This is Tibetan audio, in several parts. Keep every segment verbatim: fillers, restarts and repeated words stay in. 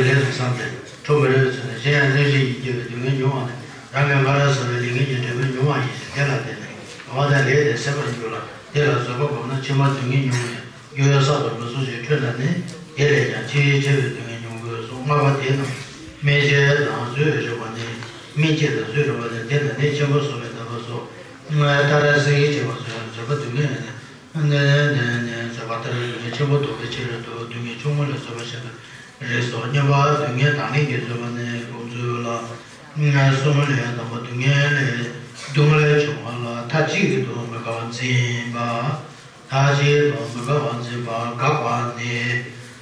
ལས་སུ་བསམས་ཏེ། ཁྲོ་མོ་རེ་བའི་ཚུལ་ནི་གཞན་ཡང་བརླན་གཤེར་གྱིས་བསྐྱེད་པའི་སྡུག་བསྔལ་མྱོང་བ་ནི་རང་གི་སྔར་བསགས་པའི་ལས་ངན་གྱི་འབྲས་བུ་མྱོང་བ་ཡིན་ཞིང་། དེ་ལ་བརྟེན་ནས་འོ་ན་ལས་དེ་ཟད་པར་འགྱུར་ལ། དེ་ལ་བཟོད་པ་སྒོམ་ན་ཕྱི་མ་སྡུག་བསྔལ་མྱོང་ཡང་རྒྱུ་ཡང་བསགས་པར་མི་བཟོད་ཅིང་ཁྲོས་ན་ནི་དེ་ལས་ཀྱང་ཆེས་ཆེ་བའི་སྡུག་བསྔལ་མྱོང་དགོས་སོ། ལྔ་པ་དེ་རྣམས་སྨིན་བྱེད་དང་བཟོད་རིགས་པ་ནི། སྨིན་བྱེད་དང་བཟོད་རིགས་པ་ནི་དེ་ལ་ནི་ཆེན་པོ་བཟོད་པའི་ཟླ་བ་སོགས་ལྟར་སེལ་བྱེད་པ་བཟོད་པ་ལྟར་སྡུག་བསྔལ་ནི། ནི་ནི་ནི་བཟོད་པ་ལྟར་སྡུག་བསྔལ་ཆེན་པོ་བཟློག་པའི་ཕྱིར་དུ་སྡུག་བསྔལ་ཆུང་ངུ་ལས་བཟོད་པ་བྱེད་པའི་རིགས་སོ། གཉིས་པ་སྡུག་བསྔལ་དང་ལེན་གྱི་བཟོད་པ་ནི་དགོངས་ཚུལ་ལ། གསུམ་ལས་དང་པོ་སྡུག་བསྔལ་ལས་སྡུག་བསྔལ་བྱུང་བ་ལ་མཐའ་གཅིག་ཏུ་མི་དགའ་བར་འཛིན་པ། མཐའ་གཅིག་ཏུ་མི་དགའ་བར་འཛིན་པ་དགག་པ་ནི།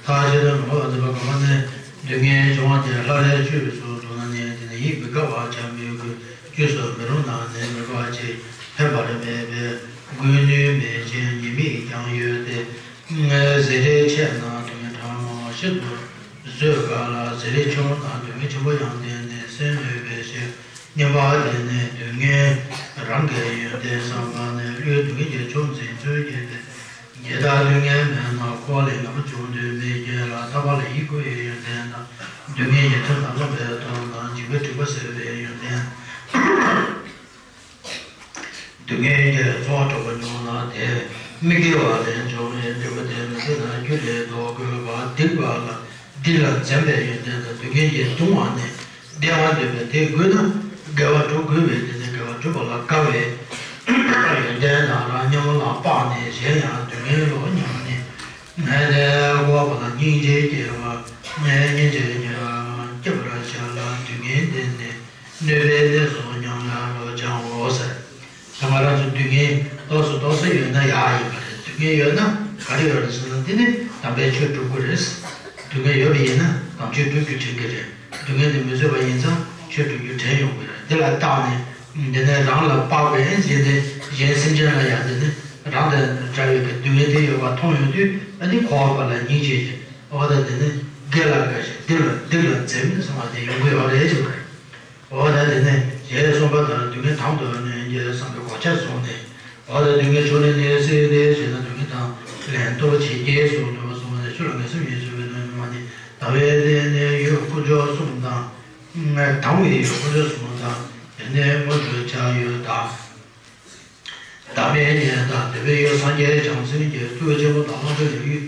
མཐའ་གཅིག་ཏུ་མི་དགའ་བར་འཛིན་པ་དགག་པ་ནི། སྡུག་བསྔལ་བྱུང་བ་དེ་སླར་ཡང་བཅོས་སུ་འདུག་ན་ནི་དེ་ནི་ཡིད་མི་དགའ་བར་བྱ་མི་དགོས། བཅོས་སུ་མི་རུང་ན་ནི་མི་དགའ་བ་ཅིག་ཕན་པར་མེད་པས་དགོས་ནུས་མེད་ཅིང་ཉེས་དམིགས་ཀྱང་ཡོད་དེ། ཟད་འགྲེལ་ཆེ་ན་སྡུག་བསྔལ་ཕྲ་མོ་ཞིབ་ཏུ་བཟོད་དཀའ་ལ། ཟད་འགྲེལ་ཆུང་ན་སྡུག་བསྔལ་ཆེན་པོ་ཡང་གཏན་ནས་སེལ་ནུས་པའི་ཕྱིར། གཉིས་པ་དེ་ནི་སྡུག་བསྔལ་རང་གི་ཡོན་ཏན་བསམ་པ་ནི་བློའི་སྡུག་བསྔལ་གྱི་ཕྱོགས་འཛིན་ཚུལ་གྱིས་ཏེ། ཇི་ལྟར་སྡུག་བསྔལ་མེད་ན་འཁོར་བ་ལས་ངན་པ་བྱུང་དུ་མི་འགྱུར་ལ། ཐར་པ་ལ་ཡིད་བསྐུལ་བའི་ཡོན་ཏན་དང་། སྡུག་བསྔལ་གྱི་མཐུ་རྣམས་བསླབ་པའི་ཐབས་དང་། འཇིགས་པའི་དྲེགས་པ་སེལ་བའི་ཡོན་ཏན། སྡུག་བསྔལ་གྱི་ཚོར་བ་འཕྲོག་པ་མྱོང་ན་དེ་མི་དགེ་བ་ལས་བྱུང་བའི་སྒྲིབ་པ་དེ་མི་བཟད་ན་རྒྱུ་ལས་ལྡོག་དགོས་པ། སྡིག་པ་ལ་སྡིག་ལ་འཛེམ་པའི་ཡོན་ཏན་དང་། སྡུག་བསྔལ་གྱིས་གདུང་བ་ནི་བདེ་བ་འདོད་པས་དེ་བསྒོས་ན་དགེ་བ་སྒྲུབ་དགོས་པས། དེ་ནི་དགེ་བ་སྒྲུབ་པ་ལ་དགའ་བའི་ཡོན་ཏན་དང་རང་ཉམས་ལ་དཔག་ནས་གཞན་ཡང་སྡུག་བསྔལ་ལོ་སྙམ་ནས། ངས་ནི་འཁོར་བ་ལ་སྙིང་རྗེ་སྐྱེ་བ། ངས་སྙིང་རྗེ་སྐྱེ་བ་སྐྱེ་བར་བྱ་ལ། སྡུག་བསྔལ་འདི་ནི་གནོད་པའི་གནས་སོ་སྙམ་ལ་བློ་སྦྱང་ངོ་ཟེར། ད་ང་རང་ཚོ་སྡུག་བསྔལ་ཏོག་ཙམ་ཏོག་ཙམ་ཡོད་ན་ཡག་ཡིན་པ་རེད། སྡུག་བསྔལ་ཡོད་ན་ག་རེ་ཡོད་རེད་ཟེར་ན། འདི་ནི་དམ་པའི་ཆོས་སྒྲུབ་དགོས་རེད། སྡུག་བསྔལ་ཡོད་པ་ཡིན་ན་དམ་ཆོས་སྒྲུབ་རྒྱུ་དྲན་གྱི་རེད། སྡུག་བསྔལ་འདི་མི་བཟོད་པ་ཡིན་ཙང་ཆོས་སྒྲུབ་རྒྱུ་དྲན་ཡོང་གི་རེད། འདི་ལ་བརྟགས་ནས་འདི་ནི་རང་ལ་དཔག་པའི་གཞན་དེ་གཞན་སེམས་ཅན་ལ་ཡང་འདི་ནི་རང་དང་འདྲ་བའི་གི་སྡུག་བསྔལ་དེ་ཡོད་པ་མཐོང་ཡོང་དུས། ཨ་ནི་འཁོར་བ་ལ་སྙིང་རྗེ་ཅན། འོ་ད་དེ་ནི་དགེ་ལ་དགའ་ཞིང་སྡིག་ལ་སྡིག་ལ་འཛེམ་གསུངས་པ་དེ་ཡོང་གི་ཡོད་རེད་ཅེས་པ་རེད། འོ་ད་དེ་ནི་ཞེས་གསུངས་པ་ལྟར་སྡུག་བསྔལ་དང་དུ་གནས་ཀྱི་བསམ་པའི་གོ་ཆ་བཟུང་ནས། འོ་ད་སྡུག་བསྔལ་བྱུང་ནས་ནི་སེལ་ཏེ་ཞེ་ན། སྡུག་བསྔལ་དང་ལན་གཏོར་བྱེད་ཀྱི་གསུངས་འདུག་གསུངས་པ་ནི་ཆོས་ལ་ངེས་སེམས་ཉིད་བཟོད་པའི་དོན་ཡོད་པ་ནི་ལྟ་བའི་དེ་ནི་ཡུལ་དཀོན་མཆོག་གསུམ་དང་། དང་བའི་ཡུལ་དཀོན་མཆོག་གསུམ་དང་། དེ་ནི་དངོས་གྲུབ་བྱ་ཡུལ་དང་། བདག་མེད་ཉིད་དང་འདོད་པའི་ཡུལ་སངས་རྒྱས་བྱང་སེམས་ཀྱི་ཐུགས་ཆེན་པོ་དང་ལྷག་པའི་ཡུལ།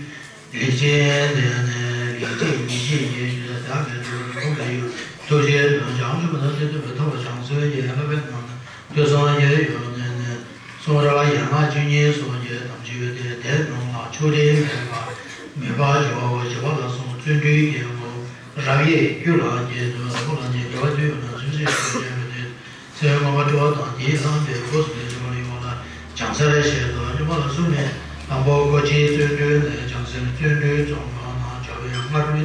ལེགས་བྱས་ནས་ནི་ལེགས་བྱས་ཉིད་ཀྱི་ཡུལ་ལ་བདག་མེད་འགྲོ་བའི་ཁམས་ལ་ཡུལ། ཐུགས་རྗེའི་དོན་བྱང་ཆུབ་ཏུ་བདེ་ཐོབ་པའི་ཐོབ་པ་བྱང་སེམས་ཀྱི་བསླབ་པའི་ནང་ན་ཐོས་བསམ་གྱི་ཡུལ་ནས་ནི་གསུང་རབ་ཡན་ལག་བཅུ་གཉིས་སོགས་ཀྱི་དམ་ཆོས་ཏེ། དེ་རྣམས་ལ་ཕྱོགས་རིས་མེད་པར་མོས་པར་བྱའོ། ཞེས་པ་ལ་སོགས་བརྩོན་འགྲུས་ཀྱི་རབ་དབྱེ་རྒྱུད་ལ་སྐྱེས་དུས་རབ་ཏུ་ལ་ནི་དགེ་བ་དུས་ཡོད་ན་ཚུན་ཆད་དུ་བྱས་པ་སྟེ། ཚེ་སྔོན་མ་སྤྲོ་བ་དང་དེའི་ལྷག་པའི་སྒོ་གསུམ་ལས་བྱུང་བ་ཡོངས་ལ་སྦྱང་ཚར་ཞེས་སོ། སྤྲོ་བ་ལ་གསུམ་ནི། དང་པོ་སྒོ་ཕྱིའི་བརྩོན་འགྲུས་ནི་བྱང་སེམས་བརྩོན་འགྲུས་རྫོགས་པ་ན་སྦྱོར་བའི་སྔ་རོལ་ནི་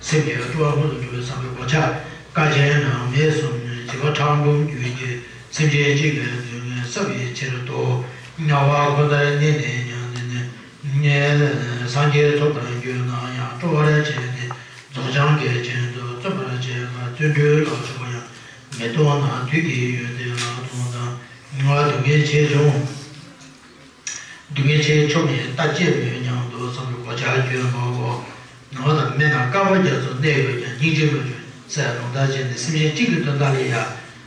སེམས་ཀྱི་སྤྲོ་བ་སྔོན་དུ་འགྲོ་བའི་བསམ་པའི་གོ་ཆ། དཀའ་ཆེན་རང་མེད་གསུམ་ནི་བྱིས་པ་ཕྲ་འབུམ་རྒྱུད་ཀྱི་སེམས་ཅན་གཅིག་ལས་སྡུག་བསྔལ་བསལ་བའི་ཕྱིར་དུ་དམྱལ་བ་འཁོར་ལྟར་གནས་ནས་ཀྱང་འདི་ནི། སངས་རྒྱས་ཐོབ་པར་འགྱུར་ན་ཡང་སྤྲོ་བར་བྱས་ཏེ་རྫོགས་བྱང་གི་རྒྱན་དུ་བརྩོན་པར་བྱེད་པ། བརྩོན་འགྲུས་ལ་ཕྱོགས་ཡང་མི་གཏོང་ན་དུས་ཀྱི་ཡོན་ཏན་ལ་གཏོང་དང་། སྡུག་བསྔལ་ཆེ་ཆུང་། སྡུག་བསྔལ་ཆེ་ཆུང་ཡང་ལྟ་དཔྱད་མོས་སྙམ་དུ་བསམ་པའི་གོ་ཆ་གྱོན་པའོ། ནོར་དང་སྨན་དང་བསྐལ་པ་རྒྱ་མཚོ་གནས་ཡོད་ཀྱང་སྙིང་རྗེ་མ་བྱུང་ཟེར་ལུང་ལྟར་བྱས་ནས་སེམས་ཅན་གཅིག་གི་དོན་དག་ལ་ཡང་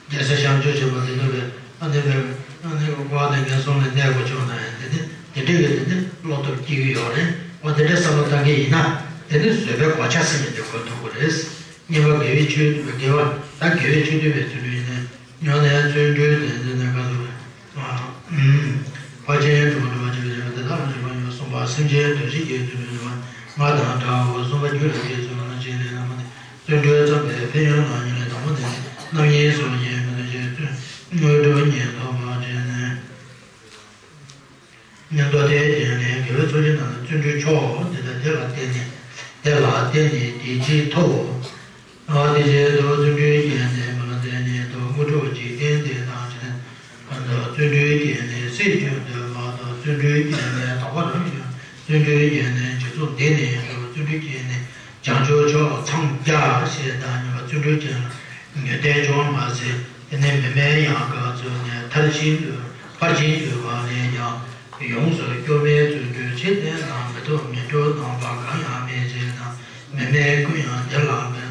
རྒྱལ་སྲས་བྱང་ཆུབ་སེམས་དཔའ་དེ་འདྲ་བའི་ཨ་ནི་བའི་ཨ་ནི་འཁོར་བ་ནས་ངན་སོང་ལ་གནས་དགོས་བྱུང་ན་ཡང་དེ་ནི་དེ་འདྲ་གི་དེ་ནི་བློ་སྟོབས་སྐྱེ་གི་ཡོད་རེད། འོ་དེ་འདྲའི་བསམ་བློ་བཏང་གི་ཡིན་ན་དེ་ནི་བཟོད་པའི་གོ་ཆ་ཟེར་མཁན་དེ་གོན་ཐུབ་དགོས་རེད། གཉིས་པ་དགེ་བའི་ཆོས་དགེ་བ་ད་དགེ་བའི་ཆོས་སྡུད་པའི་ཚུལ་ཡིན་ནས་ཡང་ནས་བརྩོན་འགྲུས་དེ་འདི་ནས་ག་ཚོད་རེད། ཕར་ཕྱིན་དྲུག་པ་སྒྲུབ་པ་བྱེད་པའི་ཆོས་དེ་དག་ལ་སྤྱོད་པ་ཡིན། གསུམ་པ་སེམས་ཅན་དོན་བྱེད་ཀྱི་ཚུལ་ལ་སྤྱོད་པ་ལྔ་དང་བྲལ་བ། གསུམ་པ་རྒྱུད་ལ་སྐྱེས་ཚུལ་ལ་སྤྱོད་པ་ལྔ་ནི་བརྩོན་འགྲུས་བརྩམས་པའི་ཕན་ཡོན་ལ་ཉེར་ལེན། དང་པོ་ནི་རྣམ་གཡེང་སོགས་ཀྱི་མི་འདོད་ཆོས་དངོས་གྲུབ་གཉིས་ཐོབ་པར་བྱས་ནས། མདོ་སྡེའི་རྒྱན་ལས། དགེ་བའི་ཚོགས་ཆེན་རྣམས་ལ་བརྩོན་འགྲུས་མཆོག་འདི་དང་དེ་ལ་བརྟེན་ནས་དེ་ལ་བརྟེན་ནས་དེ་ཅིའི་ཐོབ། དེ་བཞིན་དུ་བརྩོན་འགྲུས་བསྐྱེད་ནས་མི་ལ་བརྟེན་ནས་དུ་དངོས་གྲུབ་འཇིག་རྟེན་འདི་དང་ཕྱིར། བརྩོན་འགྲུས་བསྐྱེད་ནས་སྲིད་རྒྱུན་དུ་མ་ཐོབ། བརྩོན་འགྲུས་བསྐྱེད་ནས་དོགས་པ་རང་བྱུང་། བརྩོན་འགྲུས་བསྐྱེད་ནས་འཇིག་ཚོགས་འདི་ནས་སྒྲོལ། བརྩོན་འགྲུས་བསྐྱེད་ནས་བྱང་ཆུབ་མཆོག་འཚང་རྒྱ་ཞེས་དང་ཉམས་པ་བརྩོན་འགྲུས་ཅན་ལ་ངེས་གཏན་འབྱུང་མ་ཟིན། དེ་ནས་མི་མེད་ཡང་ག་ཚོད་ནས་མཐར་ཕྱིན་དུ་ཕར་ཕྱིན་དུ་བ་ལས་ཀྱང་ཡོངས་སུ་སྐྱོ་བའི་བརྩོན་འགྲུས་ཆེ་བསྟེན་ན་མི་ཐོབ་མི་འགྲུབ་སྣང་བ་གང་ཡང་མེད་ཅེ་ན། མི་མེད་ཀུན་ཡང་དེ་ལ་མི།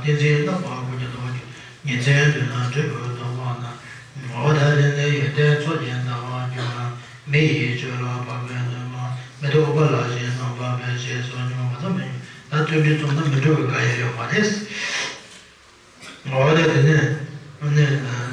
ཏིང་འཛིན་རྣམ་པ་དགུ་བརྒྱ་དང་བཅུ། ཉིན་མཚན་བདུན་ལ་འབྲས་བུ་སྟོང་པ་ན། འོ་ད་དེ་ནི་ཡོན་ཏན་ཚོགས་ཀྱིས་འདང་བར་འགྱུར་ན། མི་ཡི་ཆོས་ལ་བབ་པའི་ནུས་པ། མེ་ཏོག་ཨུཏྤ་ལ་བཞིན་ནམ་འབབ་པའི་ཞེས་སོགས་ཉི་མ་མ་ཚང་མི་ཡོང་། ད་བརྩོན་འགྲུས་རྩོམ་ན་མི་འགྲུབ་པའི་གང་ཡང་ཡོད་མ་རེད། འོ་ད་དེ་ནས་ནི་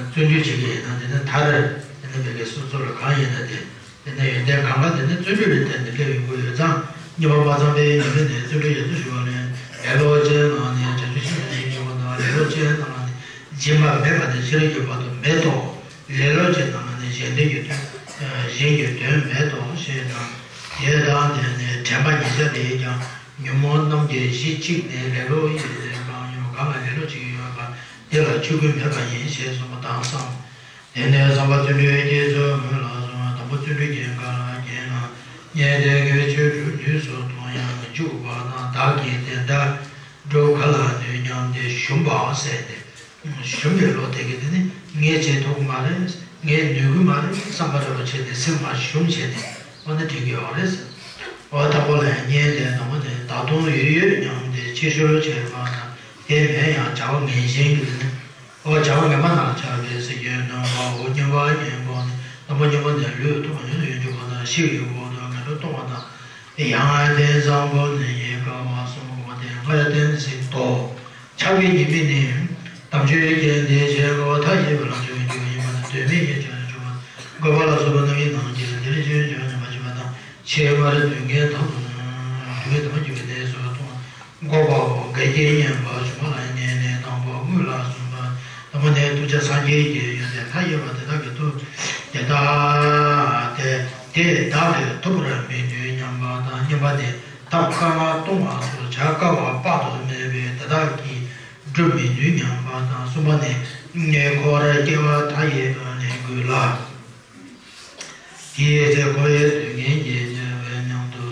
བརྩོན་འགྲུས་བྱེད་ཀྱི་ཡིན་ན་དེ་ནི་མཐར་དེ་ནི་བོད་ཀྱི་སྲོལ་ཚོགས་ལ་གང་ཡིན་ན་དེ། དེ་ནས་ཡོན་ཏན་གང་ག་དེ་ནི་བརྩོན་འགྲུས་ལ་བརྟེན་ནས་སླེབས་ཡོང་གི་ཡོད་ཙང་། ཉི་མ་མ་ཚང་པའི་ཉི་མ་ནས་བརྩོན་འགྲུས་ཡག་ཏུ་ཞུ་བ་ལས། ལེ་ལོ་ཅན་ནང་ནས་བྱང་ཆུབ་ཤིན་ཏུ་ནས་འཇུག་པ་དང་། ལེ་ལོ་ཅན་ནང་ནས་སྦྱིན་པ་མེད་པ་ནས་ཤེས་རབ་ཀྱི་བར་དུ་མེད་དོ། ལེ་ལོ་ཅན་ནང་ནས་གཞན་དོན་གྱི་དོན་གཞན་གྱི་དོན་མེད་དོ་ཞེས་དང་། དེ་དང་དེ་ནས་དྲན་པ་ཉེར་བརྒྱ་དེས་ཀྱང་ཉོན་མོངས་རྣམས་ཀྱི་གཞི་གཅིག་ནི་ལེ་ལོ་ཡིན་ཏེ། གང་ཡོད་གང་ལ་ལེ་ལོ་བྱེད་ཀྱི་ཡོད་པ་དེ་ལ་ཆོས་ཀུན་མེད་པ་ཡིན་ཞེས་གསུངས་པ་དང་གསུམ། དེ་ནས་བསམ་པ་བརྩོན་འགྲུས་ཀྱི་ཚུལ་སྔོན་ལ་སོང་། དང་པོ་བརྩོན་འགྲུས་ཀྱི་འགལ་རྐྱེན་ལ། ཉན་ཐོས་ཀྱི་ཆོས་སྒྲུབ་དུས་སུ་མཐོང་ཡང་མི་འཇུག་པ་དང་། བདག་གིས་དེ་ལྟར་སྒྲུབ་ག་ལ་ནུས་སྙམ་སྟེ་ཞུམ་པ་ཟད་དེ། ཞུམ་པའི་བློ་དེ་གིས་དེ་ནི་ངས་བྱེད་ཐུབ་ཀྱི་མ་རེད། ངས་ནུས་ཀྱི་མ་རེད་བསམ་པ་འདྲ་བོ་བྱས་ཏེ་སེམས་ལ་ཞུམ་བྱས་ཏེ་འོ་ན་འགྲིག་གི་ཡོད་རེད། འོ་དང་པོ་ལ་ཡང་ཉན་ཐོས་དང་པོ་ནི་ད་དུང་ཡོད་ཡོད་སྙམ་སྟེ་ཕྱིར་ཞོར་བྱེད་པ་དང་། དེ་མེད་ཡང་བྱ་བ་ངན་ཞེན་གྱི་ནི། འོ་བྱ་བ་ངན་པ་ནང་ཆགས་པའི་སེམས་ཀྱི་སྣང་བའོ། གཉིས་པ་གཉེན་པོ་ནི་དང་པོ་གཉེན་པོ་ནི་ལུས་ཐོག་ཉུང་དུ་ཡོད་འཇུག་པ་དང་། ཤི་བའི་འོག་ཏུ་ངན་འགྲོར་ལྟུང་བ་དང་། ཡང་དེང་སང་པོ་ནི་ཡིན་དཀའ་བ་གསུམ་པོ་དེ་སྔར་བསྟན་ཟིན་ཏོ། ཆགས་པའི་ཉེས་དམིགས་ནི། དམ་ཆོས་ཀྱི་འདི་བྱེད་དགོས་མཐའ་ཡས་པའི་ལམ་ཆོས་ཀྱི་རྒྱུ་ཡིན་པ་དང་། དོན་མེད་ཀྱི་བྱ་བྱ་བ་འགོད་པ་ལ་སོགས་པ་རྣམས་ཀྱི་ནང་གི་འདིར་ཆོས་ཆོས་ཉམས་པ་བྱེད་པ་དང་། ཆེས་སྔར་དུས་ངན་ཐོབ་དུས་ངན་ཐོབ་ཀྱི་བའི་གནས་སུ་ཐོབ། འགོག་པའོ། འགལ་རྐྱེན་ཉམས་པ་ཞུམ་པ་ལ་ཉན་ནས་དང་པོ་དངོས་ལ་སོགས་པ་དང་པོ་ནས་ཐུགས་རྗེ་སངས་རྒྱས་ཀྱི་ཡོན་ཏན་མཐའ་ཡས་པ་དེ་དག་གི་ཐུགས་དེ་དག་དེ་དེ་བདག་གིས་ཐུབ་པར་མི་ནུས་སྙམ་པ་དང་། གཉིས་པ་ནི་ཐབས་དཀའ་ངལ་སྟོང་བ་སོགས་བྱ་དཀའ་བ་དཔག་ཏུ་མེད་པས་དེ་དག་གིས་སྒྲུབ་མི་ནུས་སྙམ་པ་དང་། གསུམ་པ་ནི་འཁོར་བའི་སྐྱེ་བ་མཐའ་ཡས་པ་ནས་དགོས་ལ། དེའི་ཚེ་འཁོར་བའི་དུས་ངན་གྱི་དམྱལ་བའི་མཉམ་དུ་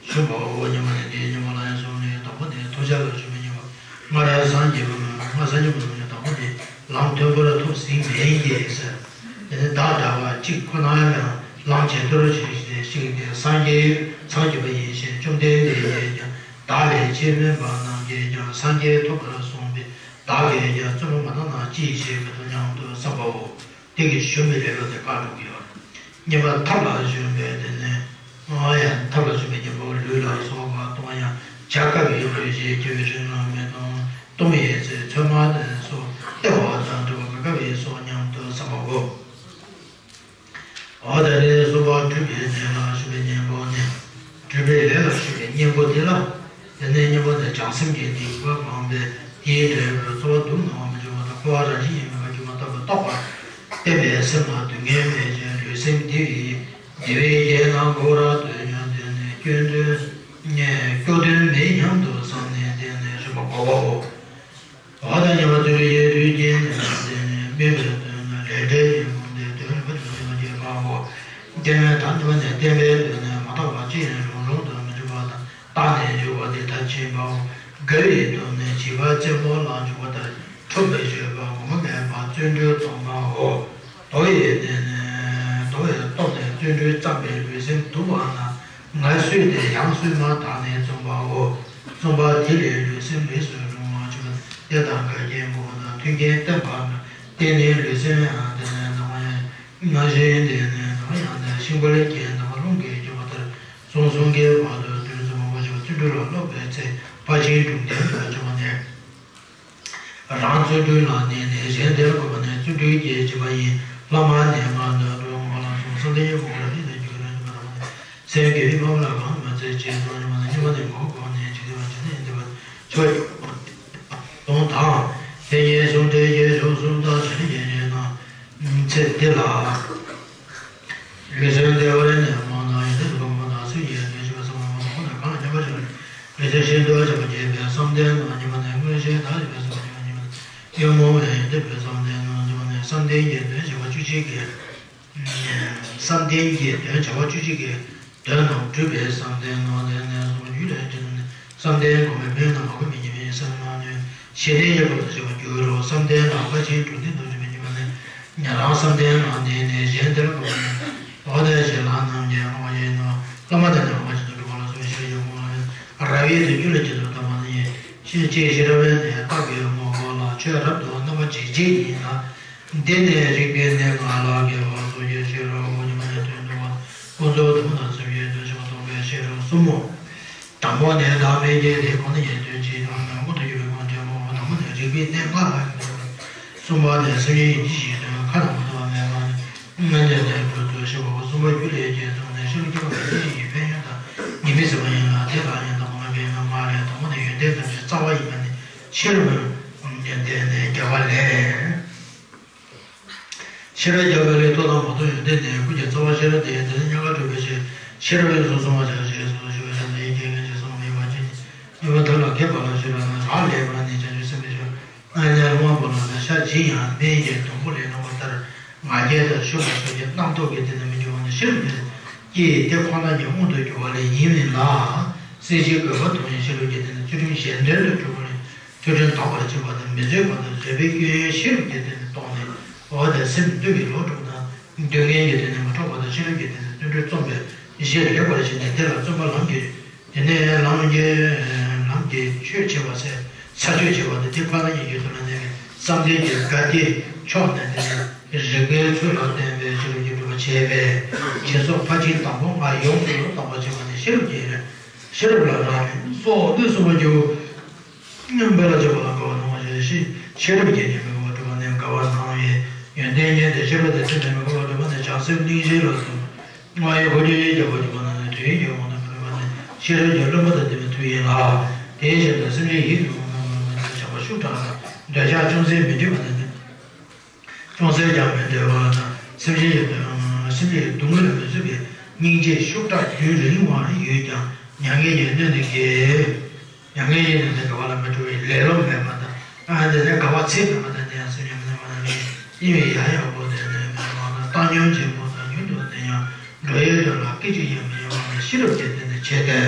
ཞུགས་པའོ། གཉིས་པ་ནི་དེའི་གཉེན་པོ་ལ་ཡང་གསུམ་ནི། དང་པོ་ནི་ཐུགས་རྗེ་ལ་ཞུགས་པའི་གཉེན་པོ། སྔར་སངས་རྒྱས་པ་རྣམས། སྔར་སངས་རྒྱས་པ་རྣམས་ཀྱང་དང་པོ་ནི་ལམ་མཐོན་པོར་ཐུགས་ཟིན་མིན་གྱི་ཟེར། དེ་ནི་བདག་འདྲ་བ་གཅིག་ཁོ་ན་ཡང་ལམ་ཇེ་མཐོར་ཞིག་སྟེ་ཞིག་སྟེ་སངས་རྒྱས་སངས་རྒྱས་པ་ཡིན་ཞིང་། བཅོམ་ལྡན་འདས་ཀྱིས་ཀྱང་བདག་ལས་ཆེས་དམན་པ་རྣམས་ཀྱིས་ཀྱང་སངས་རྒྱས་ཐོབ་པར་གསུངས་པས་བདག་གིས་ཀྱང་བརྩོན་པ་མ་བཏང་ན་ཅི་ཞིག་མི་ཐོབ་སྙམ་དུ་བསམ་པའོ། དེ་གིས་ཞུམ་པའི་ལེ་ལོ་དེ་བཀག་འགྲོ་གི་ཡོད་རེད། གཉིས་པ་ཐབས་ལ་ཞུགས་པའི་དེ་ནི། ཨ་ཡ་ཐབས་ལ་ཞུགས་པའི་གཉེན་པོ་ལུས་ལ་སོགས་པ་གཏོང་ཡང་བྱ་དཀའ་བའི་ལུས་ཞེས་བགྱི་བའི་རིགས་རྣམས་མི་གཏོང་། གཏོང་བའི་ཚེ་ཚོད་མ་ལྡན་སོགས་ལྟེ་བ་དང་འདྲ་བ་མི་དཀའ་བའི་སོགས་སྙམ་དུ་བསམ་པའོ། འོ་ད་རེས་གསུམ་པ་སྒྲུབ་པའི་ལས་ལ་ཞུགས་པའི་གཉེན་པོ་ནི། སྒྲུབ་པའི་ལས་ལ་ཞུགས་པའི་གཉེན་པོ་དེ་ལ། དེ་ནས་གཉེན་པོ་དེ་བྱང་སེམས་ཀྱི་སྡིག་པ་སྤངས་པས་དེའི་འབྲས་བུ་རྩོལ་བ་སྡུག་བསྔལ་བ་མི་འབྱུང་བ་དང་། འཁོར་བ་རང་བཞིན་ཡིན་པའི་ཁ་སྐྱུག་པ་ལྟ་བུ་རྟོགས་པ་བསྟན་པས་སེམས་ལ་སྡུག་བསྔལ་མེད་ཅིང་ལུས་སེམས་བདེ་བའི་བདེ་བའི་རྒྱལ་རྣམས་མགོ་བོར་སྡོད་ཀྱང་དེ་ནི་སྐྱོ་དོན་སྐྱོ་དོན་མེད་སྙམ་དུ་བསམས་ནས་དེ་ནི་རིམ་པ་བསྒོམ་པའོ། འོ་ད་གཉིས་པ་བརྩོན་འགྲུས་ཀྱི་རྒྱུ་རྐྱེན་ནི་དེ་ནི་དམིགས་པའི་དོན་ནི་ལས་འབྲས་ཀྱི་སྒོ་ནས་དོན་རིམ་པ་བྱུང་ཡོད་ཀྱི་མའོ། རྐྱེན་མེད་དང་གཉིས་པ་ནི་བསྟན་པའི་དོན་ནི་མ་དག་པ་ཅི་ཡང་རུང་རུང་དུ་མི་འཇུག་པ་དང་བརྟགས་ནས་འཇུག་པ་དེ་མཐར་ཕྱིན་པའོ། དགེ་བའི་དོན་ནི་བྱིས་པ་བཙན་པོ་ལ་འཇུག་པ་ལྟར་འཁྲུལ་པའི་སྤྱོད་པ་ངོ་མ་མེད་པ་བརྩོན་འགྲུས་གཙང་མའོ། དོ་ཡི་དེ་ནི་དོ་ཡི་སྟོབས་ནི་བརྩོན་འགྲུས་བརྩམས་པས་ལུས་སེམས་སྡུག་པ་ན། ངལ་གསོས་ཏེ་ཡང་གསོས་མ་ཐག་ནས་བརྩམས་པའོ། བརྩམས་པ་དེ་ལས་ལུས་སེམས་ལས་སུ་རུང་བ་བྱུང་བ་དེ་དང་འགལ་རྐྱེན་སྤོང་བ་དང་མཐུན་རྐྱེན་བསྟན་པ་དང་བརྟེན་ནས་ལུས་སེམས་ཡང་དེ་ནས་ནང་ཡང་ན་ཞིང་དེ་ནས་ནང་ཡང་ནས་ཤིང་ཕོ་ལས་རྐྱེན་དང་རླུང་གིས་བསྐྱོད་པ་ལྟར་གསུང་གསུང་གི་བར་དུ་དོན་གསུམ་པོ་ཞེས་པ་བརྩོན་འགྲུས་ལ་སློབ་པའི་ཚེ་ཕར་ཕྱིན་དྲུག་ལྡན་དུ་བྱུང་བ་ནས། རང་བརྩོན་འགྲུས་ལ་གནས་ནས་གཞན་དེར་འགོད་པ་ནི་བརྩོན་འགྲུས་ཀྱི་སྦྱིན་པ་ཡིན། བླ་མ་ནས་མར་ནོར་བུའི་ངོ་ལ་སོགས་བསམ་གཏན་གྱི་སྒོ་ལ་ལྷན་དུ་འཇུག་རན་པ་དང་། སེམས་ཀྱི་མ་ལ་གང་མ་ཚད་ཅེས་སོགས་སྦྱིན་པ་ནི་གཉིས་པ་ནི་མ་འོངས་པ་ནས་ཇི་སྲིད་པར་ཇི་སྲིད་འདས་པ་ཆོས་ཀྱི་དོན་དང་། དེ་ཉིད་གསུང་འགྲེལ་གྱི་ཕྱོགས་གསུམ་དང་ཞལ་གྱི་ཉེར་དང་། ཚེ་འདི་ལ། ལུས་སེམས་བདེ་བར་གནས་པ་དང་། ཡོན་ཏན་གོང་མ་དང་སེམས་ཀྱི་ཡོན་ཏན་ཞི་བ་གསང་བ་མ་ལ་ཁོ་ན་གང་ལ་སྙོམས་པར་འཇུག་པའི་ལུས་སེམས་ཤིན་ཏུ་བྱམས་པ་བསྐྱེད་པའི་བསམ་གཏན་དང་། གཉིས་པ་ནི་མངོན་ཤེས་དང་ཞི་བའི་བསམ་པ་བསྐྱེད་པ། གཉིས་པ་ནི་ཉོན་མོངས་པའི་ཡོན་ཏན་སྦྱོང་བའི་བསམ་གཏན་དང་། གསུམ་པ་ནི་བསམ་གཏན་གྱི་དོན་བྱ་བ་བཅུ་གཅིག་གི། བསམ་གཏན་གྱི་དོན་བྱ་བ་བཅུ་གཅིག་གི་དོན་རྣམས་སྒྲུབ་པའི་བསམ་གཏན་དང་། དེ་ནས་གསུམ་པ་རྒྱུད་ལ་ཡང་ཅི་ལྟར་ནི། བསམ་གཏན་གོང་མའི་མིང་རྣམས་མ་གོས་པའི་ཉི་མའི་སེམས་སྣང་ནས་ཞི་གནས་ཀྱི་སྐབས་སུ་བྱེད་པར་འགྱུར་རོ། བསམ་གཏན་ལ་ཕར་ཕྱིན་དྲུག་ལྡན་དུ་འགྱུར་བའི་ཉི་མ་ནི། ཉན་རང་བསམ་གཏན་ལ་གནས་ནས་གཞན་དེར་འགོད་པ་ནི། འོ་ན་ཞེས་ལྷ་རྣམས་ཀྱི་སྣང་བ་ཡིན་ནོ། བླ་མ་དང་ནི་འོ་མ་བཞིན་དུ་སྒྲུབ་པ་ལ་སོགས་པའི་ཤེས་རབ་ཀྱི་སྒོ་ལ་རབ་དབྱེ་དང་རྒྱུད་ལ་ཇི་ལྟར་བསྟན་པ་ནི། ཤེས་བྱའི་ཤེས་རབ་ནི་རྟག་པའི་ངོ་ ཆོས་རབ་ཏུ་རྣམ་པར་འབྱེད་བྱེད་ཡིན་ལ། འདི་ནི་རིག་པའི་གནས་ལྔ་ལ་དགེ་བ་སོགས་ཀྱི་ཤེས་རབ་ཉོན་མོངས་ལས་དོན་བསྡུ་བ། ཀུན་རྫོབ་དང་དང་སེམས་ཅན་དོན་བྱེད་པ་སྟོང་པའི་ཤེས་རབ་གསུམ་མོ། དང་པོ་ནི་བདག་མེད་ཀྱི་དེ་ཁོ་ན་ཉིད་དོན་བྱེད་དང་མངོན་དུ་གྱུར་པའི་ངོ་འཕྲད་པའོ། དང་པོ་ནི་རིག་པའི་གནས་ལྔ་ལ་དགེ་བ། གསུམ་པ་ནི་སེམས་ཅན་ཡིན་གྱི་ཞེས་དོན་ཁ་དང་པོ་ཐོགས་པ་མེད་པ་ནི། སྔོན་ལས་ནས་སྦྱོར་དུ་ཤེས་པ་སོགས་གསུམ་པ་རྒྱུ་ལས་སྐྱེས་སོ་ནས་ཤེས་རབ་སྐྱེ་བ་ནི་ཡིད་ཀྱི་ཕན་ཡོན་དང་ཉེས་དམིགས་ཟད་པ་ཡིན་ལ། དེ་ལ་ཡང་དང་པོ་ནས་ཡོན་ཏན་ཐམས་ཅད་རྩ་བ་ཡིན་པ་ནི་ཤེས་རབ་ཡོན་ཏན་ནི་རྒྱས་པ་ལས། ཤེས་རབ་རྒྱས་པ་ལས་ཐོག་མཐའ་མ་དང་ཡོན་ཏན་ནི་ཀུན་གྱི་རྩ་བ་ཤེས་རབ་སྟེ། དེ་ནི་ཉེན་ཁ་གྲུབ་པའི་ཕྱིར། ཤེས་རབ་ཡོངས་སུ་བཟུང་བར་བྱ་ཞེས་སོགས་ཞུ་བའི་ཕྱིར་ན་ཡིད་ཀྱི་ལྷན་ཅིག་གསུམ་ཡོད་པ་ཅན་ནི། གཉིས་པ་དེ་ལ་མཁས་པ་ལ་ཤེས་རབ་ན་རག་ལས་པ་ནི་བྱང་ཆུབ་སེམས་དཔའི་ཆོས། ཨ་ནི་སློབ་མ་པོ་ལ་ནི་ཤ་ཇི་ཡང་སྨན་གྱི་སྡོང་པོ་ལས་སློང་བ་ལྟར་ང་རྒྱལ་དང་ཕྱུག་པ་སོགས་ཀྱི་རྣམ་རྟོག་གི་སྟེང་ན་མི་འགྱུར་བ་ནི་ཤེས་རབ་ཀྱི་སྐྱེ་དེ་ཁོ་ན་ཉིད་མངོན་དུ་གྱུར་པ་ལས་ཡིན་མིན་ལ། སྲིད་ཞིའི་དགོས་པ་མཐོང་བའི་ཤེས་རབ་ཀྱི་སྟེང་ན་ཚུལ་ཁྲིམས་གཞན་དོན་དུ་གྲུབ་པ་ལས་ཚུལ་ཁྲིམས་དག་པར་བྱེད་པ་དང་མི་བཟོད་པ་དང་བཟོད་པའི་སྐྱོན་ཤེས་རབ་ཀྱི་སྟེང་ན་རྟོགས་ནས། འོ་དེ་སེམས་འདུལ་བའི་ལོག་སྒྲུབ་དང་སྡུག་བསྔལ་གྱི་སྟེང་ན་མི་འཕྲོག་པ་དང་ཤེས་རབ་ཀྱི་སྟེང་ན་བརྩོན་འགྲུས་རྩོམ་པའི་གཞི་ལེགས་པར་བྱས་ནས་དེ་ལ་བརྩོན་པ་ལམ་གྱི། དེ་ནས་ལམ་གྱི་ལམ་གྱི་ཆོས་བྱེད་པ་ཟེར་ས་ཆོས་བྱེད་པ་དེ་དེ་ཕར་ལ་ཡིན་རྒྱུ་དུ་ལ་གནས་པའི་བསམ་གཏན་གྱི་དགའ་བདེ་མཆོག་ནས་དེ་ནས་རིག་པའི་ཚུལ་ལ་བརྟེན་པའི་ཤེས་རབ་ཀྱི་སྒྲུབ་པ་བྱས་པས་སྦྱིན་སོགས་ཕར་ཕྱིན་དང་པོ་ལྔ་ཡོངས་སུ་དག་པར་བྱེད་པ་ནི་ཤེས་རབ་ཀྱི་ཤེས་རབ་ལ་རག་ལས་སོ། དེ་གསུངས་པ་རྒྱུ། སྙོམས་པར་བྱེད་པ་ལ་དགའ་བ་སྣང་བ་ཞེས་ཤེས་ཤེས་རབ་ཀྱི་ཉམས་པའི་དབང་སྒྲུབ་པ་ནི་དགའ་བ་སྣང་བའི་ཡོན་ཏན་ཉིད་དེ། ཤེས་པ་དེ་ཚུལ་ཁྲིམས་ཀྱི་དབང་སྒྲུབ་པ་ནི་བྱང་སེམས་གླེང་གཞི་ལ་གསུངས། ལྔ་ཡི་འཁོར་གྱིས་རྒྱལ་བ་སྒྲུབ་པ་ནི་དུས་ཀྱི་དབང་དུ་མི་འགྲོ་བ་ནི་ཤེས་རབ་ཀྱི་བླུན་པོ་དང་ལྡན་པའི་མཐུ་ཡིན་ལ། དེའི་ཕྱིར་དུ་སེམས་ཅན་ཡིད་ཀྱི་དབང་དུ་མི་འགྲོ་བ་ནི་བྱམས་པ་ཤུགས་དྲག་ལ་འདོད་ཆགས་ཅུང་ཟད་མི་འདྲེས་པ་དང་ལྡན། ཅུང་ཟད་ཀྱང་མི་འདྲེས་པ་དང་། སེམས་ཅན་ཡོད་དུ་སེམས་ཅན་ཡོད་སྡུག་བསྔལ་ལ་མི་བཟོད་པའི་སྙིང་རྗེ་ཤུགས་དྲག་རྒྱུན་རིང་བ་ཡོད་ཀྱང་མྱ་ངན་གྱི་གནོད་ནི་གིས། མྱ་ངན་གྱི་གནོད་ནི་དགའ་བ་ལ་མི་འགྲོ་བའི་ལེ་ལོ་མེད་པ་དང་། ཨ་དེ་ནས་དགའ་བ་ཚད་མེད་པ་དང་། དེ་ཡང་སེམས་ཉམས་ལེན་པ་ལ་གཉིད་ཡང་ཡང་པོ་དེ་ནས་མེད་པ་དང་། བཏང་སྙོམས་ཆེན་པོ་དང་། ཡུན་དུ་དེ་ཡང་འགྲོ་ཡི་དོན་ལ་སྐད་ཅིག་ཡང་མི་གཡེལ་བ་ནི་ཤེས་རབ་ཀྱི་སྟེང་ནས་བྱས་ཏེ།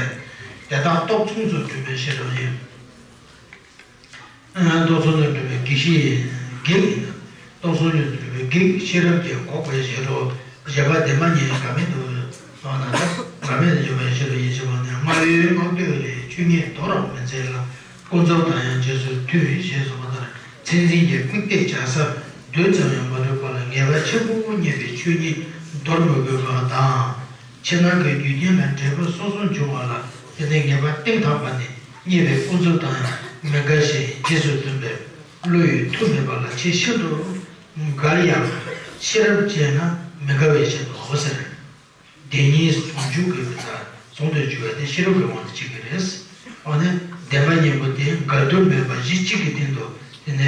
དེ་དག་སྟོབས་མཚུངས་སུ་གྲུབ་པའི་ཤེས་རབ་ཡིན། སྟོབས་མཚུངས་སུ་གྲུབ་པའི་གེགས་ཤེས་གེགས་ཡིན། སྟོབས་མཚུངས་སུ་གྲུབ་པའི་གེགས་ཤེས་རབ་ཀྱིས་འགོག་པའི་ཕྱིར་རོ། བཞི་པ་བདེན་པ་གཉིས་འགལ་མེད་དུ་འོ་ན་འགལ་མེད་དུ་འཇོག་པའི་ཕྱིར་རོ། ཡིན་ཞེས་པ་ནི་སྔར་ཡོད་སྔགས་བཏུས་ལས་ཆོས་ཉིད་དོར་རང་མི་འཚལ་ལ། ཀུན་རྫོབ་དང་ཡང་རྗེས་སུ་མཐུན་ཞེས་གསུངས་པ་ལྟར་མཚན་འཛིན་གྱི་དམིགས་གཏད་བྱ་ས་རྡུལ་ཙམ་ཡང་མ་གྲུབ་པ་ལ་ངེས་པ་ཆེན་པོ་རྙེད་པའི་ཆོས་ཉིད་དོར་མི་དགོས་པ་དང་། ཕྱི་ནང་གི་རྒྱུ་རྐྱེན་ལ་འབྲས་བུ་སོ་སོར་འབྱུང་བ་ལ་དེ་ནི་ངེས་པ་གཏན་དག་པ་ནི་རྙེད་པའི་ཀུན་རྫོབ་དང་ཡང་མི་འགལ་ཞིང་རྗེས་སུ་མཐུན་པའི་བློ་ཡི་མཐུ་མེད་པ་ལ་ཆེས་ཤིན་ཏུ་འགལ་ཡང་ཤེས་རབ་ཅན་ན་མི་འགལ་བའི་ཕྱིར་དུའོ་ཟེར། བདེན་གཉིས་ཟུང་འཇུག་གི་ཟུང་དུ་འཇུག་པ་དེ་ཤེས་རབ་ཀྱི་དབང་དུ་བྱེད་ཀྱི་རེད། འོ་ན་བདེན་པ་གཉིས་པོ་དེ་འགལ་འདུ་མེད་པ་གཞི་གཅིག་གི་སྟེང་དུ་དེ་ནས་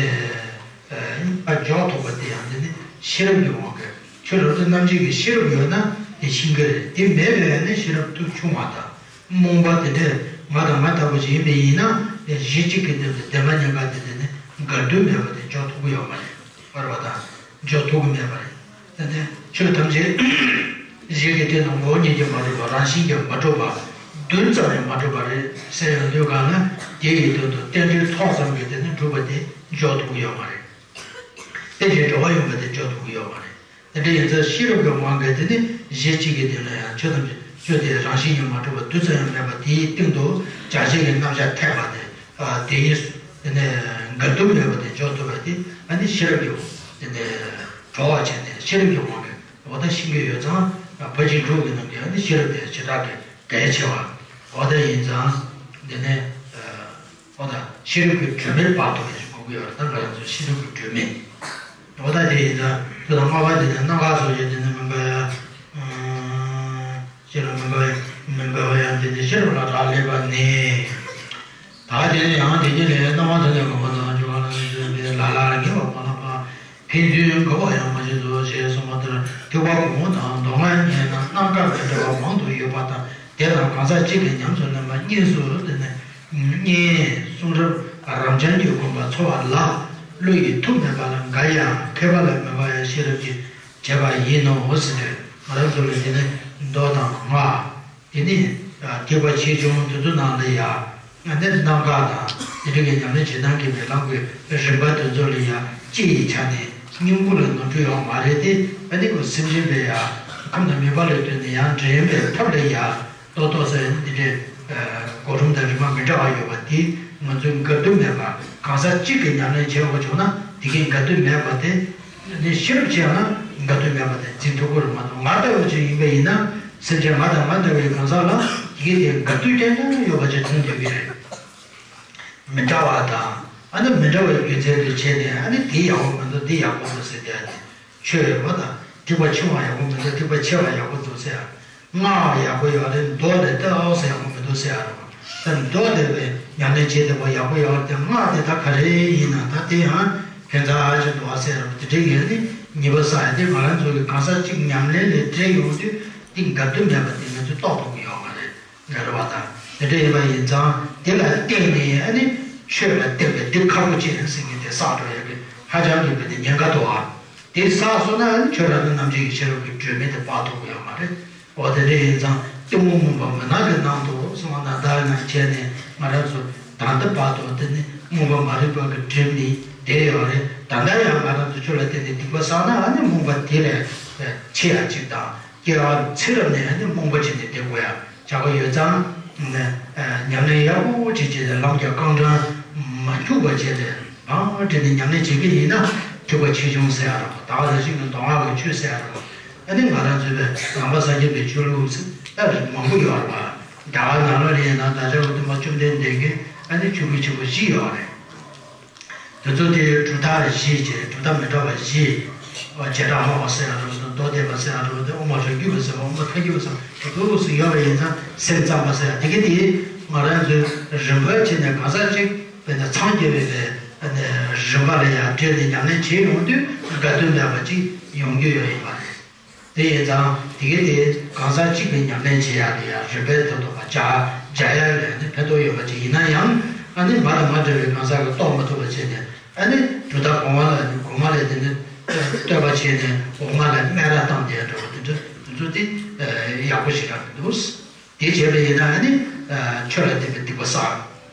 ཨ་འཇོག་ཐུབ་པ་དེ་ཡང་དེ་ནི་ཤེས་རབ་ཀྱི་དབང་གིས། ཆོས་རབ་ཏུ་རྣམ་འབྱེད་ཀྱི་ཤེས་རབ་ཡོད་ན་དེ་ཤེས་ཀྱི་རེད། དེ་མེད་པས་ནི་ཤེས་རབ་ཏུ་ཆུང་བ་དང་རྨོངས་པ་དེ་འདྲས་ང་དང་ང་ལྟ་བུ་ཞིག་ཡིན་པ་ཡིན་ན་དེ་གཞི་གཅིག་གི་སྟེང་དུ་བདེན་པ་གཉིས་ཀ་དེ་དེ་ནི་འགལ་འདུ་མེད་པ་དེ་འཇོག་ཐུབ་ཀྱི་ཡོད་མ་རེད། བར་བ་དང་འཇོག་ཐུབ་ཀྱི་མེད་པ་རེད། དེ་ནས་ཆོས་ཐམས་ཅད་གཞི་གི་སྟེང་དུ་ངོ་བོ་ཉིད་ཀྱིས་མ་གྲུབ་པ། རང་བཞིན་གྱིས་མ་གྲུབ་པ། རྡུལ་ཙམ་ཡང་མ་གྲུབ་པ་རེད་ཟེར་ཡོང་དུས་གང་ལ་དེ་ཡི་དོན་དུ་རྟེན་འབྲེལ་ཚོགས་ཙམ་གྱིས་དེ་ནི་གྲུབ་པ་དེ་འཇོག་ཐུབ་ཀྱི་ཡོད་མ་རེད། རྟེན་ཅིང་འབྲེལ་བ་ཡོད་པ་དེ་འཇོག་ཐུབ་ཀྱི་ཡོད་མ་རེད། དེ་འདྲ་ཡིན་ཙང་ཤེས་རབ་ཀྱི་དབང་གིས་དེ་ནི་གཞི་གཅིག་གི་སྟེང་ལ་ཡང་ཆོས་ཐམས་ཅད་ཆོས་དེ་རང་བཞིན་གྱིས་མ་གྲུབ་པ་རྡུལ་ཙམ་ཡང་མེད་པ་དེའི་སྟེང་དུ་བྱ་བྱེད་ཀྱི་རྣམ་གཞག་ཐེག་པ་དེ། ཨ་དེ་ཉིད་དེ་ནས་འགལ་འདུ་མེད་པ་དེ་འཇོག་ཐུབ་པ་དེ་ཨ་ནི་ཤེས་རབ་ཀྱི་དེ་ནས་གྲོལ་བ་བྱས་ནས་ཤེས་རབ་ཀྱི་དབང་གིས་འོ་ད་ཤེས་ཀྱི་ཡོད་ཙང་ཕར་ཕྱིན་དྲུག་གི་ནང་གི་ཨ་ནི་ཤེས་རབ་དེ་བྱེ་བྲག་གི་གལ་ཆེ་བ། འོ་ད་ཡིན་ཙང་དེ་ནས་ཨ། འོ་ད་ཤེས་རབ་ཀྱི་སྒྲོན་མེར་བར་དུ་ཡང་གོ་གི་ཡོད་རེད། ད་ང་རང་ཚོ་ཤེས་རབ་ཀྱི་སྒྲོན་མེ། འོ་ད་དེ་ཡིན་ཙང་དེ་དང་ལྔ་པ་དེ་ནི་རྣམ་དཀར་སོགས་ཀྱི་དེ་ནི་མི་འགལ་ཡང་། ཤེས་རབ་མི་འགལ་ཡང་མི་འགལ་བ་ཡང་དེ་ནི་ཤེས་རབ་ལ་རག་ལས་པ་ནི། ད་དེ་ནི་ཡང་དེ་ཉིད་ལས་རྣམ་པར་ཐར་ནས་གོམས་པ་དང་སྦྱོར་བ་ལ་ནི་ལ་ལ་ངེས་པ་མ་ལགས་པ། ཕན་ཚུན་འགལ་བ་ཡང་མ་བྱེད་དོ་ཞེས་གསུངས་པ་ལྟར་ཐེག་པ་གོང་འོག་དང་མདོ་སྔགས་གཉིས་ནང་རྣམ་དཀར་བའི་འབྲེལ་བ་མང་དུ་ཡོད་པ་དང་། དེ་དང་གང་ཟག་གཅིག་གིས་ཉམས་སུ་ལེན་པ་གཉིས་སུ་དེ་ནི་གཉིས། གསུང་རབ་རབ་འབྱམས་ཀྱི་དགོངས་པ་འཚོལ་བ་ལ་བློ་ཡི་མཐུ་མེད་པ་ལ་འགལ་ཡང་མཁས་པ་ལ་མི་འགལ་ཡང་ཤེས་རབ་ཀྱིས་བྱས་པ་ཡིན་ནོ་ཟེར་ཏེ། ང་རང་ཚོ་ལ་དེ་ནི་མདོ་དང་སྔགས། དེ་ནས་ཐེག་པ་ཆེ་ཆུང་དེ་ཚོ་ནང་ལ་ཡ། ང་ནི་རྣམ་དཀར་དང་དེ་འདྲ་གི་ཉམས་ལེན་བྱེད་སྟངས་ཀྱི་མེ་ལམ་གྱི་རིམ་པ་དེ་ཚོ་ལ་ཡ་སྤྱི་ཡི་ཆ་ནས་སྙིང་པོ་ལ་ནོར་འཁྲུལ་ཡོང་མ་རེད་དེ། ཨ་ནི་ཁོ་སེམས་ཅན་པའི་ཡ་ཁམས་དང་མོས་པ་ལ་ལྟོས་ནས་ཡང་འདྲེན་པའི་ཐབས་ལ་ཡ་ཏོག་ཏོག་ཙམ་འདི་འདྲའི་གོ་རིམ་དང་རིམ་པ་མི་འདྲ་བ་ཡོད་པ་དེ། ང་ཚོའི་དགའ་སྡུག་མེད་པ། གང་ཟག་གཅིག་གིས་ཉམས་ལེན་བྱེད་དགོས་བྱུང་ན་དེ་གའི་དགའ་སྡུག་མེད་པ་དེ་ནི་ཤེས་རབ་ཆེ་ཡང་ན་དགའ་སྡུག་མེད་པ་དེ་འཛིན་ཐུབ་ཀྱི་རེད་མ་གཏོགས། ང་ལྟ་བུ་ཅིག་ཡིན་པ་ཡིན་ན། སེམས་ཅན་ང་དང་ང་འདྲ་བའི་གང་ཟག་ལ་དེ་གའི་དེ་དགའ་སྡུག་རྐྱང་རྐྱང་ཡོད་པ་ཅིག་མཐོང་ཐུབ་ཀྱི་རེད། མི་འདྲ་བ་དང་། ཨ་ནི་མི་འདྲ་བའི་རྒྱུ་མཚན་དུ་བྱས་ནས། ཨ་ནི་དེ་ཡག་པོ་མི་འདུག་འདི་ཡག་པོ་འདུག་ཟེར་ཏེ། ཨ་ནི་ཆོས་ཡོད་པ་དང་། སྡིག་པ་ཆེ་བ་ཡག་པོ་མི་འདུག་སྡིག་པ་ཆེ་བ་ཡག་པོ་འདུག་ཟེར། སྔགས་ཡག་པོ་ཡོད་རེད། མདོ་ལས་ཏེ་ཨའོ་ཟེར་ཡག་པོ་མི་འདུག་ཟེར་ཡ་རེད། ད་མདོ་དེ་བས་ཉམས་ལེན་བྱེད་བདེ་པོ་ཡག་པོ་ཡོད་རེད། དེ་སྔགས་དེ་ད་ག་རེ་ཡིན་ན། ད་དེ་ཡང་ཁྱད་མཚར་ཨ་ཅིག་འདུག་ཨ་ཟེར་ཡ་རེད། དེ་འདྲའི་ཡོད་ནི་ཉེས་པ་བསགས་ཡ་དེ། ང་རང་ཚོ་གི་གང་ཟག་གཅིག་ཉམས་ལེན་ལས་བྲལ་ཡོང་དུས་དེ་དགའ་སྡུག་མེད་པ་དེ་ང་ཚོས་རྟོགས་ཐུབ་ཀྱི་ཡོད་མ་རེད། རེད་བ་དང་། དེ་འདྲ་ཡིན་པ་ཡིན་ཙང་དེ་ལ་བརྟེན་ནས། ཨ་ནི་ཆོས་ལ་བརྟེན་པའི་སྡིག་ཁག་པོ་ཅན་ཟེར་མཁན་དེ་བསགས་འགྲོ་ཡ་གི་ཧ་ཅང་གི་བས་ཏེ་ཉེན་ཁ་འདུག་ཨ། དེ་བསགས་སོང་ན། ཨ་ནི་ཁྱོད་རང་ཚོ་རྣམ་འབྱེད་ཀྱི་ཤེས་རབ་ཀྱི་སྒྲོན་མེ་དེ་སྤར་ཐུབ་ཀྱི་ཡོད་མ་རེད། འོ་དེ་འདྲ་ཡིན་ཙང་གཏི་མུག་མུན་པ་མུན་ནག་གི་ནང་དུ་སོང་བ་ན། ད་ནང་བྱས་ནས་ང་རང་ཚོ་ད་ལྟ་བར་དུ་དེ་ནི་རྨོངས་པ་མ་རིག་པ་གི་སྒྲིབ་ནི་བསྡད་ཡོད་རེད། ད་ལྟ་ཡང་ང་རང་ཚོ་ཆོས་ལ་བརྟེན་ནས་སྡིག་པ་བསགས་ན། ཨ་ནི་རྨོངས་པ་དེ་ལས་ཆེ་ཡ་གཅིག་དང་། སྐྱེ་བ་ཚེ་རབས་ནས་ནི་རྨོངས་པ་བྱས་ནས་བསྡད་དགོས་ཡ་ཆགས་ཀྱི་ཡོད་ཙང་། ནས་ཉམས་ལེན་ཡག་པོ་བྱེད་བྱས་ནས། ལམ་གྱི་རྐང་གྲངས་མ་འཁྱུག་པ་བྱས་ནས། ཨང་། དེ་ནས་ཉམས་ལེན་བྱེད་ཀྱི་ཡིན་ན་ཐེག་པ་ཆེ་ཆུང་ཟེར་ཡ་རེད། ད་ག་ནང་བཞིན་གྱི་མདོ་སྔགས་ཀྱི་ཆོས་ཟེར་ཡ་རེད། ཨ་ནི་ང་རང་ཚོའི་བས་ནང་པ་སངས་རྒྱས་པའི་ཆོས་ལུགས་ཟེར་ཡ་མང་པོ་ཡོད་རེད་པ། རྒྱ་གར་ནང་ལོགས་ལ་ཡིན་ན་ད་ཆ་གི་སྟོན་པ་བཅོམ་ལྡན་འདས་ཀྱིས་ཨ་ནི་ཆོས་བརྒྱུད་ཆེན་པོ་བཞི་ཡོད་རེད། དེ་ཚོ་དེ་གྲུབ་མཐའ་བཞི་བྱས། གྲུབ་མཐའ་མི་འདྲ་བ་བཞི། བྱེ་བྲག་སྨྲ་བ་ཟེར་ཡ་རེད། མདོ་སྡེ་པ་ཟེར་ཡ་རེད། དེ་དབུ་མ་རང་རྒྱུད་པ་ཟེར་བ། དབུ་མ་ཐལ་འགྱུར་བ་ཟེར་བ། དེ་ཚོ་ཟེར་ཡོད་པ་ཡིན་ཙང་། སེམས་ཙམ་པ་ཟེར་ཡ་དེ་གི་དེ་ང་རང་ཚོའི་རིམ་པ་བྱས་ནས་གང་ཟག་གཅིག་བས་ན་འཚང་རྒྱ་བའི་རིམ་པ་ལ་ཡར་བྲེལ་ནས་ཉམས་ལེན་བྱེད་ཡོང་དུས་དགའ་སྡུག་མེད་པ་ཅིག་ཡོང་རྒྱུ་ཡོད་ཡིན་པ་རེད། དེ་ཡིན་ཙང་དེ་གའི་དེ་གང་ཟག་གཅིག་གིས་ཉམས་ལེན་བྱེད་ཡག་ལ་ཡང་རིམ་པས་ཐོག་ཏུ་མར་སྦྱར་སྦྱར་ཡག་ལ་ནི་ཕན་ཐོགས་ཡོད་པ་ཅིག་ཡིན་ན་ཡང་། ཨ་ནི་ང་དང་ང་འདྲ་བའི་གང་ཟག་གིས་རྟོགས་མ་ཐུབ་པ་བྱས་ནས། ཨ་ནི་གྲུབ་མཐའ་གོང་མ་ལ་ནི། གོང་མ་ལ་དེ་ནི་བསྟོད་པ་བྱས་ནས་འོག་མ་ལ་སྨད་ར་བཏང་བསྡད་འགྲོ་བ་དེ་འདྲ། དེ་ཚོ་དེ་ཡག་པོ་ཞེ་དྲག་མི་འདུག་དེ་བྱས་པ་ཡིན་ན་ཨ་ནི་ཆོས་ལ་བརྟེན་པའི་སྡིག་པ་བསགས།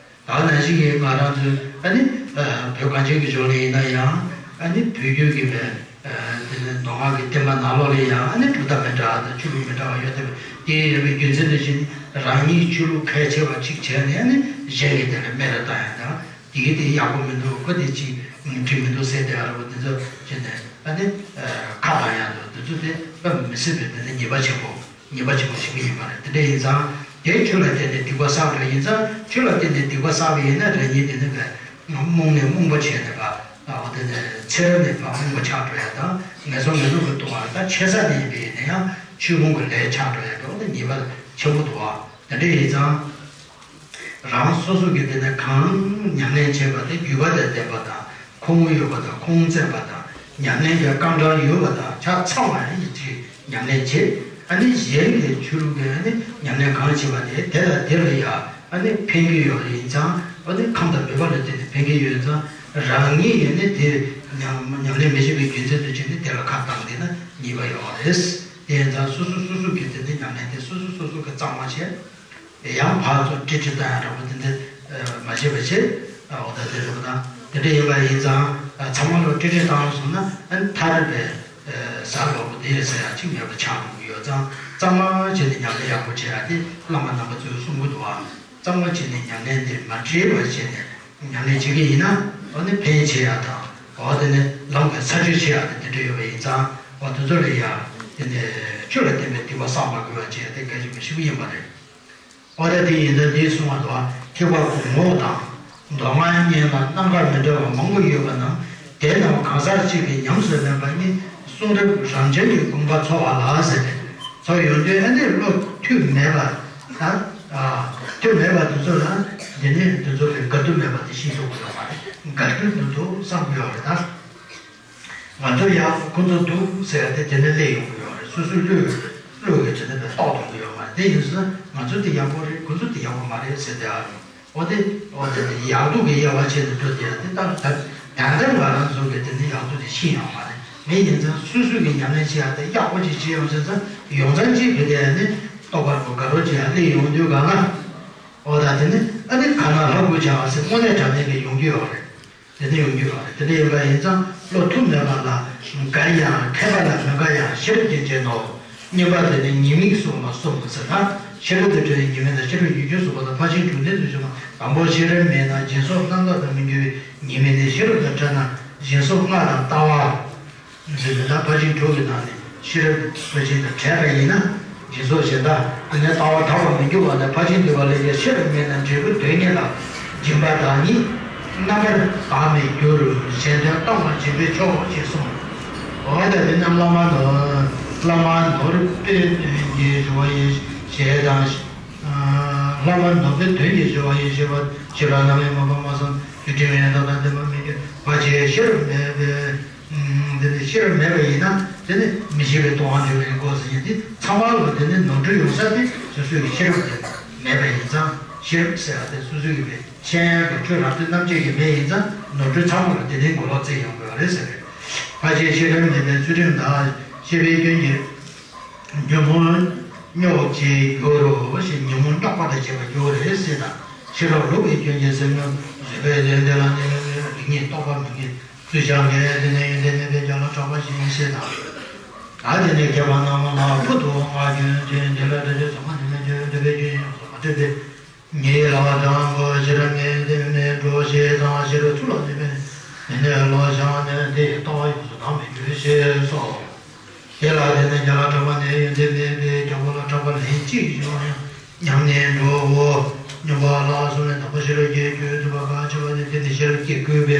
ད་ནང་བཞིན་གྱི་ང་རང་ཚོའི་ཨ་ནི་བོད་གངས་ཅན་གྱི་ལྗོངས་ལ་ཡིན་ན་ཡང་། ཨ་ནི་བོད་བརྒྱུད་ཀྱི་བའི་དེ་ནི་མདོ་སྔགས་ཀྱི་བསྟན་པ་ནང་ལོགས་ལ་ཡང་ཨ་ནི་གྲུབ་མཐའ་མི་འདྲ་བ་དང་ཆོས་ལུགས་མི་འདྲ་བ་ཡོད་དེ། དེ་ཡོད་པའི་རྒྱུ་མཚན་དེ་བཞིན་རང་ཉིད་ཆོས་ལུགས་ཁས་འཆེ་བ་གཅིག་བྱས་ནས། ཨ་ནི་གཞན་གྱིས་དེ་ལ་སྨད་ར་བཏང་ཡ་དང་། དེ་གི་དེ་ཡག་པོ་མི་འདུག་ཁོ་དེ་ཅིག་འགྲིག་མི་འདུག་ཟེར་བསྡད་ཡ་རེད་པ། དེ་ཚོ་བྱས་ནས་ཨ་ནི་ཁ་གཏོང་ཡ་དང་། དེ་ཚོ་དེ་དཔེ་མི་སྲིད་པའི་དེ་ནི་ཉེས་པ་ཆེན་པོ། ཉེས་པ་ཆེན་པོ་ཞིག་ཡིན་པ་རེད། དེ་འདྲ་ཡིན་ཙང་དེ་ཆོས་ལ་བརྟེན་ནས་སྡིག་པ་བསགས་པ་ཡིན་ཙང་། ཆོས་ལ་བརྟེན་ནས་སྡིག་པ་བསགས་པ་ཡིན་ན་རང་ཉིད་དེ་ནི་བས་རྨོངས་ནས་རྨོངས་པ་བྱས་ནས་པ། ཨ། འོ་དེ་ནས་ཚེ་རབས་ནས་ཕར་རྨོངས་པ་ཆགས་འགྲོ་ཡ་དང་། ངན་སོང་ངན་སོང་གི་སྡུག་བསྔལ། ད་ཆེ་ས་ནས་ཡིན་པ་ཡིན་ན་ཡང་ཆོས་སྤོང་གི་ལས་ཆགས་འགྲོ་ཡ་གི། འོ་དེ་ཉེས་པ་ཆེན་པོ་འདུག་པ། དེ་འདྲ་ཡིན་ཙང་། རང་སོ་སོ་གི་དེ་ནས་གང་ཉམས་ལེན་བྱེད་པ་དེ་རྒྱུད་པ་དང་ལྡན་པ་དང་། ཁུངས་ཡོད་པ་དང་། ཁུངས་བཙན་པ་དང་། ཉམས་ལེན་གྱི་རྐང་གྲངས་ཡོད་པ་དང་ཆ་ཚང་བ་ཡིན་ཅིག་ཉམས་ལེན་བྱེད། ཨ་ནི་གཞན་གྱི་ཆོས་ལུགས་ཀྱི་ཨ་ནི་ཉམས་ལེན་གང་བྱེད་པ་དེ་དེ་ལ་དེ་ལ་ཡང་ཨ་ནི་ཕན་གྱི་ཡོད་པ་ཡིན་ཙང་། ཨ་ནི་ཁམས་དང་མོས་པ་ལ་བརྟེན་ནས་ཕན་གྱི་ཡོད་ཙང་། རང་ཉིད་ཡིན་ནི་དེ་ཉམས་ཉམས་ལེན་མི་བྱེད་པའི་རྒྱུ་མཚན་དུ་བྱས་ནས་དེ་ལ་ཁ་བཏང་བསྡད་ན་ཉེས་པ་ཡོད་པ་རེད། དེ་ཡིན་ཙང་སོ་སོ་སོ་སོ་གི་དེ་ནི་ཉམས་ལེན་དེ་སོ་སོ་སོ་སོ་གི་གཙང་མ་བྱེད། ཡང་ཕར་ཚུར་ཀྲིག་ཀྲི་བཏང་ཡ་འདྲ་པོ་དེ་འདྲ་མ་བྱེད་པ་བྱེད། འོ་ད་དེ་རེད་པ། ད་དེ་འདྲ་ཡིན་པ་ཡིན་ཙང་ཚང་མ་ལ་ཀྲིག་ཀྲི་བཏང་སོང་ན། ཨ་ནི་མཐར་རེད་པས་ཟ་འགྲོ་པོ་དེ་ཟ་ཡ་གཅིག་མེད་པ་ཆགས་འགྲོ་གི་ཡོད་ཙང་། གཙང་མ་བྱས་ནས་ཉམས་ལེན་ཡག་པོ་བྱེད་ཡ་དེ་བླ་མ་རྣམ་པ་ཚོས་གསུང་གི་འདུག་པ། གཙང་མ་བྱས་ནས་ཉམས་ལེན་དེ་མ་བྲེལ་བ་བྱས་ནས་ཉམས་ལེན་བྱེད་ཀྱི་ཡིན་ན། འོ་ནི་ཕན་ཆེ་ཡ་དང་། འོ་དེ་ནི་ལམ་གྱི་ས་བཅུད་ཆེ་ཡ་དེ་དེ་འདྲ་ཡོད་པ་ཡིན་ཙང་། འོ་དེ་ཚོ་ལ་ཡ་དེ་ནི་ཆོས་ལ་བརྟེན་པའི་སྡིག་པ་བསགས་མ་དགོས་པ་བྱས་ཏེ་གལ་ཆེན་པོ་ཞིག་ཡིན་པ་རེད། འོ་ད་དེ་ཡིན་ཙང་འདིས་གསུངས་པ་དང་། ཐེག་པ་གོང་འོག་དང་། མདོ་སྔགས་གཉིས་ལ་རྣམ་དཀར་མི་འདྲ་བ་མང་པོ་ཡོད་པ་རྣམས། དེ་རྣམས་གང་ཟག་གཅིག་གིས་ཉམས་སུ་ལེན་པ་ནི་གསུང་རབ་རང་བྱུང་གི་དགོངས་པ་འཚོལ་བ་ལ་ཟེར་ཏེ། འཚོལ་ཡོང་དུས་ཨ་ནི་བློ་མཐུན་མེད་པ་དང་། ཨ། མཐུན་མེད་པ་དེ་ཚོ་ལ་འདི་ནི་དེ་ཚོ་གི་དགའ་སྡུག་མེད་པ་དེ་ཤེས་ཐུབ་ཀྱི་ཡོད་མ་རེད། དགའ་སྡུག་འདུག་འདུག་བསམ་གྱི་ཡོད་རེད་ད། ང་ཚོ་ཡག་ཁོ་ཚོ་སྡུག་ཟེར་ཡ་དེ་དེ་ནས་སླེབས་ཡོང་གི་ཡོད་རེད། སོ་སོའི་བློས་བློས་གི་དེ་ནས་ཕར་རྟོགས་ཐུབ་ཀྱི་ཡོད་མ་རེད། དེ་ཡིན་ཙང་ང་ཚོ་དེ་ཡག་པོ་རེད། ཁོ་ཚོ་དེ་ཡག་པོ་མ་རེད་ཟེར་དེ་ཨ་རུ། འོ་དེ་འོ་དེ་དེ་ཡག་སྡུག་གི་དབྱེ་བ་ཕྱེ་ནས་འགྲོ་དེ་ཡ་དེ་ལྟར་ད་ད་ལྟ་ང་རང་ཚོ་གི་དེ་ནས་ཡག་སྡུག་དེ་ཤེས་ཡོང་མ་རེད། མི་ཡིན་ཙང་སོ་སོ་གི་ཉམས་ལེན་བྱེད་ཡ་དེ་ཡག་པོ་ཅིག་བྱེད་ཡོང་ཟེར་ཙང་། ཡོང་ཙང་ཅིག་གི་དེ་ནི་རྟོགས་པ་རུ་དགའ་རོགས་ཅིག་ཡ་སླེབས་ཡོང་དུས་གང་ལ། འོ་ད་དེ་ནི་ཨ་ནི་ག་ན་ལྷ་སྐུ་བྱ་བ་ཟེར་དངོས་གནས་དྲང་གནས་ཀྱི་ཡོང་རྒྱུ་ཡོད་རེད། དེ་འདྲ་ཡོང་རྒྱུ་ཡོད་རེད། དེ་འདྲ་ཡིན་པ་ཡིན་ཙང་བློ་མཐུན་མེད་པ་ལ་དགའ་ཡང་མཁས་པ་ལ་མི་དགའ་ཡང་ཤེས་རབ་ཀྱིས་བྱས་ནོ། སྙན་པ་དེ་ནི་ཉེས་དམིགས་སོ་མ་གསུམ་ཟེར་ན། ཤེས་རབ་ཏུ་བྲལ་བའི་ཉེས་དམིགས་དང་། ཤེས་རབ་ཀྱིས་རྒྱུད་གསུངས་པ་དང་། ཕར་ཕྱིན་དྲུག་ལྡན་དུ་གྱུར་པ། དང་པོ་ཤེས་རབ་མེད་ན་སྦྱིན་སོགས་རྣམ་དག་ཏུ་མི་འགྱུར་བའི་ཉེས་དམིགས་ནི། ཤེས་རབ་དང་བྲལ་ན་སྦྱིན་སོགས་ལྔ་དང་ལྟ་བ། ཟེར་ནས་ད་ཕར་ཕྱིན་དྲུག་གི་ནང་ནས་ཤེས་རབ་ཀྱི་ཕར་ཕྱིན་དང་བྲལ་བ་ཡིན་ན། སྦྱིན་སོགས་གཞན་དག་ཨ་ནི་ལྟ་བ་དག་པར་མི་འགྱུར་བ་དང་། ཕར་ཕྱིན་དུ་བ་ལས་ཀྱང་ཤེས་རབ་མེད་ན་འབྲས་བུ་དོན་གཉེར་དང་སྦྱིན་པ་དང་ཉིད་རྣམ་པར་དག་མི་འགྱུར། གཞན་དོན་གཏོང་བར་བྱེད་པས་ཆོག་ཅེས་གསུངས། འོ་ད་དེ་ནི་བླ་མ་ནོར། བླ་མ་ནོར་པའི་དོན་གྱི་སྦྱོར་བ་ཡེ་ཤེས་དང་། བླ་མ་ནོར་པའི་དོན་གྱི་སྦྱོར་བ་ཡེ་ཤེས་པ། ཞེས་པ་རྣམ་དབྱེ་མ་སྤངས་མ་བསམས་ཀྱི་དྲི་བའི་དོན་དང་ལྡན་པ་མི་འགྱུར་བ་ཞེས་ཤེས་རབ་མེད་པས། འདི་ནི་ཤེས་རབ་མེད་པ་ཡིན་ན། དེ་ནི་མི་ཤེས་པའི་ལྟུང་བ་འགྱུར་བའི་སྐོར་ཟེར་ཡིན་ཏེ། ཚང་མ་ལ་དེ་ནི་ནོར་འཁྲུལ་ཡོང་ས་དེ་སོ་སོའི་ཤེས་རབ་དེ་མེད་པ་ཡིན་ཙང་། ཤེས་རབ་ཟེར་བ་དེ་སོ་སོའི་ཡོད་པའི་ཤེས་ཡོན་གྱི་ཆོས་རབ་ཏུ་རྣམ་འབྱེད་ཀྱི་མེ་ཡིན་ཙང་། ནོར་འཁྲུལ་ཚང་མ་ལ་དེ་ནི་མགོ་ལོག་བཙུགས་ཡོང་དགོས་པ་རེད་ཟེར། ཕར་ཕྱིན་ཤེས་རབ་མེད་པའི་ཚུལ་ཁྲིམས་དང་། ཤེས་པའི་སྐྱོན་གྱིས་ཉོན་མོངས་རྙོག་བྱེད་འགྱུར་རོ་ཞེས། ཉོན་མོངས་རྙོག་པ་དང་བཅས་པར་འགྱུར་བ་རེད་ཟེར་དང་། ཤེས་རབ་ལོག་པའི་སྐྱོན་གྱིས་སེམས་ཉོན་བཟོད་པའི་ལས་འདི་ལ་ནི་རིགས་ངེས་རྟོག་པ་མི་དགེ་ཚུལ་བཞག་མཁན་དེ་ནི་ཡོན་ཏན་མེད་པའི་རྒྱ་ལ་གྲགས་པ་ཞིག་ཡིན་ཞེས་དང་། ད་དེ་ནི་མཁས་པ་རྣམས་ལ་ཕུལ་དུ་བསྔགས་སྐྱོན་ཅན་དེ་ལ་འདྲ་ཞིག་ཟ་མ་ནི་མེད་ཀྱང་འདོད་པའི་སྐྱོན་ཡོངས་སུ་མ་གྲུབ་པས། ཉེས་ལ་དྲང་པོ་ཕྱིར་ངེས་ལྡན་མེད་འགྲོ་ཞེས་དང་། ཕྱིར་ཚུར་ལ་འདོད་པས་ནི་ནི་ལོག་བཞག་ནས་དེའི་ལྟ་བ་ཡོངས་སུ་དག་མི་འགྱུར་ཞེས་སོ། དེ་ལ་དེ་ནི་རྒྱ་ལ་གྲགས་པ་ནི་ཡོན་ཏན་མེད་པའི་རྒྱལ་པོ་ལ་གྲགས་པ་ལན་གཅིག་བྱུང་ཡང་ཉམས་ནས་འགྲོའོ། སྨྱོན་པ་ལ་སོགས་ནི་དང་པོ་ཤེས་རབ་ཀྱི་རྒྱུད་བསྡུས་པ་གང་ཆེ་བ་ནི། དེ་ནི་ཤེས་རབ་ཀྱིས་བསྐུལ་བའི་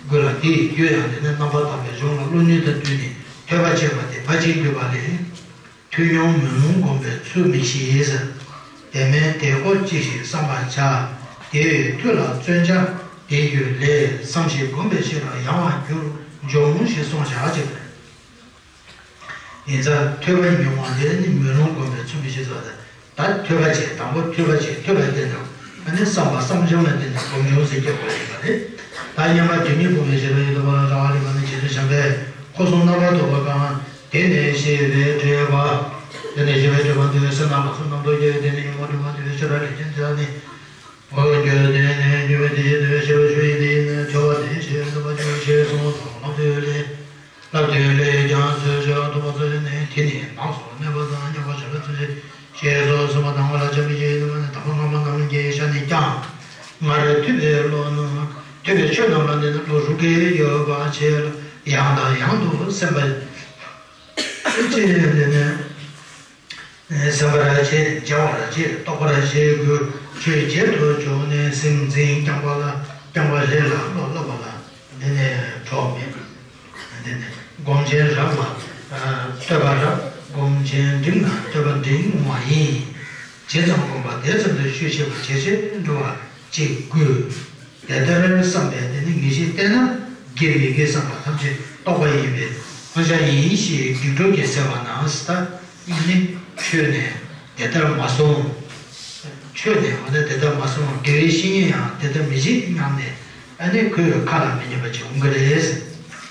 རྒྱུད་ལ། དེའི་རྒྱུད་ཡང་དེ་ནི་རྣམ་པར་དག་པའི་གཞུང་ལ་བློ་ནུས་དང་བསྟུན་ནས་ཐོས་པ་བྱེད་པ་སྟེ། ཕར་ཕྱིན་བསྡུས་པ་ལས། ཐོས་མྱོང་མེ་ལོང་བསྒོམ་པའི་ཚུལ་མི་ཤེས། དེ་མིན་དེ་ཀོ་ཅི་ཞིག་བསམ་པར་བྱ། དེ་ཡི་མཐུ་ལ་བརྩོན་བྱ་དེ་ཡི་ལས། བསམ་ཞིང་བསྒོམས་པའི་ཕྱིར་ཡང་བར་འགྱུར་འབྱུང་ཞེས་གསུངས་བཞག་ཅིག་ཡིན་ཙང་ཐོས་པ་མྱོང་བ་དེ་ནི་མེ་ལོང་བསྒོམ་པའི་ཚུལ་མི་ཤེས་སོ། ད་ཐོས་པ་བྱས། དང་པོ་ཐོས་པ་བྱས། ཐོས་པ་བསྟན་ནས་ཨ་ནི་བསམ་པ་བསམ་བྱུང་ལ་བརྟེན་ནས་སྒོམ་བྱུང་ཟེར་རྒྱག་དགོས་ཡིན་པ་རེད། ད་སྙན་པ་དེ་ཉིད་བསྒོམ་པའི་ཕྱིར་ཡོད་པ་ལ་རག་ལས་པ་ནི་རྗེས་སུ་བྱམས་པས་འཁོར་གསུམ་རྣམ་པར་དག་པ་གང་། དེ་ནས་ཤེས་པའི་འགྲེལ་པ། དེ་ནས་ཤེས་པའི་འགྲེལ་པ་འདི་སེམས་ནང་ལ་སོགས་རྣམ་རྟོག་སྐྱེ་བའི་དེ་ནས་ཉོན་མོངས་སྒྲིབ་པ་འདུལ་བའི་ཤེས་རབ་ལས་ཀྱང་འདི་ལ་ནི། འོ་འགྱུར་དེ་ནས་འགྱུར་བའི་དེ་ཡི་དོན་ཤེས་པར་ཞུ་ཡི་དེ་ནི་ཐོས་པ་དེ་ཞེས་འདོད་པ་ཆུང་ཞེས་གསུངས་སོ། ལབ་དུས་ལས་ཀྱང་ཚུལ་ཆོས་རྟོགས་པ་ཚུལ་ནི་དེ་ནི་ནགས་སུ་གནས་པ་དང་སྙོམས་པར་ཞེན་པ་ཚུལ་ཞེས་སོགས་གསུངས་པ་དང་པོ་ལ་བྱམས་པའི་ཆོས་ཡིན་པ་ནི་དང་པོ་སྔ་མ་རྣམས་ཀྱི་ཤ་ནི་ཀྱང་། སྔར་ཐོས་པའི་བློ་རྣམས་ཐོས་པའི་ཆོས་རྣམས་ལ་འདི་ནི་བློ་རུག་གེ་ཡོད་པ་བྱས་ལ་ཡང་དང་ཡང་དུ་སེམས་པ་ཅི་འདི་ནི། སེམས་པར་བྱེད། བྱ་བར་བྱེད། རྟོགས་པར་བྱེད་དགོས། ཆོས་བྱེད་དུ་བཅུག་ནས་སེམས་འཛིན་རྐྱང་པ་ལ་རྐྱང་པ་རེ་ལ་བློ་སློབ་པ་ལ་འདི་ནི་གྲོགས་མེད། འདི་ནི་སྒོམ་ཆེན་རབ་ལ་ཨ་བསྟོད་པ་རབ། སྒོམ་ཆེན་འགྲིག་ན་བསྟོད་པ་འགྲིག་ངོ་མ་ཡིན། ཇི་ཙམ་སྒོམ་པ་དེ་ཙམ་དུ་ཆོས་ཤེས་པ་ཇེ་ཆེར་འགྲོ་བ་ཅིག་དགོས། དེ་ལྟར་བསམ་པས་དེ་ནི་ངེས་ཤེས་བརྟན་ན་དགེ་མི་དགེ་བསམ་པ་ཐམས་ཅད་རྟོགས་པ་ཡིན་པས་མཐོང་བྱ་ཡིན་ཞེས་སྡིག་སྒྲུབ་ཀྱིས་ཟེར་བ་ན་ད་ནི་ཆོས་ནི་དེ་ལྟར་མ་གསུངས། ཆོས་ནི་འོ་ན་དེ་ལྟར་མ་གསུངས། དགེ་བའི་བཤེས་གཉེན་ཡང་དེ་ལྟར་མི་བྱེད་སྙམ་ནས་ཨ་ནི་ཁོའི་ཁ་ལ་མི་ཉན་པ་ཅིག་འོང་གི་རེད།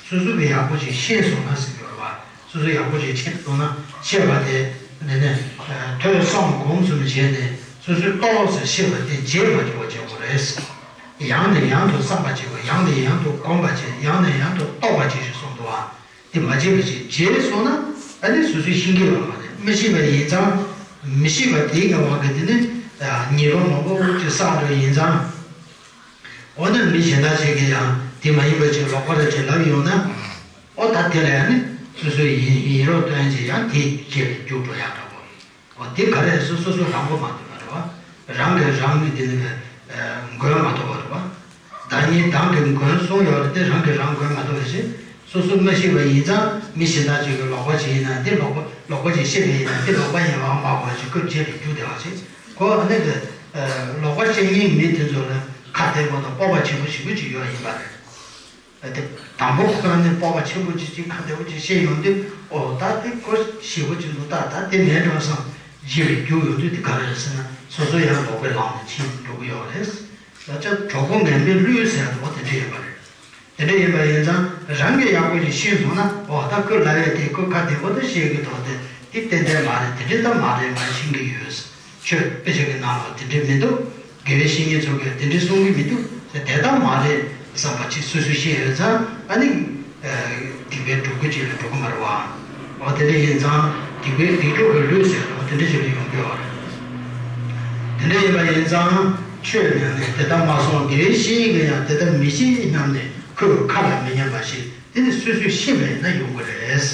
སོ་སོ་གིས་ཡག་པོ་ཅིག་ཤེས་སོང་ན་ཟེར་གྱི་ཡོད་རེད་བ། སོ་སོ་ཡག་པོ་ཅིག་ཤེས་སོང་ན་ཤེས་པ་དེ་འདི་ནི་ཐོས་བསམ་སྒོམ་གསུམ་བྱས་ནས་སོ་སོའི་རྟོགས་ཟེར་ཤེས་པ་དེ་བརྗེད་མ་འགྲོ་བ་བྱེད་དགོས་རེད། ཡང་ནས་ཡང་དུ་བསམ་པ་བྱེད་དགོས། ཡང་ནས་ཡང་དུ་སྒོམ་པ་བྱེད། ཡང་ནས་ཡང་དུ་རྟོགས་པ་བྱེད་ཞེས་གསུངས་འདུག་ཨ། དེ་མ་བྱེད་པ་ཅིག་བྱས་སོང་ན་ཨ་ནི་སོ་སོའི་ཤེས་ཀྱི་ཡོད་མ་རེད། མི་ཤེས་པ་ཡིན་ཙང་། མི་ཤེས་པ་དེའི་གི་དབང་གིས་དེ་ནི་ཉེས་པ་མང་པོ་ཅིག་བསགས་འགྲོ་ཡིན་ཙང་། འོ་ན་མི་གཞན་དག་ཅིག་གིས་ཡང་དེ་མ་ཡིན་པ་ཅིག་ལོག་པ་རེད་ཅེས་ལབ་ཡོང་ན། ཨོ་ད་དེ་ལ་ཡང་ནི་སོ་སོའི་ཡིན་ཡིན་རོགས་སྟོན་ཅིག་ཡང་དེའི་རྗེས་ལ་རྒྱུགས་འགྲོ་ཡག་འདྲ་པོ། ཨོ་དེ་ག་རེ་སོ་སོ་སོ་རང་མགོ་མ་ཐོན་པ་རེད་བ། རང་གིས་རང་གི་དེ་ནི་མགོན་མ་ཐོབ་པ་རེད་བ། བདག་ཉིད་བདག་གི་མགོན་གསུངས་ཡོད་རེད་དེ་རང་གིས་རང་མགོན་མ་ཐོབ་པ་ཞིག་སོ་སོ་མ་ཤེས་པ་ཡིན་ཙང་མི་གཞན་དག་ཅིག་གིས་ལོག་པ་ཅིག་ཡིན་ན་དེ་ལོག་པ་ལོག་པ་ཅིག་བཤད་པ་ཡིན་ན་དེ་ལོག་པ་ཡིན་པའང་མ་གོ་ཅིག་ཁོའི་རྗེས་ལ་རྒྱུགས་བསྡད་པ་ཅིག་ཁོ་ཨ་ནི་གི་ལོག་པ་བཤད་མཁན་མི་དེ་ཚོ་ལ་ཁ་གཏད་པོ་དང་སྤོབས་པ་ཆེན་པོ་ཞེ་པོ་ཅིག་ཡོད་ཡིན་པ་རེད། དེ་དང་པོ་ཁོ་རང་ནས་སྤོབས་པ་ཆེན་པོ་ཅིག་ཅིག་ཁ་བདེ་པོ་ཅིག་བཤད་ཡོང་དུས་ཨོ་ད་དེ་ཁོ་ཞེ་པོ་ཅིག་འདུག་ད་ད་དེ་མེད་འགྲོ་བསམ་རྗེས་ལ་རྒྱུགས་ཡོང་དུས་དེ་ག་རེ་རེད་ཟེར་ན་སོ་སོ་ཡང་ལོག་པའི་ལམ་ལ་ཕྱིན་འགྲོ་གི་ཡོད་རེད། ད་ཆ་གྲོགས་པོ་ངན་པས་བསླུས་ཟེར་བ་དེ་འདྲ་ཡོད་པ་རེད། དེ་འདྲ་ཡིན་པ་ཡིན་ཙང་རང་གིས་ཡག་པོ་ཞིག་ཤེས་སོང་ན་ཨོ་ད་ཁོས་ལབ་ཡས་དེ་ཁོ་ཁ་བདེ་པོ་ད་བཤད་གི་འདུག་དེ་དེ་ཏན་ཏན་མ་རེད། དེ་འདྲ་ད་མ་རེད། ང་ཤེས་ཀྱི་ཡོད། ཆོས་དཔེ་ཆ་གི་ནང་ལ་དེ་འདྲ་མི་འདུག་དགེ་བའི་བཤེས་གཉེན་ཚོ་གིས་དེ་འདྲ་གསུང་གི་མི་འདུག་ཟེར་དེ་ལྟ་མ་རེད་བསམ་པ་ཅིག་སོ་སོས་ཤེས་ཡོད་ཙང་ཨ་ནི་སྡིག་པའི་གྲོགས་པོ་ཅིག་ལ་འགྲོ་གི་མ་རེད་བ། འོ་དེ་འདྲ་ཡིན་ཙང་སྡིག་པའི་སྡིག་གྲོགས་ཀྱིས་བསླུས་ཟེར་བ་དེ་འདྲ་ཅིག་ལ་ཡོང་གི་ཡོད་རེད། དེ་འདྲ་ཡིན་པ་ཡིན་ཙང་ཆོས་ནང་ནས་དེ་ལྟར་མ་གསུངས། དགེ་བའི་བཤེས་གཉེན་གྱིས་ཡང་དེ་ལྟར་མི་བཤད་སྙམ་ནས་ཁོའི་ཁ་ལ་མི་ཉན་པ་ཞིག་དེ་ནི་སོ་སོས་ཤེས་པ་ཡིན་ན་ཡོང་གི་རེད།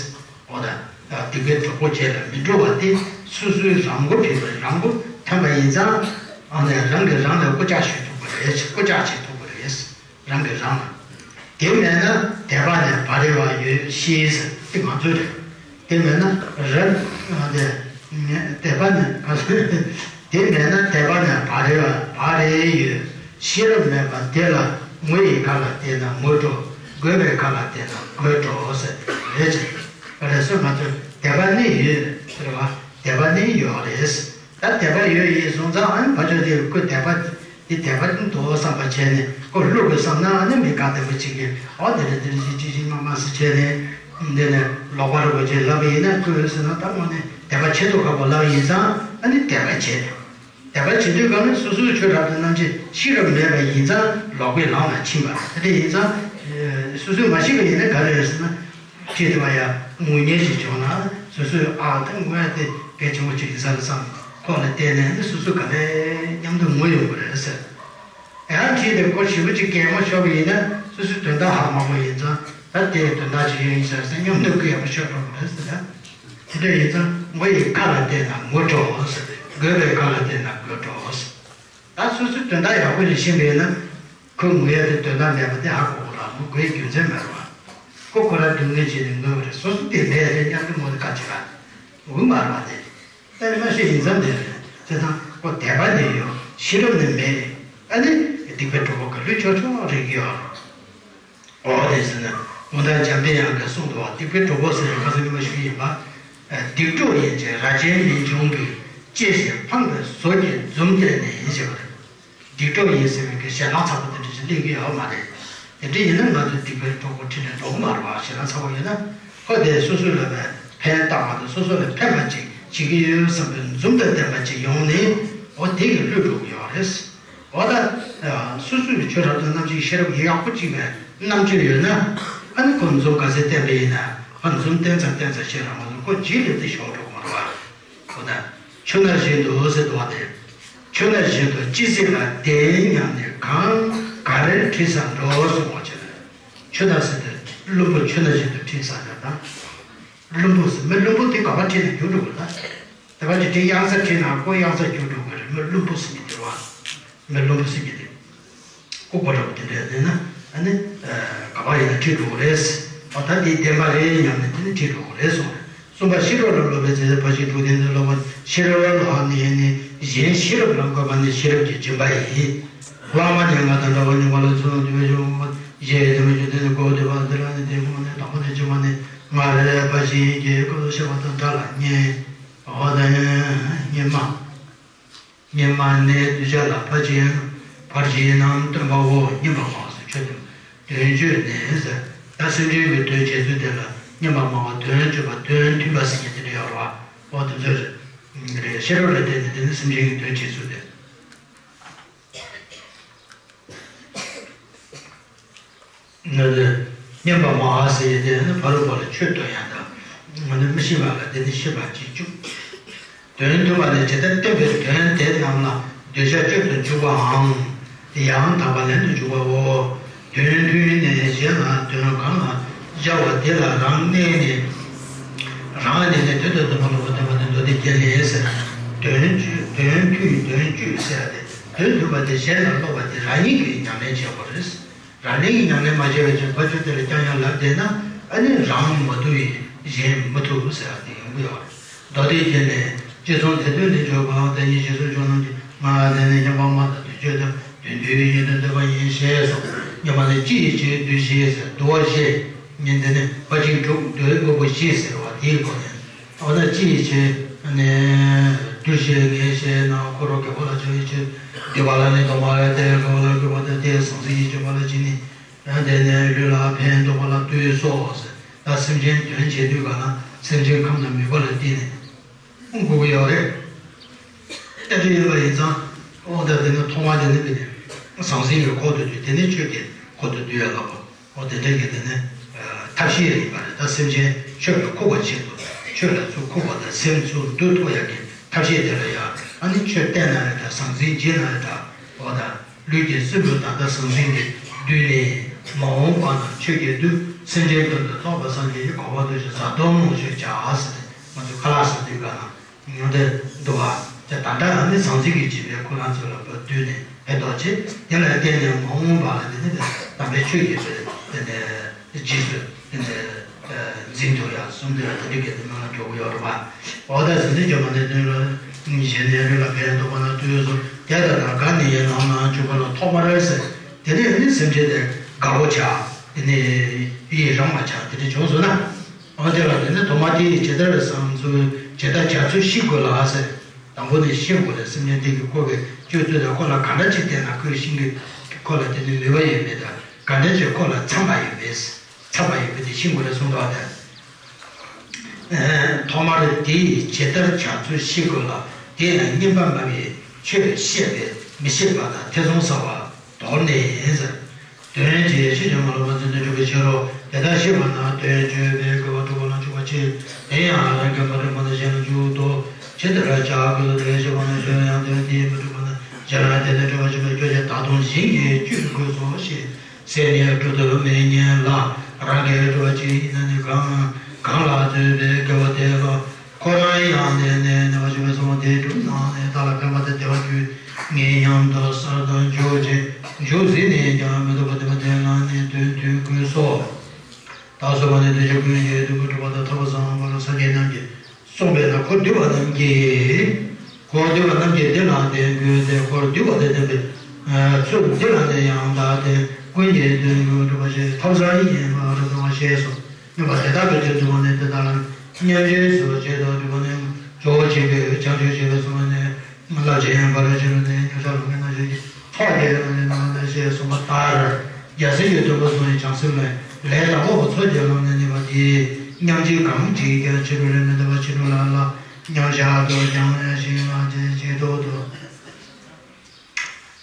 འོ་ད། སྡིག་པའི་གྲོགས་པོ་བྱས་ལ་མི་འགྲོ་བ་དེ་སོ་སོའི་རང་མགོ་ཕྱེ་བ་རང་མགོ་ཐོན་པ་ཡིན་ཙང་། ཨ་ནི་རང་གིས་རང་ལ་སྐུལ་ལྕག་ཞུ་ཐུབ་པ་རེད། སྐུལ་ལྕག་བྱེད་ཐུབ་པ་རེད། རང་གིས་རང་ལ། དེ་མེད་ན་དད་པ་ནི་བ་རེ་བ་ཡོད་ཤེས་ཟེར་དེ་ང་ཚོའི་རེད། དེ་མེད་ན་རབ་དེ་དད་པ་ནི་ག་ཚོད་དེ་མེད་ན་དད་པ་ནི་བ་རེ་བ་བ་རེ་ཡོད། ཤེས་རབ་མེད་པ་དེ་ལ་ངོ་ཡི་ཁ་ལ་བལྟས་ན་ངོ་སྤྲོ། དགོས་པའི་ཁ་ལ་བལྟས་ན་དགོད་བྲོ་ཟེར་རེད་ཅེས་རེད་སོ། ང་ཚོས་དད་པ་ནི་ཡོད་ཟེར་བ་དད་པ་ནི་ཡོད་རེད། ད་དད་པ་ཡོད་ཡིན་སོང་ཙང་ཨ་ནི་ཕར་ཕྱོགས་དེ་ཁོས་དད་པ་འདི་དད་པ་འདུག་བསམ་པ་བྱས་ནས་ཁོ་བླུག་དགོས་བསམ་ན་ཨ་ནི་མི་ག་དེ་མི་གཅིག་གིས་ཨོ་དེ་རེད་དེ་རེད་ཅི་ཅི་ཅི་མ་མ་སི་བྱས་ནས་འདི་ནས་ལོག་པ་རུ་བ་བྱས་ལབ་པ་ཡིན་ན་ཁོས་ཟེར་ན་ད་དངོས་གནས་དད་པ་ཆེ་མདོག་ཁ་པོ་ལབ་ཡིན་ཙང་ཨ་ནི་དད་པ་བྱས། དད་པ་བྱེད་དུས་གང་ན་སོ་སོའི་ཆོས་རབ་ཏུ་རྣམ་འབྱེད་ཤེས་རབ་མེད་པ་ཡིན་ཙང་ལོག་པའི་ལམ་ལ་ཕྱིན་པ་དེ་ཡིན་ཙང་། སོ་སོས་མ་ཤེས་པ་ཡིན་ན་ག་རེ་རེད་ཟེར་ན། ཁྱེད་དེ་བ་ཡ་ངུ་ཉེས་ཤིག་བྱུང་ན་སོ་སོས་ཨ་ད་ངུ་ཡ་དེ་གལ་ཆེན་པོ་ཅིག་ཡིན་ས་རེད་བསམ་ཁོག་ལ་བལྟས་ནས་ནི་སོ་སོ་ག་ལེ་མཉམ་དུ་ངུ་ཡོང་གི་རེད་ཟེར། ཡང་ཁྱེད་དེ་ཁོ་ཞེ་པོ་ཅིག་གད་མོ་ཤོར་བ་ཡིན་ན་སོ་སོའི་དོན་དག་ཧ་མ་གོ་ཡིན་ཙང་ད་དེ་དོན་དག་ཅིག་ཡོད་ཡིན་ཟེར་ཟེར་མཉམ་དུ་གད་མོ་ཤོར་འགྲོ་གི་རེད་ཟེར། དེ་འདྲ་ཡིན་ཙང་ངོ་ཡི་ཁ་ལ་བལྟས་ན་ངོ་སྤྲོ་ཟེར། དགོས་པའི་ཁ་ལ་བལྟས་ན་དགོད་བྲོ་ཟེར། ད་སོ་སོའི་དོན་དག་ཡག་པོ་ཞིག་ཤེས་པས་ན། ཁོས་ངུ་ཡ་དེ་དོན་དག་མེད་པ་དེ་ཧ་གོ་གོ་ལ་ངུ་དགོས་རྒྱུ་མཚན་མེད་རེད་བ། ཁོ་ཁོ་རང་སྡུག་བསྔལ་བྱས་ནས་ངུ་བ་རེད། སོ་སོ་དེ་མེད་རེད་སྙམ་དུ་ངུ་དེ་ག་བྱེད་པ། ངུ་མ་རེད་བ་དེ། ད་ཡིན་ན་ཤེས་ཡིན་ཙམ་དེ་རེད་དེ་དང་ཁོ་དད་པ་ནི་ཡོད་ཤེས་རབ་ནི་མེད། ཨ་ནི་སྡིག་པའི་གྲོགས་པོ་ག་ལུས་ཆོག་ཆོག་རེད་ཀྱི་ཡོད། འོ་དེ་ཟེར་ན་སྔོན་བདག་འཇམ་པའི་དབྱངས་ཀྱིས་གསུངས་འདུག་བ། སྡིག་པའི་གྲོགས་པོ་ཟེར་བའི་ཁ་སང་ཉི་མ་ཞུས་ཡིན་པ། སྡིག་གྲོགས་ཡིན་ཕྱིར་རྭ་ཅན་མི་འབྱུང་གི། གཅེས་ཤིང་ཕངས་པའི་ཟོལ་གྱིས་འཛུམ་བསྟན་ནས་ཡིན་ཞེས་པ་རེད། སྡིག་གྲོགས་ཡིན་ཟེར་བའི་གི་ཞེད་སྣང་ཚ་པོ་དེ་འདྲ་ཞིག་སླེབས་ཀྱི་ཡོད་མ་རེད། དེ་འདྲ་ཡིན་ན་ང་ཚོ་སྡིག་པའི་གྲོགས་པོ་ཁྲིད་ནས་འགྲོ་གི་མ་རེད་བ། ཞེད་སྣང་ཚ་པོ་ཡོད་ན་ཁོ་དེ་སོ་སོ་ལ་བས་ཕན་བཏགས་པ་དང་སོ་སོ་ལ་ཕན་པ་ཅིག་བྱེད་ཀྱི་ཡོད་བསམ་པའི་འཛུམ་དང་ལྡན་པ་ཅིག་ཡོང་ནས་འོ་དེ་གི་བསླུས་འགྲོ་གི་ཡོད་རེད། འོ་ད། སོ་སོའི་ཆོས་རབ་ཏུ་རྣམ་འབྱེད་ཤེས་རབ་ཡག་པོ་གཅིག་པའི་རྣམ་དཔྱོད་ཡོད་ན། ཨ་ནི་ཁོ་འཛུམ་ག་ཚད་བསྟན་པ་ཡིན་ན་ཁོ་འཛུམ་བསྟན་ཙམ་བསྟན་ཙམ་ཤེས་རབ་མ་འཛུམ་ཁོ་རྗེས་ལས་དེ་ཞོག་འགྲོ་མ་རེད་བ། འོ་ད། ཆུ་སྣ་བཞིན་དུ་ཟེར་འདུག་བ་དེ། ཆུ་སྣ་བཞིན་དུ་ཅི་སྲིད་ལ་བདེན་སྙམ་ནས་གང་ག་རེར་དྲི་ཟ་འགྲོ་གསུངས་པ་བྱས་ན། ཆུ་སྣ་ཟེར་དུས་བླུན་པོ་ཆུ་སྣ་བཞིན་དུ་དྲི་ཟ་ཡ་དང་། བླུན་པོ་ཟེར་མི་བླུན་པོ་དེ་ག་པར་ཁྲིད་ན་འགྱུར་འགྲོ་གི་ལ། དེ་བ་ཅི་དེ་གཡང་ས་ཁྲིད་ན་ཁོ་གཡང་ས་འགྱུར་འགྲོ་གི་རེད། མི་བླུན་པོ་ཟེར་མི་དེ་བ། མི་བླུན་པོ་ཟེར་མི་དེ། ལྐུགས་པ་འདྲ་པོ་དེ་འདྲ་ཡིན་ན་ཨ་ནི། ག་པར་ཡིན་ན་ཁྲིད་འགྲོ་གི་རེད། འོ་ད་དེ་བདེན་པ་རེད་སྙམ་ནས་དེ་ནི་ཁྲིད་འགྲོ་གི་རེད་གསུངས་རེད། གསུམ་པ་ཤེས་རབ་ལ་སློབ་པའི་ཚེ་ཕར་ཕྱིན་དྲུག་ལྡན་དུ་སློབ་པ་ཤེས་རབ་ལ་ནི་ནི་གཞན་ཤེས་རབ་ལ་འགོད་པ་ནི་ཤེས་རབ་ཀྱི་སྦྱིན་པ་ཡིན། བླ་མ་ནི་ང་དང་འདྲ་བ་ཉོན་མོངས་ལ་ཚུར་འདུས་པའི་གཞུང་ཞེས་དེ་མི་རྒྱུ་དེ་ནི་གོ་བདེ་བ་འདི་ལ་ནི་དེ་ཁོང་ནི་དང་པོ་ནས་བྱུང་བ་ནི་ང་རེ་རེ་ཕར་ཕྱིན་གྱི་སྐབས་སུ་བཤད་པ་དང་འདྲ་ལ་སྙན། འོ་དེ་སྙན་མ། སྙན་མ་ནི་གདུལ་བྱ་ལ་ཕར་ཕྱིན་ཕར་ཕྱིན་ནམ་སྟོན་པའོ། སྙན་པ་མ་ཟེར་ཆོས་དང་དོན་བརྗོད་ནས་ཟེར། ད་སེམས་ཅན་གྱི་དོན་བྱེད་ཚུལ་དེ་ལ་སྙན་པ་སྨྲ་བ་དོན་བརྗོད་པ་དོན་མཐུན་པ་ཟེར་མཁན་དེ་འདྲ་ཡོད་རེད་བ། འོ་དེ་ཚོ་རེད། ཤེས་རབ་ལ་བརྟེན་ནས་དེ་ནི་སེམས་ཅན་གྱི་དོན་བྱེད་ཚུལ་དེ། ནི་སྙན་པ་སྨྲ་བ་ཟེར་ཡས་དེ་ནི་ཕ་རོལ་པོ་ལ་ཆོས་སྟོན་ཡ་དང་། ང་ནི་མི་ཤེས་པ་ལ་དེ་ནི་ཤེས་པར་བྱེད་བཅུག་དོན་མཐུན་པ་ནི་ཇི་ལྟར་བསྟན་པའི་དོན་དེ་རྣམས་ལ་གདུལ་བྱ་སྤྱོད་དུ་འཇུག་པའམ། ཡང་དག་པ་ལེན་དུ་འཇུག་པའོ། དོན་མཐུན་ནས་གཞན་ལ་དོན་གང་ལ་སྦྱར་བ་དེ་ལ་རང་གནས་ནས། རང་གནས་ནས་དོན་དུ་སྟོན་པ་སློབ་པ་སྟོན་པ་ནི་མདོ་སྡེ་རྒྱན་ལས་ཟེར། དོན་བཅུ་དོན་མཐུན་དོན་བཅུ་ཟེར་ཏེ་དོན་མཐུན་པ་དེ་གཞན་ལ་སློབ་པ་དེ་རང་ཉིད་ཀྱིས་ཉམས་ལེན་བྱེད་དགོས་རེད། རང་ཉིད་ཀྱིས་ཉམས་ལེན་མ་བྱས་པའི་ཕྱིར་ཕར་ཕྱོགས་དེ་ལ་ཀྱང་ཡང་ལབ་བསྡད་ན་ཨ་ནི་རང་མ་ཐུབ་པས་གཞན་མི་ཐུབ་ཟེར་བ་དེ་ཡོང་གི་ཡོད་རེད། མདོ་སྡེ་རྒྱན་ལས། ཅི་གསུངས་དེ་དོན་དེ་བརྗོད་པའང་། ད་ཉིད་ཞེས་སོགས་ཕྱོགས་རྣམས་ཀྱི། ང་དེ་ནི་སྙན་པ་སྨྲ་དང་དུས་མཆོད་དང་། དོན་མཐུན་ཡིན་དུ་འདོད་པ་ཡིན་ཞེས་སོགས། སྙན་པ་ནི་ཅི་ཡི་ཕྱིར་འདུ་ཤེས་ཟེར་འདུ་བ་ཞེས། ཉིན་དེ་ནི་ཕ་གཅིག་དྲུག་འདོད་དངོས་པོ་བཞི་ཟེར་བ་དེའི་སྒོ་ནས། འོ་ན་ཅི་ཡི་ཕྱིར་ནས་འདུ་ཤེས་ངེས་ཤེས་ན་འཁོར་བ་རྒད་པོ་ལ་སྦྱོར་བའི་ཕྱིར། སྡིག་པ་ལ་ནི་སྡོམ་པ་ལ་དེ་དགའ་བ་ལ་སྤྲོ་བ་དང་དེ་ཟང་ཟིང་ཡིད་ཆེས་པ་ལ་བྱིན་ནི། ཡང་དེ་ནས་ལུས་ལ་ཕན་འདོགས་པ་ལ་ལྟོས་སོ་ཟེར། ད་སེམས་ཅན་དོན་བྱེད་དུས་ག་ན་སེམས་ཅན་ཁམས་དང་མོས་པ་ལ་བརྟེན་ནས། དགོས་ཀྱི་ཡོད་རེད། ལྟ་དུས་ཡིན་པ་ཡིན་ཙང་། དབང་དང་དེ་ནི་མཐོང་བ་དེ་ནི་མི་དེ། ཟང་ཟིང་གི་འཁོར་དུ་འདུས་དེ་ནི་ཆོས་ཀྱི་འཁོར་དུ་འདུས་ཡ་ལ་གོ། འོ་དེ་འདྲ་གི་དེ་ནི་ཐབས་ཤེས་ཡིན་པ་རེད། ད་སེམས་ཅན་ཆོས་ལ་ཁུག་པ་ཆེད་དུ་ཆོས་ལ་ཚུར་ཁུག་པ་དང་སེམས་ཚུར་འདུལ་ཐུབ་ཡ་གི་ཐབས་ཤེས་དེ་ལ་ཡ། ཨ་ནི་ཆོས་བསྟན་ན་ཡང་འདྲ། ཟང་ཟིང་བགྱིས་ན་ཡང་འདྲ། འོ་ད་ལུས་ཀྱི་སྲིན་བུ་ད་ལྟ་ཟང་ཟིང་གིས་བསྡུས་ནས། མ་འོངས་པ་ན་ཆོས་ཀྱི་བདུད་སེམས་ཅན་དོན་དུ་རྟོགས་པ་སངས་རྒྱས་ཀྱི་གོ་འཕང་ཐོབ་ཕྱིར་བཟའ་བཏུང་མང་ཤོས་བྱ་ཟེར་ཏེ། ང་ཚོ་ཁ་ལག་ཟ་དུས་ག་ན་ཉོ་སྟེ་འདུག་བ། དེ་ད་ལྟ་ཨ་ནི་ཟང་ཟིང་གིས་བགྱིས་པའི་ཁོ་རང་ཚོ་ལ་བསྡུས་ནས་ཕན་ཐོགས་ཆེ། དེ་ལ་བརྟེན་ནས་མ་འོངས་པ་ལ་དེ་ནི་དམ་པའི་ཆོས་ཀྱི་དེ་ནི་རྗེས་སུ་དེ་ནི་འཛིན་ཐུབ་ཡག་གསུམ་དེ་ལ་དེ་འདྲའི་གི་དེ་མི་ལ་འགྲོ་གི་ཡོད་རེད་པ། འོ་ད་ཟིན་ཚེ་སྐྱོ་མ་ནས་དོན་ལ་གཞན་ནས་ལུས་ལ་ཕན་འདོགས་པ་ན་དུས་སུ་དེ་ལྟར་དགའ་ནི་ཡི་ནང་ན་འཇུག་པ་ལ་ཐོག་མར་ཟེར། དེ་ནས་ནི་སེམས་ཅན་དེ་དགའ་བོ་ཆགས། དེ་ནས་ཡི་རང་བ་ཆགས། དེ་འདྲ་བྱུང་སོང་ན། འོ་དེ་ལ་དེ་ནི་ཐོག་མ་དེ་ཡི་ཇི་ལྟར་བསམ་ཚུལ་ཇི་ལྟར་བྱ་ཚུལ་ཤེས་དགོས་ལ་ཟེར། དང་པོ་ནས་ཤེས་དགོས་ལ། སེམས་ཅན་དེ་གི་ཁོ་གི་སྤྱོད་ཚུལ་དང་ཁོ་ལ་ག་འདྲ་ཅིག་བལྟས་ན་ཁོས་ཤིང་གི་ཁོ་ལ་དེ་ནི་ནུས་པ་ཡོད་མེད་དང་། ག་འདྲ་ཅིག་ཁོ་ལ་འཚམ་པ་ཡོད་མེད། འཚམ་པ་ཡོད་མེད་དེ་ཤེས་དགོས་ལ་གསུངས་ཐོག་དེ། ཐོག་མར་དེ་ཡི་ཇི་ལྟར་བྱ་ཚུལ་ཤེས་དགོས་ལ། དེ་ཡང་རྙེད་པ་སྨྲ་བའི་ཆོས་བཤད་པས་མི་ཤེས་པ་དང་ཐེ་ཚོམ་ཟ་བ། དོར་ནས་ཟེར། དོན་གྱི་ཕྱིར་ཀྱང་མ་ལོག་པར་འཛིན་དུ་འཇུག་པའི་ཕྱིར་རོ། དེ་ལྟར་ཤེས་པ་ན་དོན་བརྗོད་པའི་དགེ་བ་སྒྲུབ་པ་ལ་འཇུག་པ་ཕྱིར། དེ་ཡང་རང་གིས་མ་བསྒྲུབས་པ་ན་གཞན་ལ་འཇུག་ཏུ་ཇི་ལྟར་བྱ་དགོས་དེ་ཤེས་པ་ན་གཞན་ཡང་དོན་དེས་མི་འགྲུབ་པ་ན་གཞན་ལ་དེ་ལྟར་འགྲུབ་པར་བྱེད་པའི་སྐྱོ་ཤས་དག་དང་གཞན་གྱིས་བསྐྱུར་དགོས་སོ་ཞེས་ཟེར་ནས་སྒྲུབ་ཏུ་མེད་ཉིད་ལ། རང་གིས་བསྒྲུབས་པ་ཅིག་ཡིན་ན་ནི་གང་གང་ལ་བརྩོན་པའི་དགེ་བ་དེ་ལ། ཁོ་རང་ཡང་དེ་ནས་ནུས་པ་ཆེ་བའི་ཚོགས་དེ་སྒྲུབ་གནང་ནས་བདག་ལ་ཕན་པ་དང་བདེ་བ་རྒྱུ་ངེས་སྙམ་དུ་གསར་དུ་འཇུག་ཅིང་འཇུག་ཟིན་ནས་ཀྱང་མི་ཐུབ་པ་དེ་མ་དེ་ལ་ནི་དོན་མཐུན་དགོས་སོ། ད་གསུམ་པ་ནི་དོན་གྱི་ཀུན་གཞི་དོན་གྱི་སྒྲུབ་པ་དང་ཐོབ་པ་བཟང་པོ་ལ་སངས་རྒྱས་རྣམས་ཀྱིས་གསུངས་པས་ན། འཁོར་འདུས་པ་རྣམས་ཀྱིས་འཁོར་འདུས་པ་རྣམས་ཀྱིས་འདི་ལ་བརྟེན་དགོས་ཏེ། འཁོར་འདུས་པ་དང་ལྡན་པའི་ཚུལ་འདི་ལ་ནི་ཡང་དག་སྟེ་ཀུན་གྱི་དོན་གྱི་སྒྲུབ་པ་ཞེས་ཐབས་བཟང་ཡིན་པར་གསུངས་པ་ཞེས་སོ། སྨྱོན་པ་དེ་དག་གི་དོན་དུ་བ་ནི་དེ་དག་ལ་མཉམ་རྗེས་སུ་བྱེད་དོ། དུ་བ་ནི་ཇོ་བོ་ཆེན་པོས་བྱང་ཆུབ་ཅེས་པའི་གསུང་བ་ནི་རླབས་ཆེན་ཕ་རོལ་ཕྱིན་ནི་མཉམ་གཞག་ལམ་གྱི་རྣམ་གཞག་གི་ཚོགས་བརྒྱད་ཀྱི་རྣམ་གཞག་ཞེས་གསུངས་པ་ལྟར། རྒྱལ་སྲས་ཀྱི་སྟོན་པ་གསུམ་གྱི་བྱང་སེམས་ལས་ལས་དང་པོ་བ་ཚོགས་བརྒྱད་ལམ་ནས་གནས་པ་དེས་མཉམ་རྗེས་གང་བགྱིས་ཀྱང་ཕྱི་རོལ་ལས་མི་འདའ་བ་ཕྱི་རོལ་ལ་ལ་མཉམ་གཞག་ཏུ་བགྱང་ཞིང་ལ་རྗེས་རྗེས་ཐོག་ཏུ།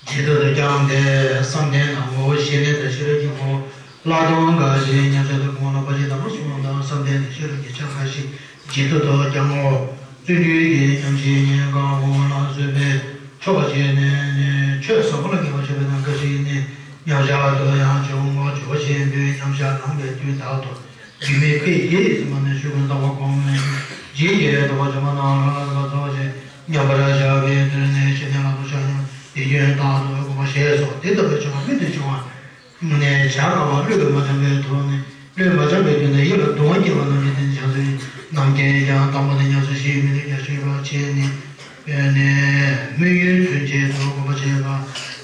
རྗེས་ཐོག་ཏུ་བགྱང་སྟེ་བསམ་གཏན་དང་ངོ་བོ་ཞི་གནས་དང་ཤེས་རབ་ཀྱི་ངོ་བོ་ལྷག་མཐོང་འགའ་ཞིག་མཉམ་གཞག་ཏུ་སྒོམ་ལ་ཕར་ཕྱིན་དང་པོ་གསུམ་དང་བསམ་གཏན་དང་ཤེས་རབ་ཀྱི་ཆ་འགའ་ཞིག་རྗེས་ཐོག་ཏུ་བགྱང་ངོ་། བརྩོན་འགྲུས་ཀྱི་ཉམས་བཞེས་ཉེན་ཁ་འོང་ལ་བཟོད་པས་ཆོག་པ་བྱས་ནས་ནི་ཆོས་བཟང་པོ་ལ་ངེས་པར་བྱེད་པ་དང་འགའ་ཞིག་ནི་མཉམ་གཞག་ཏུ་ཡང་བྱུང་ངོ་། ཇོ་བོ་ཆེན་པོས་མཉམ་གཞག་གནང་བའི་དུས་དག་ཏུ། རྒྱུད་སྨིན་དཔེ་བརྒྱད་ཟིན་པ་ནི་ཆོས་ཀུན་དག་པ་སྒོམ་ལས་རྗེས་ཀྱི་དོགས་པ་བཅོམ་པ་དང་ལྷག་ལྷག་ཏུ་ཚོགས་ཀྱི་མཉམ་པར་བཞག་པའི་དོན་ནི་ཕྱི་ནས་ལམ་དུ་བྱ་སྙོམས་དེ་རྒྱུན་དག་ཏུ་སྒོམ་པ་ཞེས་སོ། དེ་ལྟ་བུའི་བྱ་བ་སྨིན་དུ་བྱུང་བ་ནས་བྱ་དཀའ་བ་བློས་མ་འཆམ་པའི་དོན་ནི་བློས་མ་འཆམ་པའི་དོན་ནི་ཡིད་ལ་གདུང་བ་སྐྱེ་བ་རྣམས་ཀྱི་དོན་བྱ་ཚུལ་ནམ་མཁའི་ཀྱང་དང་པོ་ནས་ཉམས་སུ་བཞེས་མི་ནུས་ཀྱང་ཤེས་པར་བྱས་ནས་ནས་སྨོན་ཡུལ་ཚུན་ཆད་དུ་སྒོམ་པ་བྱེད་པ་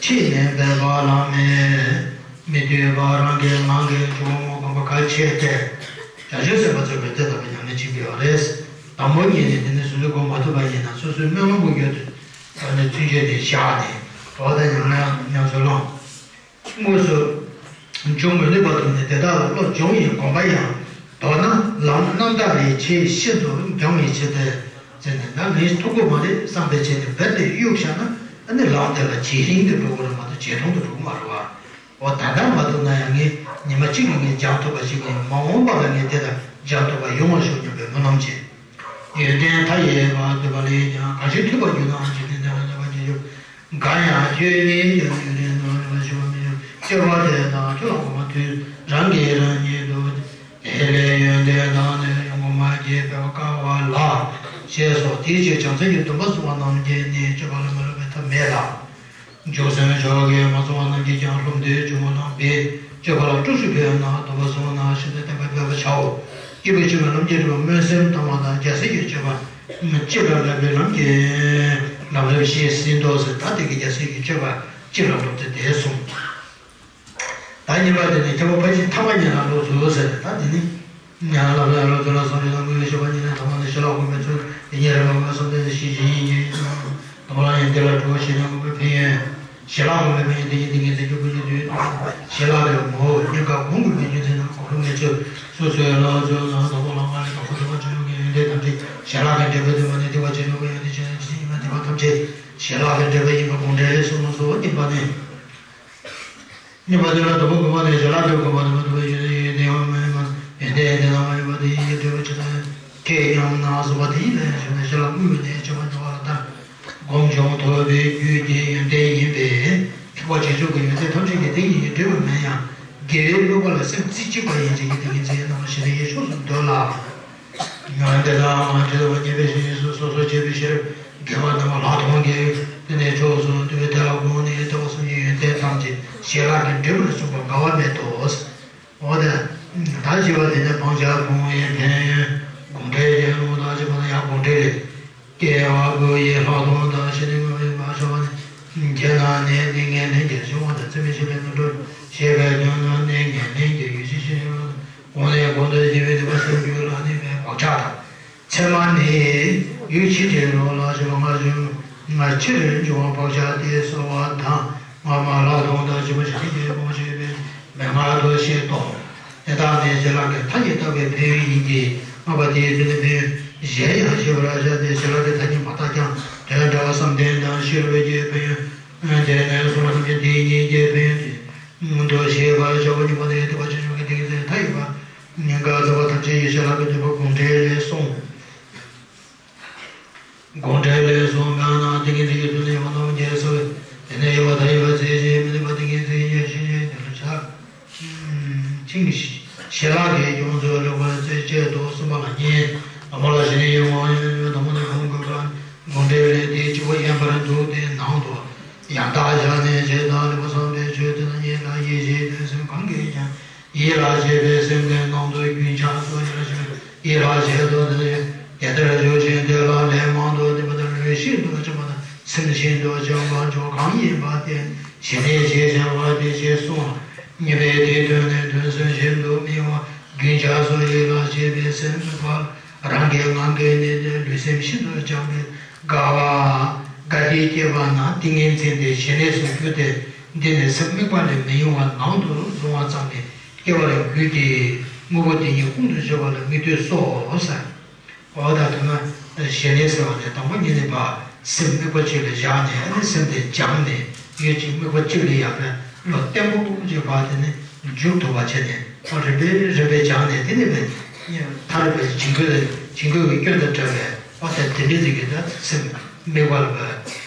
ཁྲིད་ནས་འབད་པ་ལ་མེད། མི་འདོད་པ་རང་གི་ངང་གིས་འབྱུང་བ་སྒོམ་པ་གལ་ཆེ་སྟེ། བྱང་ཆུབ་སེམས་དཔའ་ཚོས་པའི་དེ་ལྟ་བུའི་ཉམས་ལེན་བྱེད་ཀྱི་ཡོད་རེད། དང་པོ་ཉིད་ནས་དེ་ནི་སོ་སོས་སྒོམ་མ་ཐུབ་པ་ཡིན་ན་སོ་སོའི་སྨོན་ལམ་པོ་ཡོད་དུ་ད་ནི་ཚུན་ཆད་དེ་བཞག་ནས་འགྲོ་བ་དང་ཉམས་ལེན་ཉམས་སུ་བླང་། དངོས་སུ་འབྱུང་མི་ནུས་པ་དུ་ནི་དེ་དག་ལ་བློ་སྦྱོང་བའི་སྒོམ་པ་ཡང་མདོར་ན་ལམ་རྣམ་དག་ལས་ཆེས་ཤིན་ཏུ་འགྱང་བའི་ཕྱིར་ཏེ། ཟེར་ནས་ད་ངས་ཐུབ་ཀྱི་མ་རེད་བསམ་པའི་ཆེད་དུ་རྦད་དེ་གཡུག་བཞག་ན་ཨ་ནི་ལམ་དེ་ལ་ཇེ་རིང་དུ་འགྲོ་གི་རེད་མ་གཏོགས་ཇེ་ཐུང་དུ་འགྲོ་གི་མ་རེད་བ། འོ་ད་ལྟ་མ་ཐུབ་ན་ཡང་ངས་ཉི་མ་གཅིག་གིས་ངས་སྦྱང་ཐུབ་པ་ཞིག་ཡིན། མ་འོངས་པ་ལ་ངས་དེ་དང་སྦྱང་ཐུབ་པ་ཡོང་བ་ཤོག་སྙམ་པའི་སྨོན་ལམ་བྱེད། ཡོན་ཏན་མཐའ་ཡས་པ་འདོད་པ་ལས་ཀྱང་། གང་ཞིག་ཐོས་པ་རྒྱུད་དང་འཇིག་རྟེན་འདས་ལ་གནོད་པ་ཅི་འབྱུང་། འགའ་ཡང་ཁྱོད་ཉིད་ཀྱང་ཡོན་ཏན་དང་ལྡན་པ་ཞུ་བ་མི་འབྱུང་། སྤྱོད་པ་དེ་དག་ཁྱོད་ལ་གོམས་པ་དུས་རང་གིས་རང་ཉིད་དུ། དེ་ལས་ཡོན་ཏན་དང་ནི་ཡོན་གོང་མ་རྒྱས་པའི་དཀའ་བ་ལ། ཞེས་སོ། དེའི་ཕྱིར་བྱང་སེམས་ཀྱི་སྡོམ་པ་བསྲུང་བ་རྣམས་ཀྱིས་ནི་སྤྱོད་པ་ལ་མི་སློབ་པའི་ཐབས་མེད་ལ། འཇུག་སེམས་མཆོག་གིས་མ་བསྲུང་བ་རྣམས་ཀྱིས་ཀྱང་སློབ་འདོད་བྱུང་བ་རྣམས་པས་སྤྱོད་པ་ལ་སྤྲོ་ཚུལ་འཕེལ་ན་སྡོམ་པ་བསྲུང་བ་ན་ཤིན་ཏུ་བརྟན་པར་འབད་པར་བྱའོ། སྐྱེས་བུ་འཆི་བའི་ལམ་གྱི་སྒྲིབ་པ་སྨོན་སེམས་དང་བ་དང་རྒྱལ་སྲས་ཀྱི་སྤྱོད་པ་སྤྱི་ལ་བསླབ་པའི་ལམ་གྱི་ལམ་རིམ་བཤད་ཟིན་ཏོ་ཟེར། ད་དེ་གི་རྒྱལ་སྲས་ཀྱི་སྤྱོད་པ་སྤྱི་ལ་སློབ་སྟེ་དེ་གསུངས། ད་གཉིས་པ་དེ་ནི་ཁྱད་པར་ཕར་ཕྱིན་ཐ་མ་གཉིས་ལ་སློབ་ཚུལ་ཟེར། ད་དེ་ནི་ཉན་ལ་ལ་སློབ་ཚུལ་ལ་བསམ་བློ་དང་དངོས་ཡོད་ཤེས་པ་གཉིས་ལ་ཐ་མ་ནི་ཞི་ལྷག་སྒོམ་པའི་ཚུལ་དེ་ཉིད་རེད་པ། སྒོམ་པའི་བསམ་གཏན་ནི་ཤེས་བཞིན་ཉིད་ཡིན་ནོ། དང་པོ་ལ་ཡང་འདི་ལ་གྲོགས་ཤེས་ན་སྒོམ་པའི་ཕན་ཡོན། ཞི་ལྷག་སྒོམ་པའི་ཕན་ཡོན་དེ་ཉིད་དེ་ཉིད་དེ་ཀྱང་ཀུན་གྱི་དོན། ཞི་ལྷག་གི་ངོ་བོ་གཉིས་ཀ་གོང་གི་མི་རྒྱུ་མཚན་དང་གོ་རིམ་ལས་ཚུལ་སོ་སོའི་ལོ་ཚོད་ནང་དང་པོ་ལ་མ་ལས་དང་པོ་སྒྲུབ་པ་ཆེན་པོ་གི་ཡོན་ཏན་ཐམས་ཅད་ཞི་ལྷག་གི་འབྲས་བུ་དེ་མ་ནི་སྡིག་པ་ཆེན་པོ་གི་ཡོན་ཏན་ཆེ་ན་ཇི་སྲིད་ཡིན་པ་སྡིག་པ་ཐམས་ཅད་ཞི་ལྷག་གི་འབྲས་བུ་ཡིན་པ་དགོངས་འགྲེལ་གསུངས་སོ། གཉིས་པ་ནི། གཉིས་པ་དེ་ལ་དང་པོ་གོམས་པ་ནི་ཞི་ལྷག་གི་གོམས་པ་དང་པོ་དང་པོའི་ཡོན་ཏན་ཡོན་ཏན་ཡང་མེད་པ་ཡོན་ཏན་ཡོན་ཏན་དང་མ་ཡིན་པ་དེ་ཡི་འབྲས་བུ་ཇི་ལྟར་ཁས་བསྙམ་ན་གསུངས་པ་དེ་ཡི་ལན་ཞུ་ནས་ཞི་ལྷག་དངོས་ཡོད་ནས་སྤྱོད་པ་འགྱུར་བ་ལ་ལྟར་སྒོམ་ འབྱུང་ཐོབ་པའི་རྒྱུད་ཀྱི་ཡོན་ཏན་ཡིན་པས། ཐེག་པ་རྗེས་འཇུག་གི་ཡོན་ཏན་ཐམས་ཅད་ཀྱི་སྟེང་ཡིན་གྱི་འབྲས་བུ་མིན་ཡང་། དགེ་བའི་དམིགས་པ་ལ་སེམས་རྩེ་གཅིག་པ་ཡིན་ཅིག་གི་ཏིང་ངེ་འཛིན་རྣམ་པ་བཞི་ལྡན་གྱི་ཕྱོགས་སུ་འདོད་ལ། ཡང་དེ་ལ་ང་འདྲེན་པ་ཉེས་པའི་ཞིང་སོ་སོ་སོ་བྱེད་པའི་ཕྱིར། དགེ་བ་རྣམ་པ་ལྷག་མཐོང་གི་དེ་ནས་ཕྱོགས་སུ་འདོད་པའི་དེ་ལ་དགོངས་ནས་ཐེག་པ་གསུམ་གྱི་ཡོན་ཏན་ཐམས་ཅད་ཞལ་ལག་གི་འབྲས་བུ་ལ་སོགས་པ་འགལ་བ་མེད་དོ། འོ་ད། ད་བཞི་པ་དེ་ནི་སྤང་བྱ་ཕུང་བའི་ཕན་ཡོན། དགོངས་འགྲེལ་གྱི་ལུང་དང་བཅས་པ་ནི་ཡང་དགོངས་འགྲེལ་ལས། སྐྱེ་བ་ཀུན་གྱི་ལྷག་མཐོང་དང་ཤེས་ནས་ངོ་བོས་མ་ཕྱོགས་ནས། ཁྱེད་རྣམས་ནི་ཏིང་ངེ་ལེན་གྱི་གཞི་དབང་དང་ཚད་མའི་ཤེས་པའི་རྣམ་གྲོལ་ཞེས་པའི་དོན་ནི་ངེས་ལེན་གྱི་ཡུལ་ཤེས་ཤེས་པ་དང་གོང་ནས་གོང་དུ་བཤད་པའི་ནུས་པ་སེམས་རྒྱུད་ལ་གནས་པའི་བག་ཆགས་དང་། ཚད་མ་ནི་ཡུལ་ཕྱི་དེ་རོ་ལ་ཞི་བ་སྔར་བྱུང་ཕྱིར་འབྱུང་བ་བག་ཆགས་དེ་གསོ་བ་དང་སྔ་མ་ལྷག་མཐོང་དང་ཞི་བ་ཞི་བདེ་སྐྱེ་སྤོང་བྱེད་པའི་མན་ངག་ཏུ་བཤད་དོ། དེ་དག་ནི་བྱིན་རླབས་ཀྱི་མཐའ་ཉིད་བརྟག་པའི་ཕན་ཡོན་ཡིན་གྱི། ལྔ་པ་དེའི་ཚུལ་ནི་ཕན་ཡོན་གཞན་ཡང་ཤེས་པར་བྱ་སྟེ། བྱིན་རླབས་ཀྱི་མཐའ་ཉིད་མ་བརྟགས་ཀྱང་དོན་འདྲ་བ་བསམ་གཏན་དང་ཤེས་རབ་ཀྱི་ཕན་ཡོན། དེ་ནས་གསུངས་པ་ཐམས་ཅད་དེ་ཉིད་ཀྱི་ཕན་ཡོན་དུ་ཤེས་པར་བྱའོ། གཉིས་པ་ནི་ཐེག་པ་ཆེན་པོའི་ཏིང་འཛིན་མཐའ་ཡས་པ། ཉིན་དཀར་རྩ་བ་ཐམས་ཅད་ཀྱི་བྱིན་རླབས་ཀྱི་འདོད་པ་དགོངས་འགྲེལ་ལས་གསུངས། དགོངས་འགྲེལ་ལས་གསུངས་པ་ན་ཏིང་ངེ་འཛིན་གྱི་ཚུལ་ནི་ཡང་ནམ་རྒྱས་སོ། དེ་ནས་དབྱེ་བ་མཐའ་ཡས་པ་རྩད་གཅོད་མི་ནུས་པ་ཏིང་ངེ་འཛིན་ཡེ་ཤེས་ཉིད་དུ་བྱ། ཅིང་ཞལ་ལག་གི་སྦྱོང་ཚུལ་ལེགས་པར་རྩད་གཅོད་དུ་གསུངས་པ་ལ་ཉན། དང་པོ་ལ་ཞི་གནས་ཀྱི་ངོ་བོ་ཉམས་ལེན་དང་པོ་ནས་གོང་དགོས་པ། དགོངས་འགྲེལ་ལས་དེ་གཅིག་པུ་ཡིན་པར་འདུག་སྟེ་ནང་དུ་ཡང་དག་བཞག་ནས་ཇི་ལྟར་ལེགས་པར་བསམས་པའི་ཆོས་དེ་དག་ཉིད་ལ་ཡིད་ཆེས་དོན་སེམས་གང་གིས་ཀྱང་། ཡིད་ལ་བྱེད་པའི་སེམས་དེ་ནང་དུ་རྒྱུན་ཆགས་སུ་ཡིད་ལ་བྱེད་པའི་ཡིད་ལ་བྱེད་དོ། དེ་ལྟར་འཇུག་ཅིང་དེ་ལ་ལན་མང་དུ་བསྟན་པ་དང་ལུས་ཤིན་ཏུ་འཇམ་པ་དང་སེམས་ཤིན་ཏུ་བྱང་བར་འཇུག་གང་ཡིན་པ་དེ་ཞི་གནས་ཞེས་བྱ་བ་དེ་ཞེས་གསུངས། ཉན་པས་དེའི་དོན་ནི་དོན་སེམས་ཤིན་ཏུ་སྨིན་པ་རྒྱུན་ཆགས་སུ་ཡིད་ལ་བྱེད་པའི་སེམས་སྨིན་པ་རང་གི་ངང་གིས་གནས་ཏེ་ལུས་སེམས་ཤིན་ཏུ་སྦྱངས་པའི་དགའ་བ་དགའ་བདེ་སྐྱེས་པ་ན་ཏིང་ངེ་འཛིན་དེ་ཞི་གནས་སུ་གྱུར་ཏེ། འདི་ནི་སེམས་དམིགས་པ་ལས་མི་གཡོ་བ་ནང་དུ་བཟུང་བ་ཙམ་ལས་སྐྱེ་བ་ལ་རྒྱུ་སྟེ། དངོས་པོ་དེ་ཉིད་ཀུན་ཏུ་སྦྱོར་བ་ལ་དམིགས་དུས་སོ་ཟེར། འོ་ད་དེ་ན་ཞི་གནས་ཟེར་བ་དེ་དང་པོ་ཉིད་ནས་ཕར་སེམས་དམིགས་པ་གཅིག་ལ་བཞག་ནས། ཨ་ནི་སེམས་དེ་སྦྱངས་ནས་ཡོད་ཅིག་དམིགས་པ་གཅིག་ལ་ཡར་བློ་བརྟན་པོ་གཅིག་ཕར་དེ་ནས་འཇུག་ཐུབ་པ་བྱས་ནས། ཨ་རིམ་པས་རིམ་པས་སྦྱངས་ནས་དེ་ནས་བས་མཐར་བས་བྱིང་རྒོད་བྱིང་རྒོད་ཀྱི་སྐྱོན་དང་བྲལ་བའི། ཨ་ད་དེ་འདྲའི་ཅིག་གི་ད་སེམས་དམིགས་པ་ལ་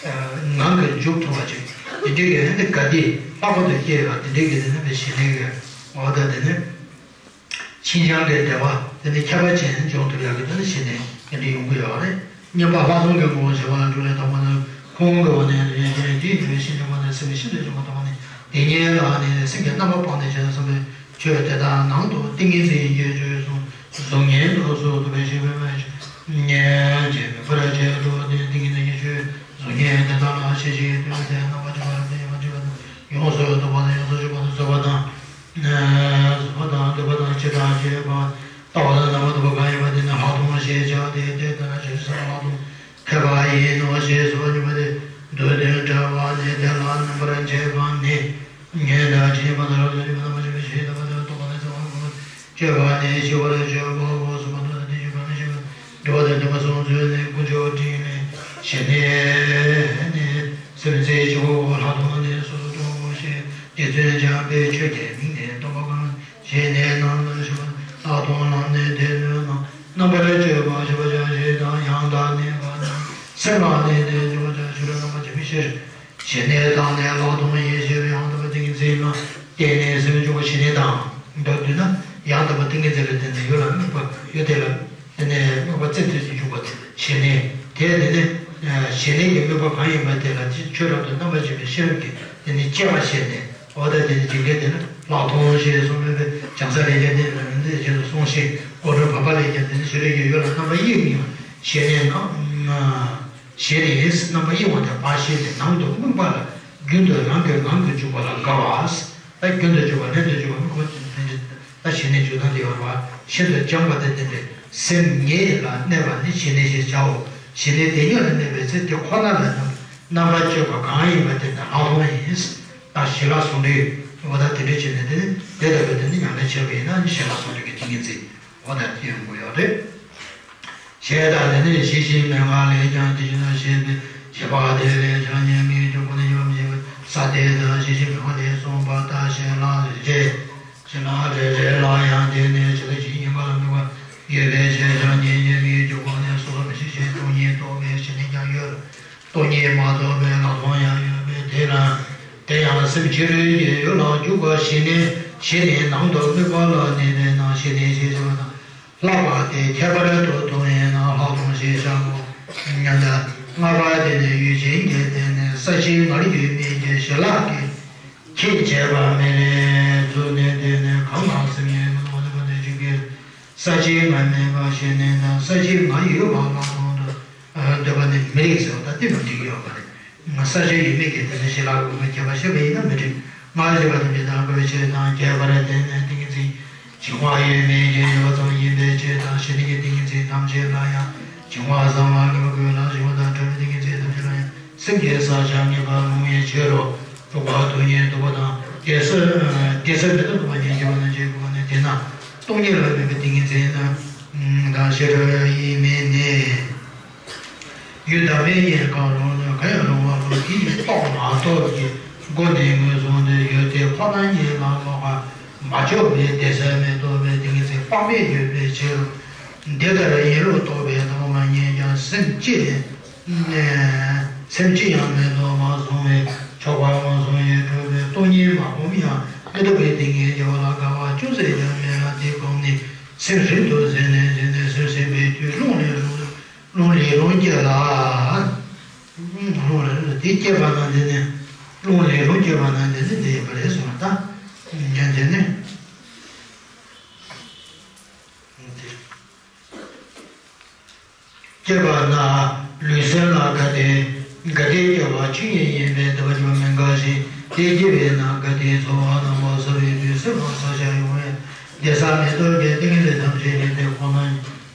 ངང་གིས་འཇུག་ཐུབ་པ་ཅིག་དེ་འདྲའི་གི་ཨ་ནི་དགའ་བདེ་ལྷག་པར་དུ་སྐྱེ་བ་དེ་འདྲའི་གི་དེ་ནས་བས་ཞི་གནས་ཀྱི། འོ་ད་དེ་ནས། ཕྱིན་ཅི་ལོག་གི་བདེ་བ་དེ་ནི་ཁྱད་པར་ཅན་འཇོག་ཐུབ་ཡག་གི་དོན་ནི་ཞི་གནས་དེ་འདྲ་ཡོང་གི་ཡོད་རེད། བསྙེན་པ་ལྷག་མཐོང་གི་ངོ་བོ་ཞི་བ་ལ་འགྲོ་ལས་དང་པོ་ནི་ཁོང་གི་འོ་ནས་རེ་རེ་དེའི་དོན་ཤེས་འདྲ་བ་ནི་སེམས་ཤིན་ཏུ་སྦྱངས་པ་དང་པོ་ནི་དེ་ཉིད་ལ་ནི་སེམས་ཀྱི་རྣམ་པ་སྤངས་ཏེ་བྱས་ན་བསམ་པའི་ཆོས་དེ་དག་ནང་དུ་ཏིང་ངེ་འཛིན་གྱི་ཆོས་གཟུང་གཟུང་བརྙན་དུ་གཟུགས་སུ་བས་ཤེས་པའི་མེད་ཉན་བྱས་པའི་ཕ་ར་བྱས་འགྲོ་སྟེ་ཏིང་ངེ་འཛིན་གྱི་ཆོས་གཟུང་བརྙན་དེ་དག་ལ་ཤེས་བཞིན་དུ་དེ་རྣམ་པར་འཇོག་པ་རབ་ཏུ་ཡོངས་སུ་ཡོངས་སུ་རྟོག་པ་དང་ཡོངས་སུ་གཅོད་པ་དང་བཟོད་པ་དང་། བཟོད་པ་དང་འདོད་པ་དང་བྱེ་བྲག་བཅས་པ་ལྟ་བ་དང་རྣམ་པར་རྟོག་པ་གང་ཡིན་པ་དེ་ནི་ལྷག་མཐོང་ཞེས་བྱ་སྟེ། དེ་ལྟ་ན་ཆོས་ཅན་ལྷག་མཐོང་ཁྱད་པར་ཡིན་ནོ་ཞེས་སོ། གཉིས་པ་དེ་མདོའི་དོན་བྲལ་བ་ནི་དེ་ལ་རྣམ་པར་འབྱེད་པ་ནི། ཉན་དང་ཇི་སྙེད་པ་དང་རབ་ཏུ་ཞི་བ་རྣམ་པར་འབྱེད་པའི་ཕྱིར་དང་པོ་དེ་ལ་རྟོག་པ་ནི་གསང་བ་གོང་མ་དང་བཅས་པ་ནི་ཞི་བར་བྱེད་པའོ། གསུམ་པ་མདོ་དང་དེ་བཞིན་གང་ཞིག་པ་འདྲ་བ་དང་ལྡན་པ་གསུངས་ཚུལ་ནི་དཀོན་མཆོག་སྤྲིན་ལས་ཞི་གནས་ནི་སེམས་རྩེ་གཅིག་པའོ། ལྷག་མཐོང་ནི་སོ་སོར་རྟོག་པའོ་ཞེས་རྗེ་བཙུན་འཇམ་དཔལ་ཆོས་ཀྱི་མིང་ནས་སྟོན་པ་གང་ཞིག་ནི་ནང་དུ་ཞི་བ་ལྷག་མཐོང་ལམ་ནི་དེ་ནོད་ན། རྣམ་པར་དཔྱོད་པ་ཞི་བ་བྱང་ཞིང་དང་ཡང་དག་གནས་པ་ན། སེམས་ལ་གནས་ཏེ་འཇོག་བྱ་ཕྱི་རོལ་རྣམ་པར་འབྱེད་པའི་ཕྱིར། ཞི་གནས་དང་ནི་ལྷག་མཐོང་ཡེ་ཤེས་པའི་ཡང་དག་པའི་ཏིང་ངེ་འཛིན་ལ་བརྟེན་ནས་སེམས་འཇུག་པ་ཞི་གནས་དང་འདོད་དུས་ན། ཡང་དག་པའི་ཏིང་ངེ་འཛིན་ལ་བརྟེན་ནས་ཡུལ་ལ་དམིགས་པ་ཡུལ་དེ་ལ་བརྟེན་ནས་དམིགས་པ་རྩེ་གཅིག་ཏུ་འཇུག་པ་དེ་ཞི་གནས། དེ་དེ་ནི་ཞི་གནས་ཀྱི་དམིགས་པ་གང་ཡིན་པ་དེ་ལ་ཆོས་རབ་ཏུ་རྣམ་པར་འབྱེད་པའི་ཤེས་རབ་ཀྱིས་དེ་ནི་དཔྱད་པ་བྱས་ནས། འོ་ད་དེ་ནི་འཇིག་རྟེན་དེ་ལ་ལྷག་མཐོང་ཞེས་གསུངས་མེད་པའི་བྱང་ས་ལས་ཀྱང་དེ་ལ་རིགས་འཛིན་བྱས་ཏེ་གསུངས་ཤིང་། གོ་འཕྲོད་བབ་པ་ལས་ཀྱང་དེ་ནི་ཕྱི་རོལ་གྱི་ཡུལ་ལ་རྣམ་པར་དབྱེ་བའི་ཞི་གནས་ན། ཞི་གནས་རྣམ་པར་དབྱེ་བ་དེ་ཕར་ཞི་གནས་ནང་དུ་དམིགས་པ་ལ་རྒྱུན་དུ་རང་གི་ངང་གིས་འཇུག་པ་ལ་དགའ་བ། ད་རྒྱུན་དུ་འཇུག་པ་ལྷན་དུ་འཇུག་པ་དམིགས་པ་ཅན་དེ་ད་ཞི་གནས་འཇུག་སྟངས་དེ་ཡོད་པ་ཤིན་ཏུ་སྦྱངས་པ་དང་ལྡན་པའི་སེམས་ཉིད་ལ་གནས་པ་ནི་ཞི་གནས་ཞེས་བྱའོ། ཞི་གནས་དེ་ཉིད་ལ་གནས་པའི་ཚེ་དེ་ཁོ་ན་ལ་རྣམ་རྣམ་པར་དཔྱོད་པ་གང་ཡིན་པ་དེ་ནི་ལྷག་མཐོང་ཡིན། ད་ཞི་ལྷག་ཟུང་འབྲེལ་འོ་ད་དེ་འདྲ་བྱས་ནས་དེ་ནི་དེ་ལྟ་བུའི་དེ་ནི་ཉམས་ལེན་བྱས་པ་ཡིན་ན་ནི་ཞི་ལྷག་ཟུང་འབྲེལ་གྱི་ཏིང་ངེ་འཛིན་འོ་ད་དེ་ཡོང་གི་ཡོད་རེད། ཞེས་དང་། དེ་ནས་ཞི་ཞིང་མི་དགའ་ལས་ཀྱང་དེ་བཞིན་ནོ་ཞེས་པའི་ཞི་བ་དེ་ལས་བྱང་ཉེས་དམིགས་གྱུར་ཀུན་ནས་ཞི་བ་མི་ཤེས་པ་ས་དེ་དང་། ཞི་ཞིང་མི་དགའ་ལས་གསུངས་པ་ལྟར་ཞི་ལྷག་རེ་རེ་ཞི་ལྷག་རེ་རེ་ལ་ཡང་དེ་ནས་ཇི་ལྟར་ཞི་ཞིང་མི་དགའ་ལ་དམིགས་པ་ཡོད་པའི་ཕྱིར། བྱང་ཉེས་དམིགས་གྱུར་ཀུན་ནས་སོ་སོར་མི་ཤེས་ཤིང་སྟོང་ཉིད་རྟོགས་པའི་ཞི་གནས་ཀྱང་ཡོད་ལ། སྟོང་ཉིད་ མ་གཏོགས་པའི་ལྷག་མཐོང་ཡང་ཡོད་པས། དེ་ལ་དེ་ཡང་སེམས་ཕྱི་རོལ་གྱི་ཡུལ་ལ་འཇུག་པ་ཞི་གནས། ཞི་གནས་ནང་དུ་དམིགས་པ་ལ་གནས་པས་ན་ཞི་གནས་ཞེས་བྱ་བ་དང་། ལྷག་པ་སྟེ་ཁྱད་པར་དུ་མཐོང་བས་ན་ལྷག་མཐོང་ཞེས་བྱའོ། ཉན་ཐོས་ལྔ་པ་དེ་ནི་ཡུལ་ཅན་གྱི་དེ་ནི་ས་གཞིའི་ངར་གྱུར་མིག་གི་ཞི་ལྷག་གིས་ཁྱད་བྱས་པ་མི་རིགས་ཚུལ་ནི། དེ་ནི་གང་ལ་སེམས་ཉིད་མི་སྟོང་ནུས་པ་ནི་འཇུག་གི། ས་གཞིའི་ངར་མེད་པ་ཞི་གནས་དང་། ས་གཞིའི་ངར་ཡོད་པ་ལ་མཐོང་དུ་འདོད་པ་ནི་མི་རིགས་ཟེར་བ་ད་དེ་མི་འགྲིག་ཡོད་པ་རེད། ང་ས་གཞི་ཡོད་མེད་ཀྱི་དེ་ནི་ཞི་ལྷག་གི་ཁྱད་པར་བཤད་པ་ཡིན་ན་མི་འགྲིག་ང་ཞེས་པ་དེ་འདི་དང་དགོས་ཆེད་དང་ཁྱད་པར་དེ་ནི་ཏིང་འཛིན་འཆིང་བ་ཡོད་མེད་ཀྱི་ཡོ་བྱད་ཡིན་པའི་ཕྱིར་དང་། ཞི་གནས་ཀྱི་ཏིང་འཛིན་ཐམས་ཅད་ལ་ཡང་འཆིང་བ་བསམ་པ་ལ་དགོས་ལ། འཆིང་བ་དང་བྲལ་བའི་ཏིང་འཛིན་ཐམས་ཅད་ལ་ཡང་སེམས་ཀྱི་བསགས་བྱ་ངེས་པར་རུང་བའི་ཕྱིར་རོ། དྲུག་པ་སྟོང་ཉིད་རྟོགས་པ་དང་། དེ་སེམས་དེ་སེམས་མེད་དུ་རྟོགས་པ་ཉིད་ཀྱི་བ་ན་བྱེད་དགོས་ནས། དེས་ན་སྟོང་ཉིད་ལ་མེད་པའི་ཏིང་ངེ་འཛིན་དང་ཞི་ཁྲོ་ཡང་ཡིན་མིན་ནི། ཡུལ་བདག་མེད་གཉིས་གང་རུང་ནི་གང་ཡང་རུང་བ་ལོ། དེ་ཡི་རྟོགས་མ་རྟོགས་ཀྱི་སྒོ་ནས་ངོས་བཟུང་སྟེ་ཡུལ་དེ་ཁོ་ན་ཉིད་ལ་ལོག་པར་མ་ཆགས་པའི་དེ་སེམས་མེད་རྟོགས་པའི་ཏིང་ངེ་འཛིན་དཔག་མེད་ཡོད་པའི་ཕྱིར། འདི་ལྟར་ཡིན་ལུགས་རྟོགས་པའི་ལྟ་བ་ཉིད་ཀྱང་སེམས་ཅི་ནས། སེམས་ཅི་ཡང་མེད་དོ་མ་བཟུང་བས་ཆོག་པ་མ་བཟུང་ཡང་འགྲོ་བའི་སྟོང་ཉིད་མ་བསྒོམ་ཡང་མི་རྟོགས་པའི་ཏིང་ངེ་འཛིན་ལ་དགའ་བ་ཅུང་ཟད་ཀྱང་མེད་ལ། དེ་བསྒོམས་ནས་སེམས་རིང་དུ་ཟིན་ནས་ཟིན་ནས་སེམས་ཟིན་པའི་དུས་རླུང་ལས་རླུང་ལས་རླུང་སྐྱེ་ལ། རླུང་ལས་རླུང་དེ་སྐྱེས་པ་ན་དེ་ནི་རླུང་ལས་རླུང་སྐྱེས་པ་ན་དེ་ནི་དེ་ཡིན་པ་རེད་གསུངས་པ་དང་། ཉན་དེ་ནི། སྐྱེས་པ་ན་ལུས་སེམས་ལ་དགའ་སྟོན། དགའ་སྟོན་སྐྱེ་བ་ཆོས་ཉིད་ཡིན་པས་དེ་བ་ཅུང་མི་འགའ་ཞིག་དེ་སྐྱེ་བས་ན་དགའ་སྟོན་ཚོར་བ་རྣམ་པར་གསལ་བའི་དུས་སེམས་ལ་བསགས་བྱ་ཡོང་བས། དེ་ས་མེད་རྟོགས་ཀྱི་ཏིང་ངེ་འཛིན་ཐམས་ཅད་ཀྱི་དེ་ཁོ་ན་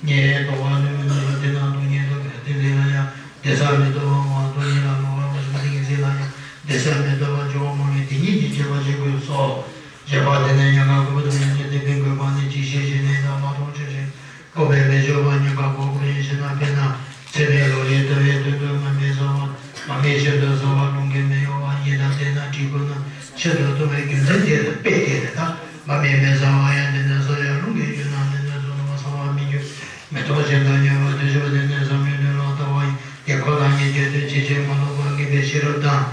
ཉིད་རྟོགས་པ་ནི་མི་ནུས་ལ། དེ་ན་སྟོང་ཉིད་རྟོགས་པའི་ཏིང་འཛིན་ལ་ཡང་དེ་ས་མེད་རྟོགས་པ་ངོ་སྟོང་ཉིད་ལ་ལོག་པར་མ་ཞུགས་ཏིང་ངེ་འཛིན་ལ་ཡང་དེ་ས་མེད་རྟོགས་པ་འབྱུང་བ་མ་ངེས་དེ་ཉིད་ཀྱི་སྐྱེ་བ་ཞིག་དགོས་སོ། བྱས་པ་དེ་ནི་ཉེན་ཁ་དགོས་པ་དང་ཉེན་ཁ་དེ་ཕན་དགོས་པ་ནི་ཅི་ཞིག་ཞིག་ནས་དང་མ་མཐོང་ཆོས་ཤིག་དགོས་པས་མི་ཆོག་པ་ཉེན་ཁ་དགོས་དགོས་ཡིན་ཞེ་ན། དཔེར་ན་ཚད་མའི་བློ་ལས་ལྟ་བའི་དོན་དུ་མ་སྨྲས་ཟེར་བ་མ་སྨྲས་ཕྱིར་དུ་ཟེར་བ་ལུང་གིས་མི་གཡོ་བ་ཉིད་དང་ལྡན་ན་འགྲིག་དགོས་ན་ཕྱིར་དུ་ལྟ་བའི་རྒྱུ་མཚན་དེ་ལ་དཔེ་དེ་རེད་ད། མ་སྨྲས་མི་ཟེར་བ་ཡང་དེ་ནི་ཟེར་ཡང་ལུང་གིས་རྒྱུ་ན་དེ་ནི་ཟེར་བ་ཟེར་བ་མི་འགྱུར། མི་རྟོག་བཞིན་དུ་གཉེར་བ་དེ་ཞུགས་དེ་ནི་ཟབ་མོའི་དོན་ལ་ལྟ་བ་ཡིན་ཏེ། ཁོ་ན་ཉིད་ཀྱི་དོན་ཇི་བཞིན་མ་ལོག་པར་ངེས་པའི་ཤེས་རབ་དང་།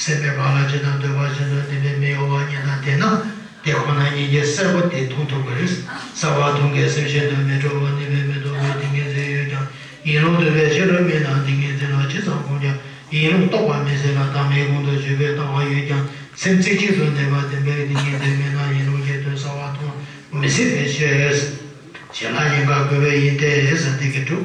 སེམས་མེད་པ་ལ་ཇི་ལྟར་འདོད་པ་བཞིན་དུ་ལྡན་པའི་མི་གཡོ་བ་ཉིད་དང་ལྡན་ན། དེ་ཁོ་ན་ཉིད་ཀྱིས་གསལ་པོ་དེ་མཐོང་ཐུབ་ཀྱི་རེད། གསལ་བ་མཐོང་གི་སེམས་ཤིན་ཏུ་མི་འཕྲོ་བ་གནས་པས་མི་རྟོག་པའི་ཏིང་ངེ་འཛིན་ཡོད་ཀྱང་ཡིན་ལུགས་འདོད་པའི་ཤེས་རབ་མེད་ན་ཏིང་ངེ་འཛིན་ལ་ཇི་ཙམ་བསྒོམས་ཀྱང་ཡིན་ལུགས་རྟོགས་པ་མི་སྲིད་ལ། བདག་མེད་ཁོང་དུ་ཆུད་པའི་ལྟ་བ་ཡོད་ཀྱང་སེམས་རྩེ་གཅིག་ཏུ་གནས་པ་ལྡན་པའི་ཏིང་ངེ་འཛིན་མེད་ན་ཡིན་ལུགས་ཀྱི་དོན་གསལ་བ་མཐོང་མི་སྲིད་པའི་ཕྱིར། གཞན་ལ་ཉེན་ཁ་དགོས་པས་ཡིན་ཏེ་ཟེར་དེ་གི་དྲུག་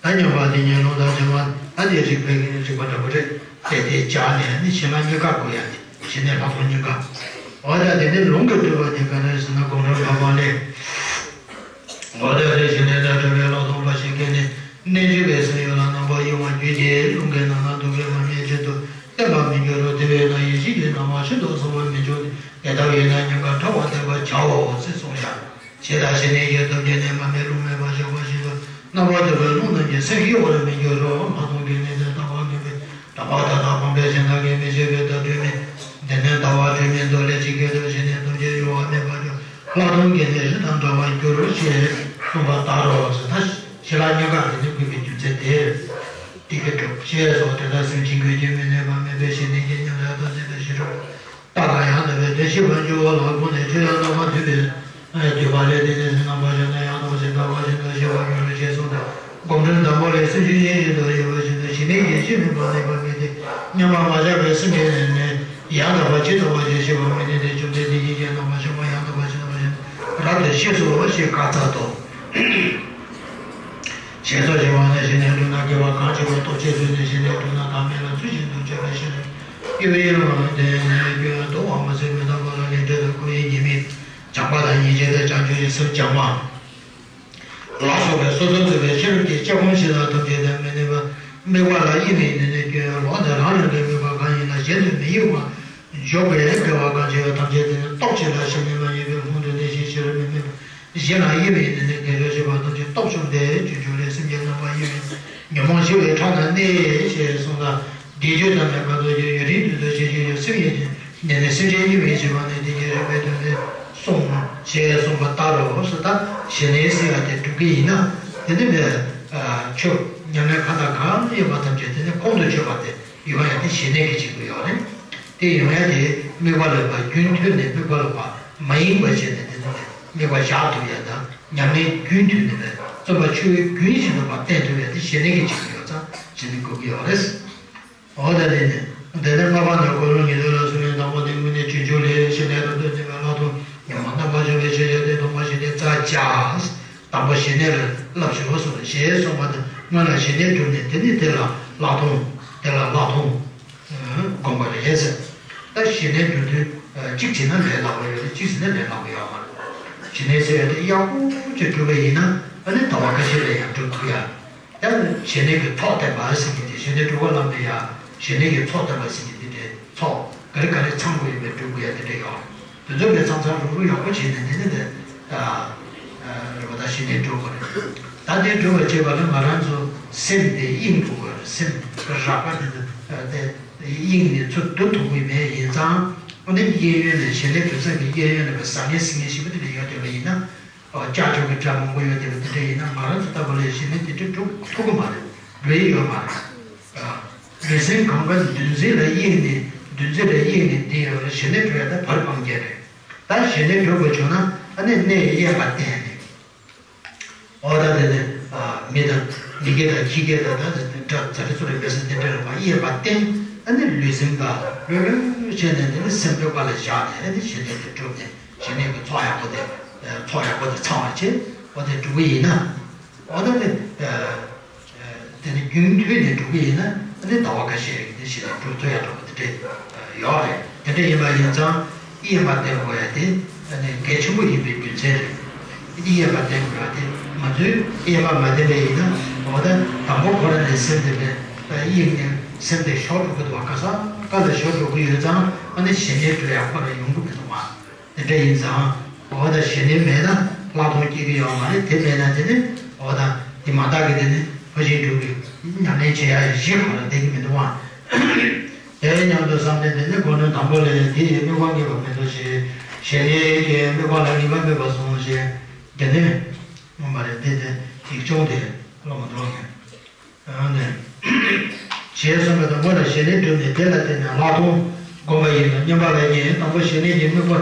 ད་མཉམ་པ་དེ་ཉིད་ལུང་དང་འབྱོར་བ་ཨ་དེ་རིགས་པའི་རིགས་པ་འདྲ་པོ་རེད་དེ། དེ་སྦྱར་ནས་ནི་གཞན་ལ་ཉེན་ཁ་དགོས་ཡ་དེ་གཞན་ནས་ལྷག་པར་ཉེན་ཁ། འོ་ད་དེ་ནི་ལུང་གིས་སྤྲོས་པ་དེ་ག་རེ་ཟེར་ན་སྒོམ་རིམ་བར་པ་ལས། འོ་ད་དེ་གཞན་ནས་ད་བྲལ་བའི་ལྷག་མཐོང་འབའ་ཞིག་སྐྱེས་ནས་རྣལ་འབྱོར་པའི་སེམས་ཡུལ་ལ་སྣང་བ་གཡེང་བ་རྒྱུད་ཀྱི་ལུང་གིས་ནང་ན་སྡུག་བསྔལ་མ་སྨིན་ཕྱིར་དུ་བསྟན་པ་མི་འགྱུར་རོ། དེ་བས་ན་ཡེ་ཤེས་ཀྱི་སྣང་བ་ཤིན་ཏུ་གསལ་བར་མི་འགྱུར་ཏེ། དེ་ལྟ་བས་ན་ཉེན་ཁ་ཕྲ་བ་བསྟེན་པར་བྱའོ་ཞེས་གསུངས་ཤག་ཞེས་དང་ཞི་གནས་ཀྱི་སྟོབས་ཀྱིས་ནི་མ་སྨིན་རླུང་མེད་པར་བཞག་པ་བཞིན་དུ་རྣམ་པར་དག་པའི་རླུང་རྣམས་ཀྱིས་སེམས་གཡོ་བར་མི་འགྱུར་རོ། ལྷག་མཐོང་གི་གནད་དོན་ལྟ་བ་ངན་པའི་གྲགས་པ་མཐའ་དག་སྤངས་པས་གཞན་དག་གིས་མི་ཤེས་པའི་བརྡ་སྤྲོད་མིན། འདི་ནི་ལྟ་བ་སྤྲོས་མིན་དུ་ལས་ཇི་སྐད་དུ་ཞི་གནས་སྟོབས་ཀྱིས་གཡོ་བ་མེད་པར་འགྱུར། ལྷག་མཐོང་གི་གནད་རི་དང་འདྲ་བར་འགྱུར་ཞེས་གསུངས་པ་ལྟར་རོ། ད་ཞི་ལྷག་ཉེན་ཁ་དེ་ནི་དགོས་པའི་རྒྱུ་མཚན་དེ་རེད། དེ་གི་གྲུབ་ཅེས་སོགས་དེ་ལྟར་སེམས་ཅན་ཀུན་གྱི་མི་གནས་པ་མེད་པའི་ཞི་གནས་ཀྱི་མཉམ་གཞག་ཐམས་ཅད་དུ་ཞི་ཁྲོ། ལྟ་ལ་ཡང་དག་པའི་དོན་ཤེས་པར་འགྱུར་བ་ལ་དགོངས་ནས་ཆོས་ཡང་དག་པར་ཐོས་པས་འདོད་པ་ལས་འདས་ནས་སེམས་རྣམ་པར་ཤར་ན་ཡང་དག་ཅེས་ལྟ་བ་བཞིན་དུ་ཤེས་པར་འགྱུར་རོ་ཞེས་གསུངས་ཏེ། སྒོམ་རིམ་དང་པོ་ལས་སེམས་ཤུགས་ཆེན་ཞིག་ཏུ་ཡོད་པ་བཞིན་དུ་ཞི་གནས་ཀྱི་ཤེས་མིན་པ་གནས་པ་མིན་ཏེ། མཉམ་པར་མ་བཞག་པའི་སེམས་ཀྱིས་ནི་ཡང་དག་པར་ཇི་ལྟ་བ་བཞིན་ཤེས་པ་མིན་ཏེ། དེ་བཅོམ་ལྡན་འདས་ཀྱིས་ཀྱང་རྣམ་པར་ཤར་བ་ཡང་དག་པར་ཇི་ལྟ་བ་བཞིན་རབ་ཏུ་ཤེས་སོ་ཞེས་བཀའ་སྩལ་ཏོ། ཞེས་སོགས་བྱས་པ་ནི་ཞི་གནས་སྒྲུབ་ན་དགེ་བ་གང་བྱས་པ་སྟོབས་ཆེ་ཚུལ་ནི། ཞི་གནས་སྒྲུབ་ན་བདག་མེད་ལ་ཚུལ་བཞིན་དུ་སྤྱོད་པའི་ཕྱིར། དེ་ནས་ཀྱང་དོགས་པ་མ་ཟད་མི་རྟག་པ་ལ་ལས་འབྲས་དང་སྐུ་ཡི་ཉེས་དམིགས་སྦྱངས་པ་དང་ཡིད་ཆེས་དང་བྱང་ཆུབ་ཀྱི་སེམས་སྦྱངས་པ་ལ་སོགས་པའི་སོ་སོར་རྟོག་པའི་ཤེས་རབ་ཀྱི་དཔྱད་སྒོམ་ཞིག་ལ་ཐམས་ཅད་དང་མི་གནས་པ་དམིགས་པ་ལ་གཡེང་བའི་ནི་ནི་སྐྱོན་ཡང་ལོག་སྟེ་རང་རང་གི་དམིགས་པ་གང་ཡིན་ལ་གཞན་དུ་མི་གཡེང་བར་འཇོག་པའི་དགེ་བ་གང་བྱས་པ་ཐམས་ཅད་དེ་ནི་སྟོབས་ཆེ་ལ་ཞིང་ནས་མ་ཡིན་པའི་ལྷུང་དུ་གནས་ཤིང་ཤེས་རབ་མི་དམིགས་པ། གཞན་ལ་གཡེང་བའི་ནི་ནི་དགེ་སྦྱོར་བྱེད་པ་ཐམས་ཅད་སྟོབས་ཆུང་སྟེ། སྤྱོད་འཇུག་ལས་སེམས་ཀྱི་རྣམ་པར་གཡེང་བའི་ཉོན་མོངས་ཞི་བའི་ཁྲག་ན་གནས་ཞེས་གསུངས་ལ། བཟླས་བརྗོད་དང་ནི་བཀའ་སྩལ་གྱི་ཡུན་རིང་དུས་སུ་བྱེད་ཀྱི་ཡོད། སེམས་ཡིན་ནི་ནི་སེམས་ཅན་གཡེང་བའི་བྱེད་པ་ནི་དེ་ཉིད་རིགས་པའི་དོན་ལས་གསུངས་ཞེས་གསུངས་པ་ལྟར་རོ། སོ་ད་ཞི་གནས་ཟེར་བ་དེ་སྒྲུབ་ཀྱི་ཡིན་ན་དེ་ནི་མེད། ཆོས་ཉམས་ལེན་གང་དང་གང་ཡིན་པ་ཐམས་ཅད་དེ་ནི་ཁོང་དུ་ཆུད་པ་སྟེ། ཡོང་ཡ་དེ་ཞི་གནས་ཀྱི་བྱེད་སྒོ་ཡོད་རེད། དེ་ཡོང་ཡ་དེ་དམིགས་པ་ལ་ཕར་རྒྱུན་མཐུད་ནས་དམིགས་པ་ལ་ཕར་མ་ཡེངས་པ་བྱས་ནས་དེ་ཚོ་ནས་དམིགས་པ་བཞག་ཐུབ་ཡ་དང་ཉམས་ལེན་རྒྱུན་མཐུད་ནས་ནས་བརྩོན་པ་ཆུ་བོའི་རྒྱུན་བཞིན་དུ་ཕར་བསྟེན་ཐུབ་ཡ་དེ་ཞི་གནས་ཀྱི་བྱེད་སྒོ་ཡོད་ཙང་ཞི་གནས་དགོས་ཀྱི་ཡོད་རེད། འོ་ད་དེ་ནས་དེ་ནས་ལྔ་པ་ནས་འཁོར་ལོ་ཉི་ཤུ་ལ་སོགས་པའི་དང་པོ་ནི་དངོས་གནས་རྗེས་འཇུག་ལས་ཞི་གནས་དང་དོན་ཚན་པའི་ལྷག་མཐོང་ཉོན་མོངས་རྣམ་པར་ཤེས་པའི་ཤེས་བྱ་དེ་སྟོང་པ་ཞི་གནས་རྩ་བརྒྱད། དང་པོ་ཞི་གནས་ལ་བསླབ་བྱའོ་གསུངས་ཞེས་གསུངས་པ་དང་སྔོན་ལ་ཞི་གནས་བསྒྲུབས་ནས་དེ་ནས་དེ་ལ་ལྷག་མཐོང་། དེ་ལ་ལྷག་མཐོང་སྒོམ་པ་རེད་ཟེར། ད་ཞི་གནས་སྒྲུབ་དུས་གཅིག་བྱས་ན་ལས་སླ་པོ་ཡོད་རེད། གཅིག་བྱས་ན་ལས་སླ་པོ་ཡོད་མ་རེད། ཞི་གནས་ཟེར་ཡ་དེ་ཡག་པོ་ཅིག་བསྒྲུབས་པ་ཡིན་ན་ཨ་ནི་ཟླ་བ་ཁ་ཤས་ལ་ཡང་སྒྲུབ་ཐུབ་ཡ། ད་ཞི་གནས་ཀྱི་ཚོགས་བསྟན་པ་ཟེར་གྱི་དེ་ཞི་གནས་སྒྲུབ་པ་ལམ་དུ་ཡ་ཞི་གནས་ཀྱི་ཚོགས་བསྟན་པ་ཟེར་གྱི་དེ་འདྲའི་ཚོགས་ག་རེ་ག་རེ་ཚང་དགོས་ཡོད་པའི་སྒྲུབ་དགོས་ཡ་དེ་འདྲ་ཡོད་རེད། དེ་ཚོ་དཔེ་ཚང་ཚང་རུག་རུག་ཡག་པོ་བྱས་ནས་དེ་ནས་དེ་རེད་པ། ད་ཞི་གནས་སྒྲུབ་དགོས་རེད། ད་དེ་སྒྲུབ་པར་བྱེད་པ་ལ་ང་རང་ཚོ་སེམས་དེ་དབྱིངས་དགོས་རེད། སེམས་རགས་པ་དེ་ཚོ་དེ་དབྱིངས་ནས་ཚུར་བསྡུ་ཐུབ་ཀྱི་མེད། ཡིན་ཙང་ཨ་ནི་གཡས་གཡོན་ནས་ཞི་གནས་སྒྲུབ་ས་གི་གཡས་གཡོན་ནས་བཟང་ངན་སྲིད་ངན་ཞེ་པོ་དེ་འདྲ་ཡོད་བསྡད་པ་ཡིན་ན། ཨོ་ལྕགས་ཀྱོག་གི་སྒྲ་མང་པོ་ཡོད་དེ་དེ་འདྲ་ཡིན་ན་ང་རང་ཚོ་ལྟ་བུ་ལ་ཞི་གནས་དེ་འདྲ་སྒྲུབ་ཐུབ་ཀྱི་མ་རེད། འགྲོ་ཡི་ཡོད་མ་རེད། ཨ་ལུས་སེམས་གང་ག་འདུ་འཛི་ལ་གཡེང་ནས་འདུ་འཛི་ལ་གཡེང་ནས་འདི་ཡོད་ལ་ཞི་གནས་སྒྲུབ་ཡ་ད་བར་སྤང་རྒྱ་རེད། ད་ཞི་གནས་སྒྲུབ་དགོས་བྱུང་ན་ཨ་ནི་གནས་དབེན་པ་བསྟེན་ནས། ཨོ་ད་དེ་ནས་ཨ་མི་དང་མི་སྐད་དང་ཁྱི་སྐད་དང་ད་དེ་སྒྲ་ཛ་དྲག་ཚུར་རེ་མེད་ས་དེ་འདྲ་ལ་མ་དབེན་པ་བསྟེན། ཨ་ནི་ལུས་སེམས་ད་ལྷོད་ལྷོད་བྱས་ནས་དེ་ནི་སེམས་སྤྲོས་པ་ལ་བཞག་ནས་ཨ་ནི་ཞི་གནས་དེ་སྒྲུབ་ནས། ཞི་གནས་ཀྱི་ཚོགས་ཡག་པོ་དེ། ཚོགས་ཡག་པོ་དེ་ཚང་བ་བྱས། འོ་དེ་འགྲུབ་ཀྱི་ཡིན་ན། འོ་ད་དེ། དེ་ནི་རྒྱུན་མཐུད་ནས་འགྲུབ་ཀྱི་ཡིན་ན་ཨ་ནི་ཟླ་བ་ཁ་ཤས་རིང་དེ་ཞི་གནས་སྒྲུབ་ཐུབ་ཡག་འགྲོ་བ་དེ་འདྲས་ཡོད་རེད། དེ་འདྲ་ཡིན་པ་ཡིན་ཙང་དབེན་པ་བསྟེན་དགོས་ཡ་དེ་ཨ་ནི་གལ་ཆེན་པོ་ཡིན་པའི་རྒྱུ་མཚན་རེད། དབེན་པ་བསྟེན་དགོས་ཡ་དེ་ང་ཚོས་དབེན་པ་མ་བསྟེན་པ་ཡིན་ན་འོ་ད་དང་པོ་ཁོ་རང་ནས་སེམས་དེ་དཔེ་དབྱིངས་ནས་སེམས་དེ་ཤོར་འགྲོ་གི་འདུག་བ། ག་ས་ག་ལ་ཤོར་འགྲོ་གི་ཡོད་ཙང་ཨ་ནི་ཞི་གནས་སྒྲུབ་ཡག་ཁོ་རང་ཡོང་གི་མི་འདུག་བ། དེ་འདྲ་ཡིན་ཙང་། འོ་ད་ཞི་གནས་མེད་ན་ལྷག་མཐོང་སྐྱེ་གི་ཡོད་མ་རེད། དེ་མེད་ན་དེ་ནི་འོ་ད་དེ་མ་དག་གི་དེ་ནི་ཕར་ཕྱིན་དྲུག་གི་ཉམས་ལེན་བྱེད་ཡ་གཞི་ཁོ་ན་བསྡད་ཀྱི་མི་འདུག་ཨང་། དེ་སྙམ་དུ་བསམ་སྟེ་དེ་ནི་སྒོ་ནས་དང་པོ་ལས་དེ་ཡི་དམིགས་པ་ངེས་པ་མེད་དོ་ཞེས་ཞི་གནས་ཀྱི་དམིགས་པ་ལ་ངེས་པ་མེད་པར་བཟུང་ཞེས་དེ་ནི་མངོན་པ་རེད། དེ་དེ་ཡིག་ཆུང་དེ་ཀློག་མ་འགྲོ་ངེས། ཞེས་གསུངས་པ་དང་སྔོན་ལ་ཞི་གནས་བསྒྲུབས་ནས་དེ་ལ་བརྟེན་ནས་ལྷག་མཐོང་སྒོམ་པ་ཡིན་ནོ་སྙམ་པ་ལ་ངས་དང་པོ་ཞི་གནས་ཀྱི་དམིགས་པ་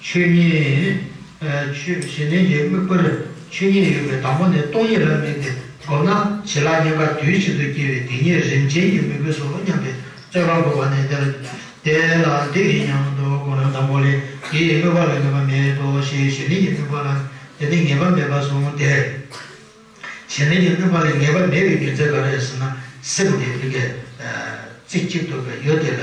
ཆོས་ཉིད། ཆོས་ཞི་གནས་ཀྱི་དམིགས་པར་ཆོས་ཉིད་ཡོད་པས་དང་པོ་ནས་སྟོང་ཉིད་ལ་དམིགས་ཏེ་བསྒོམས་ན་བྱིན་རླབས་ཉེན་ཁ་དུས་གཅིག་ཏུ་སྐྱེ་བའི་དེ་ཉིད་རིམ་ཆེན་གྱི་དམིགས་པའི་གཟུགས་སོ་སྙམ་པའི་རྩོད་པ་འགོད་པ་ནི་དེ་ལ་དེ་ལ་འདི་ཡིན་སྙམ་དུ་སྒོམ་ན་དང་པོ་ལས་དེ་ཡི་དམིགས་པ་ལ་ངེས་པ་མེད་དོ་ཞེས་ཞི་གནས་ཀྱི་དམིགས་པ་ལ་དེ་ནི་ངེས་པ་མེད་པར་གསུངས་ཏེ། ཞི་གནས་ཀྱི་དམིགས་པ་ལ་ངེས་པ་མེད་པའི་རྒྱུ་མཚན་ག་རེ་རེད་ཟེར་ན། སེམས་དེ་དེ་གའི་རྩེ་གཅིག་ཏུ་ཡོད་དེ་ལ་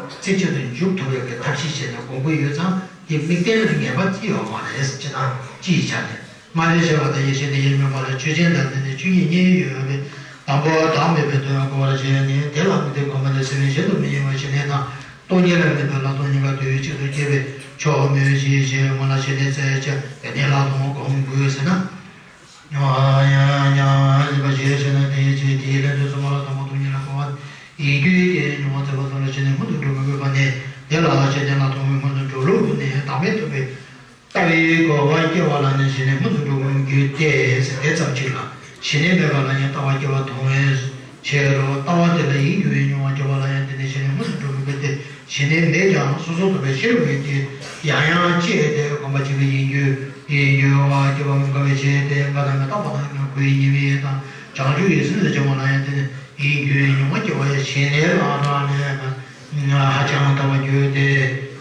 རྩེ་གཅིག་ཏུ་འཇུག་ཐུབ་པའི་གི་ཐབས་ཤེས་བྱས་ནས་སྒོམ་གྱི་ཡོད་ཙང་དེ་དམིགས་རྟེན་ལ་ངེས་པ་ཅི་ཡོད་མ་རེད། ཅི་དང་ཅི་ཡི་ཆ་ནས་མ་རེད་ཞེས་པ་དང་། ཡེ་ཤེས་དེ་ཡི་དམིགས་པ་ལ་ཆོས་ཅན་དང་དེ་ནི་ཆོས་ཉིད་གཉིས་ཡོད་པས་དང་པོ་བདག་མེད་པའི་དོན་གོ་བར་བྱས་ནས་དེ་ལ་དམིགས་ཏེ་སྒོམ་པ་ནི་སེམས་གཞན་དུ་མི་གཡེང་བ་ཞི་གནས་དང་སྟོང་ཉིད་ལ་དམིགས་པའི་ལྷག་མཐོང་གཉིས་ཀ་དུས་གཅིག་ཏུ་སྐྱེ་བས་ཆོག་མོད་ཀྱི་ཞེས་སྔོན་ལ་ཞི་གནས་རྩ་བརྒྱད་དེ་ནས་ལྷག་མཐོང་སྒོམ་དགོས་ཟེར་ན། ཡང་ཡང་ཡང་ཡིན་པ་ཞེས་བྱས་ན་དེའི་ཚེ་དེའི་ལན་དུ་གསུམ་པ་ལ་དང་པོ་སྟོང་ཉིད་ལ་གོ་བ་ཡིན་རྒྱུའི་རྐྱེན་ཡིན་མྱོང་བ་མཛད་པ་ཙམ་ལ་ཞི་གནས་སྔོན་དུ་འགྲོ་མི་དགོས་པ་ནས་དེ་ལ་ཞི་གནས་ལ་མཐོང་བའི་སྔོན་དུ་འགྲོ་ལུགས་ནི་བདག་མེད་རྟོགས་པའི་ལྟ་བའི་གོ་བ་སྐྱེ་བ་ལ་ནི་ཞི་གནས་སྔོན་དུ་འགྲོ་དགོས་རྒྱུ་སྟེ་ཟེར་དེ་ཙམ་གཅིག་ལ་ཞི་གནས་མེད་པ་ལ་ཡང་ལྟ་བ་སྐྱེ་བ་མཐོང་བའི་ཕྱིར་རོ། ལྟ་བ་དེ་ལ་ཡིད་འགྱུ་བའི་མྱོང་བ་སྐྱེ་བ་ལ་ཡང་དེ་ནི་ཞི་གནས་སྔོན་དུ་འགྲོ་དགོས་པས་ཏེ། ཞི་གནས་མེད་ཀྱང་སོ་སོར་རྟོག་པའི་ཤེས་རབ་ཀྱིས་ཡང་ཡང་དཔྱད་དེ་སྒོམ་པ་བྱེད་པའི་ཡིད་འགྱུ་ཡིད་འགྱུ་བ་སྐྱེ་བ་མི་འགག་པའི་ཕྱིར་ཏེ། འགག་དང་མི་རྟག་པ་དང་ཉོན་མོངས་ཉེས་པའི་དང་བྱང་ཆུབ་ཀྱི་སེམས་སུ་སྦྱངས་པ་ལ་ཡང་དེ་ནི་ཡིད་འགྱུའི་མྱོང་བ་སྐྱེ་བ་ཡང་ཞི་གནས་ལ་རག་ལས་པ་ཧ་ཅང་དལ་བར་འགྱུར་ཏེ།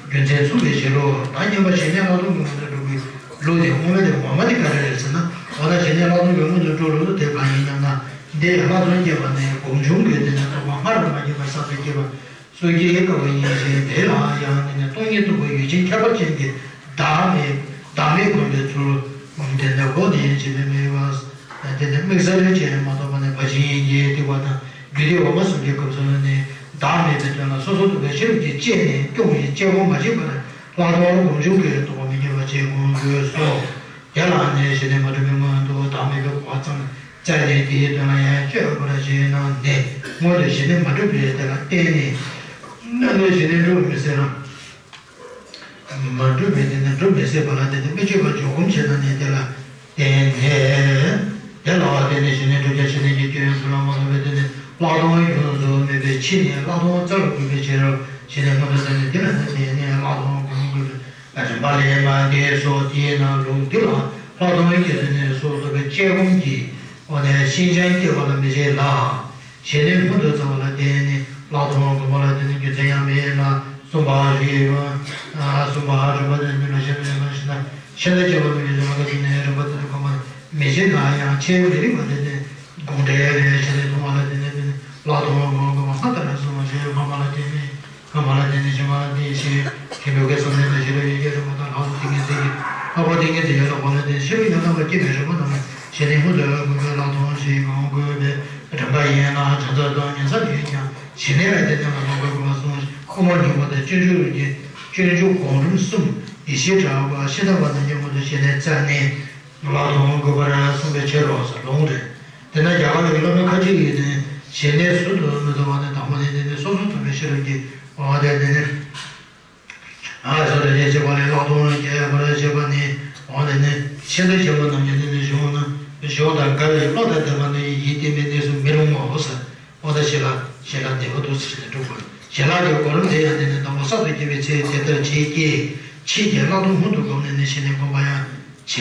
རྒྱུ་མཚན་མཚུངས་པའི་ཕྱིར་རོ། ད་སྙམ་པ་ཞི་གནས་ལྷག་མཐོང་གི་སྔོན་དུ་འགྲོ་དགོས་ལུགས་དེ་དངོས་མེད་དེ་ངོ་མ་དེ་ག་རེ་རེད་ཟེར་ན། འོ་ན་ཞི་གནས་ལྷག་མཐོང་གི་སྔོན་དུ་འགྲོ་ལུགས་དེ་གང་ཡིན་སྙམ་ན། འདི་ལྷག་མཐོང་སྐྱེས་པ་ནི་སྒོམ་བྱུང་གི་དེ་ནི་རྟོགས་པ་སྔར་མ་སྐྱེས་པ་ས་དུ་སྐྱེས་པ། སོ་སྐྱེའི་དཀའ་བ་ཡིན་ཞིང་། དེ་ལ་ཡང་དེ་ནི་སྟོང་ཉིད་རྟོགས་པའི་ཡུལ་ཅན་ཁྱད་པར་ཅན་གྱི་བདག་མེད་བདག་མེད་བསྒོམ་པའི་ཚུལ་དེ་ནི་འོ་དེ་ཡིན་ཞེས་པའི་དམིགས་པ། དེ་ནི་དམིགས་བསལ་ཅན་མ་གཏོགས་པ་ནི་ཕར་ཕྱིན་གྱི་སྡིག་པ་དང་རྒྱུ་འབྲས་འོག་མ་གསུམ་གྱི་སྐབས་སུ་ནི་བདག་མེད་པའི་དོན་ལ་སོ་སོར་རྟོག་པའི་ཤེས་རབ་ཀྱིས་དཔྱད་ནས་སྐྱོང་ཞིང་དཔྱད་སྒོམ་མ་བྱས་པར་ལྷག་མཐོང་སྒོམ་བྱུང་གི་རྟོགས་པ་མི་སྐྱེ་བ་ཅིག་སྒོམ་དགོས་སོ། དེ་ལ་ནི་ཞི་གནས་མ་གྲུབ་པའི་སྔོན་དུ་བདག་མེད་པའི་གོ་བ་ཙམ་བཙལ་ནས་དེའི་དོན་ལ་ཡང་དཔྱད་དགོས་པར་བྱས་ན་ནི་སྔོན་དུ་ཞི་གནས་མ་གྲུབ་པའི་དེ་ལ་བརྟེན་ནས་ནི་ཞི་གནས་འགྲུབ་མི་སྲིད་ལ། མ་གྲུབ་པའི་དེ་ནི་འགྲུབ་མི་སྲིད་པ་ལ་དེ་ནི་མི་ཆོད་པར་འཇོག་སྒོམ་བྱས་ན་ནི་དེ་ལ་བརྟེན་ནས་དེ་ལ་བརྟེན་ནས་ཞི་གནས་གྲུབ་ཀྱང་ཞི་གནས་ཀྱི་སྐྱོན་ཡོན་ཚུལ་ལ་མ་ལོག་པའི་དེ་ནི་ལྷག་མཐོང་ཡོངས་སུ་མེད་པའི་ ཕྱི་ནས་ལྷག་མཐོང་རྩ་ལ་བཀོད་པའི་ཕྱིར། ཞེས་ནས་སྔོན་དུ་བསམས་ནས་དེ་ལ་ནི་དེ་ནས་ལྷག་མཐོང་སྒོམ་དགོས་པའི་རིམ་པ་ལས་མ་འདས་སོ། དེས་ན་ལུགས་འདི་ལ་ལྷག་མཐོང་གི་དོན་ནི་སོ་སོ་གི་དཔྱད་སྒོམ་གྱི་འོག་ནས་ཤིན་སྦྱངས་སྐྱེ་བ་ལ་མི་བྱེད་ལ། ཞེས་ནས་སྔོན་དུ་བསམས་པ་ལ་བརྟེན་ནས་ལྷག་མཐོང་སྒོམ་པ་ལ་དེ་ནི་རྒྱུ་མཚན་ཡང་མེད་ལ། གསུམ་པ་རེད། གསུམ་པ་རིམ་པ་དང་རྒྱུ་ལ་ཞེན་པའི་རིམ་པ་ཞེ་ན་ཤིན་ཏུ་སྐྱེ་བ་མི་བྱེད་ལ་དེ་ནས་རིམ་པ་དེ་སྒོམ་པ་མི་བྱེད་ན་ཡང་ཆེས་མི་རིགས་པ་དེ་ནི་དགོངས་འགྲེལ་ལས་ཞེས་ནས་གསུངས་པ་ལ་དེ་ནི་དེ་ནི་ལྷག་མཐོང་སྒོམ་པ་སྔར་ལྟར་གསུངས་ཞེས་སྔ་མ་ལ་བརྟེན་ནས། སྔ་མ་ལ་བརྟེན་ནས་ཕྱི་མ་ལ་བརྟེན་ཞེས་མཁན་པོའི་བསམ་གཏན་དང་ཤེས་རབ་ཡོན་གྱི་རིམ་པ་དང་། ལྷག་པའི་ཏིང་ངེ་འཛིན་གྱི་ལྷག་པའི་ཏིང་ངེ་འཛིན་ཡོད་ལ་གོང་ལ་བརྟེན་ཤེས་རབ་ཡོན་ཏན་པ་སྐྱེས་པའི་རིམ་པ་རྣམས་ཞེས་ནས་སྔོན་དུ་དགོས་པའི་ལྷག་མཐོང་ཞེས་གོང་དགོས་པའི་རིམ་པ་ཡིན་ལ། བྱ་རྩ་དང་ཉན་ས་ཡོད་ཀྱང་ཞི་གནས་ལ་བརྟེན་ནས་ལྷག་མཐོང་དགོས་དགོས་པ་གསུངས། དབུ་མ་སྙིང་པོ་དང་སྤྱོད་འཇུག་གི་སྤྱོད་འཇུག་གོང་རིམ་གསུམ་ཡེ་ཤེས་དྲག་པ་ཤེས་ཐབས་པ་རྣམས་ཀྱི་སྔོན་དུ་ཞི་གནས་རྩ་གནས། ལྷག་མཐོང་དགོས་པར་གསུངས་པའི་ཕྱིར་རོ་ཟེར་ལུང་རེད། དེ་ན་རྒྱ་གར་གྱི་སློབ་མ་ཁ་ཅིག་གིས་ནི་ཞི་གནས་ཟུར་དུ་མི་གཏོང་བ་ནི་དང་པོ་ནི་དེ་ནི་སོ་སོར་ཐུག་པའི་ཤེས་རབ་ཀྱིས་འོ་དེ་དེ་ནི་ཨ་སོ་དེ་ནི་ཤེས་པ་ལས་ལྷག་མཐོང་སྐྱེ་བར་བྱེད་པ་ནི་འོ་དེ་ནི་ཤིན་ཏུ་སྐྱེ་བོ་རྣམས་ཀྱི་དེ་ནི་གཞུང་ན་གཞུང་དང་འགལ་བའི་བློ་དང་ལྡན་པ་ནི་ཡིད་བརྟན་པའི་གནས་སུ་མི་རུང་ངོ་ཟེར། ཨོ་ད་ཞི་ལྷག་ཞི་ལྷག་བདེ་བ་འདུག་ཟེར་ནས་སྒྲུབ་དགོས། ཞི་ལྷག་གི་གོ་རིམ་དེ་ཡང་དེ་ནི་དང་པོ་གསར་དུ་སྐྱེས་པའི་ཚེ་དེ་ལྟར་བྱེད་ཀྱི། ཕྱིས་ཀྱི་ལྷག་མཐོང་སྔོན་དུ་བསྒོམས་ནས་ནི་ཞི་གནས་སྒོམ་པ་ཡང་བྱས་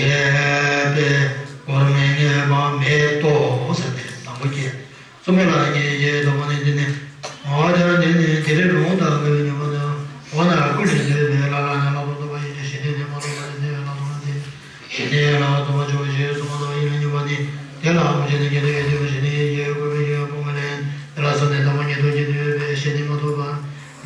པས་གོ་རིམ་ངེས་པ་མེད་དོ་ཟེར་ཏེ་དང་པོ་སྐྱེས། གསུམ་པ་ལ་ངེས་ཀྱི་དང་པོ་ནི་དེ་ནི། ཨོ་ད་དེ་ནི་དེ་རིང་ལུང་དང་འགལ་བའི་ཉེས་པ་དང་། འོ་ན་ཀུན་ནས་འདོད་པའི་ལྷ་ལ་ནི་ལྷག་མཐོང་སྟོང་པ་ཡིན་ཏེ། ཞི་གནས་ནི་མ་རྟོགས་པ་ལས་འདས་པའི་ལྷག་མཐོང་སྟེ། ཞི་གནས་ལ་སྟོང་པ་འཇོག་པའི་ཕྱིར་གསུངས་པ་ལ་ཡིད་ལ་ཉོན་པ་ནི། དེ་ལ་ཨ་མ་བྱས་ནས་ཉན་ཐོས་ཡོན་ཏན་ཞི་གནས་ཡིན་ཞེས་བཀོད་པའི་ཡུལ་སྤོང་བ་ལས། དེ་ལ་བསམ་གཏན་དང་པོ་ཉན་ཐོས་ཉན་ཐོས་ཡོད་པའི་ཞི་གནས་མ་ཐོབ་པ།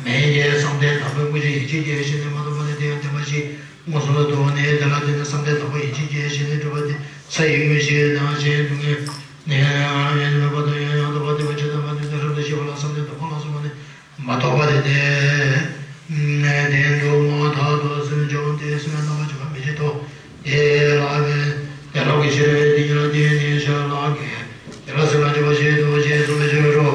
མེད་ཀྱི་བསམ་གཏན་དང་པོའི་དངོས་གཞི་ཡིན་ཕྱིར་གྱི་ཞི་གནས་མ་ཐོབ་པ་ནི་དེ་ཡང་བདེན་པ་ཞིག་མངོན་སུམ་ལ་འདུག་ནས། དེ་ལ་དེ་ནི་བསམ་གཏན་དང་པོ་ཡིན་ཕྱིར་གྱི་ཞི་གནས་གྲུབ་པ་སྟེ། ས་ཡི་དངོས་གཞི་ནང་བཞིན་སྡུག་བསྔལ་ནི་ཡོད་པ་དང་ཡང་ཡང་དག་པར་བདེན་པར་ཆགས་པ་དེ་ཚོ་རབ་ཏུ་ཤེས་པ་ལ་བསམ་གཏན་དང་པོ་ལ་སོགས་པ་ནི། མ་རྟོགས་པ་དེ་སྟེ། དེ་འདུག་མ་ཐག་ཏུ་སེམས་བྱུང་སྟེ་སེམས་རྣམ་པར་འབྱུང་བ་མི་བྱེད་དོ། དེ་ལ་བས་དེ་ལོག་གི་ཕྱིར་དེ་ཉིད་ལ་དེ་ནི་ཞི་ལྷག་གིས་དེ་ལ་སེམས་ལ་འཇུག་པ་བྱེད་དོ་ཞེས་གསུངས་པའི་ཕྱིར་རོ།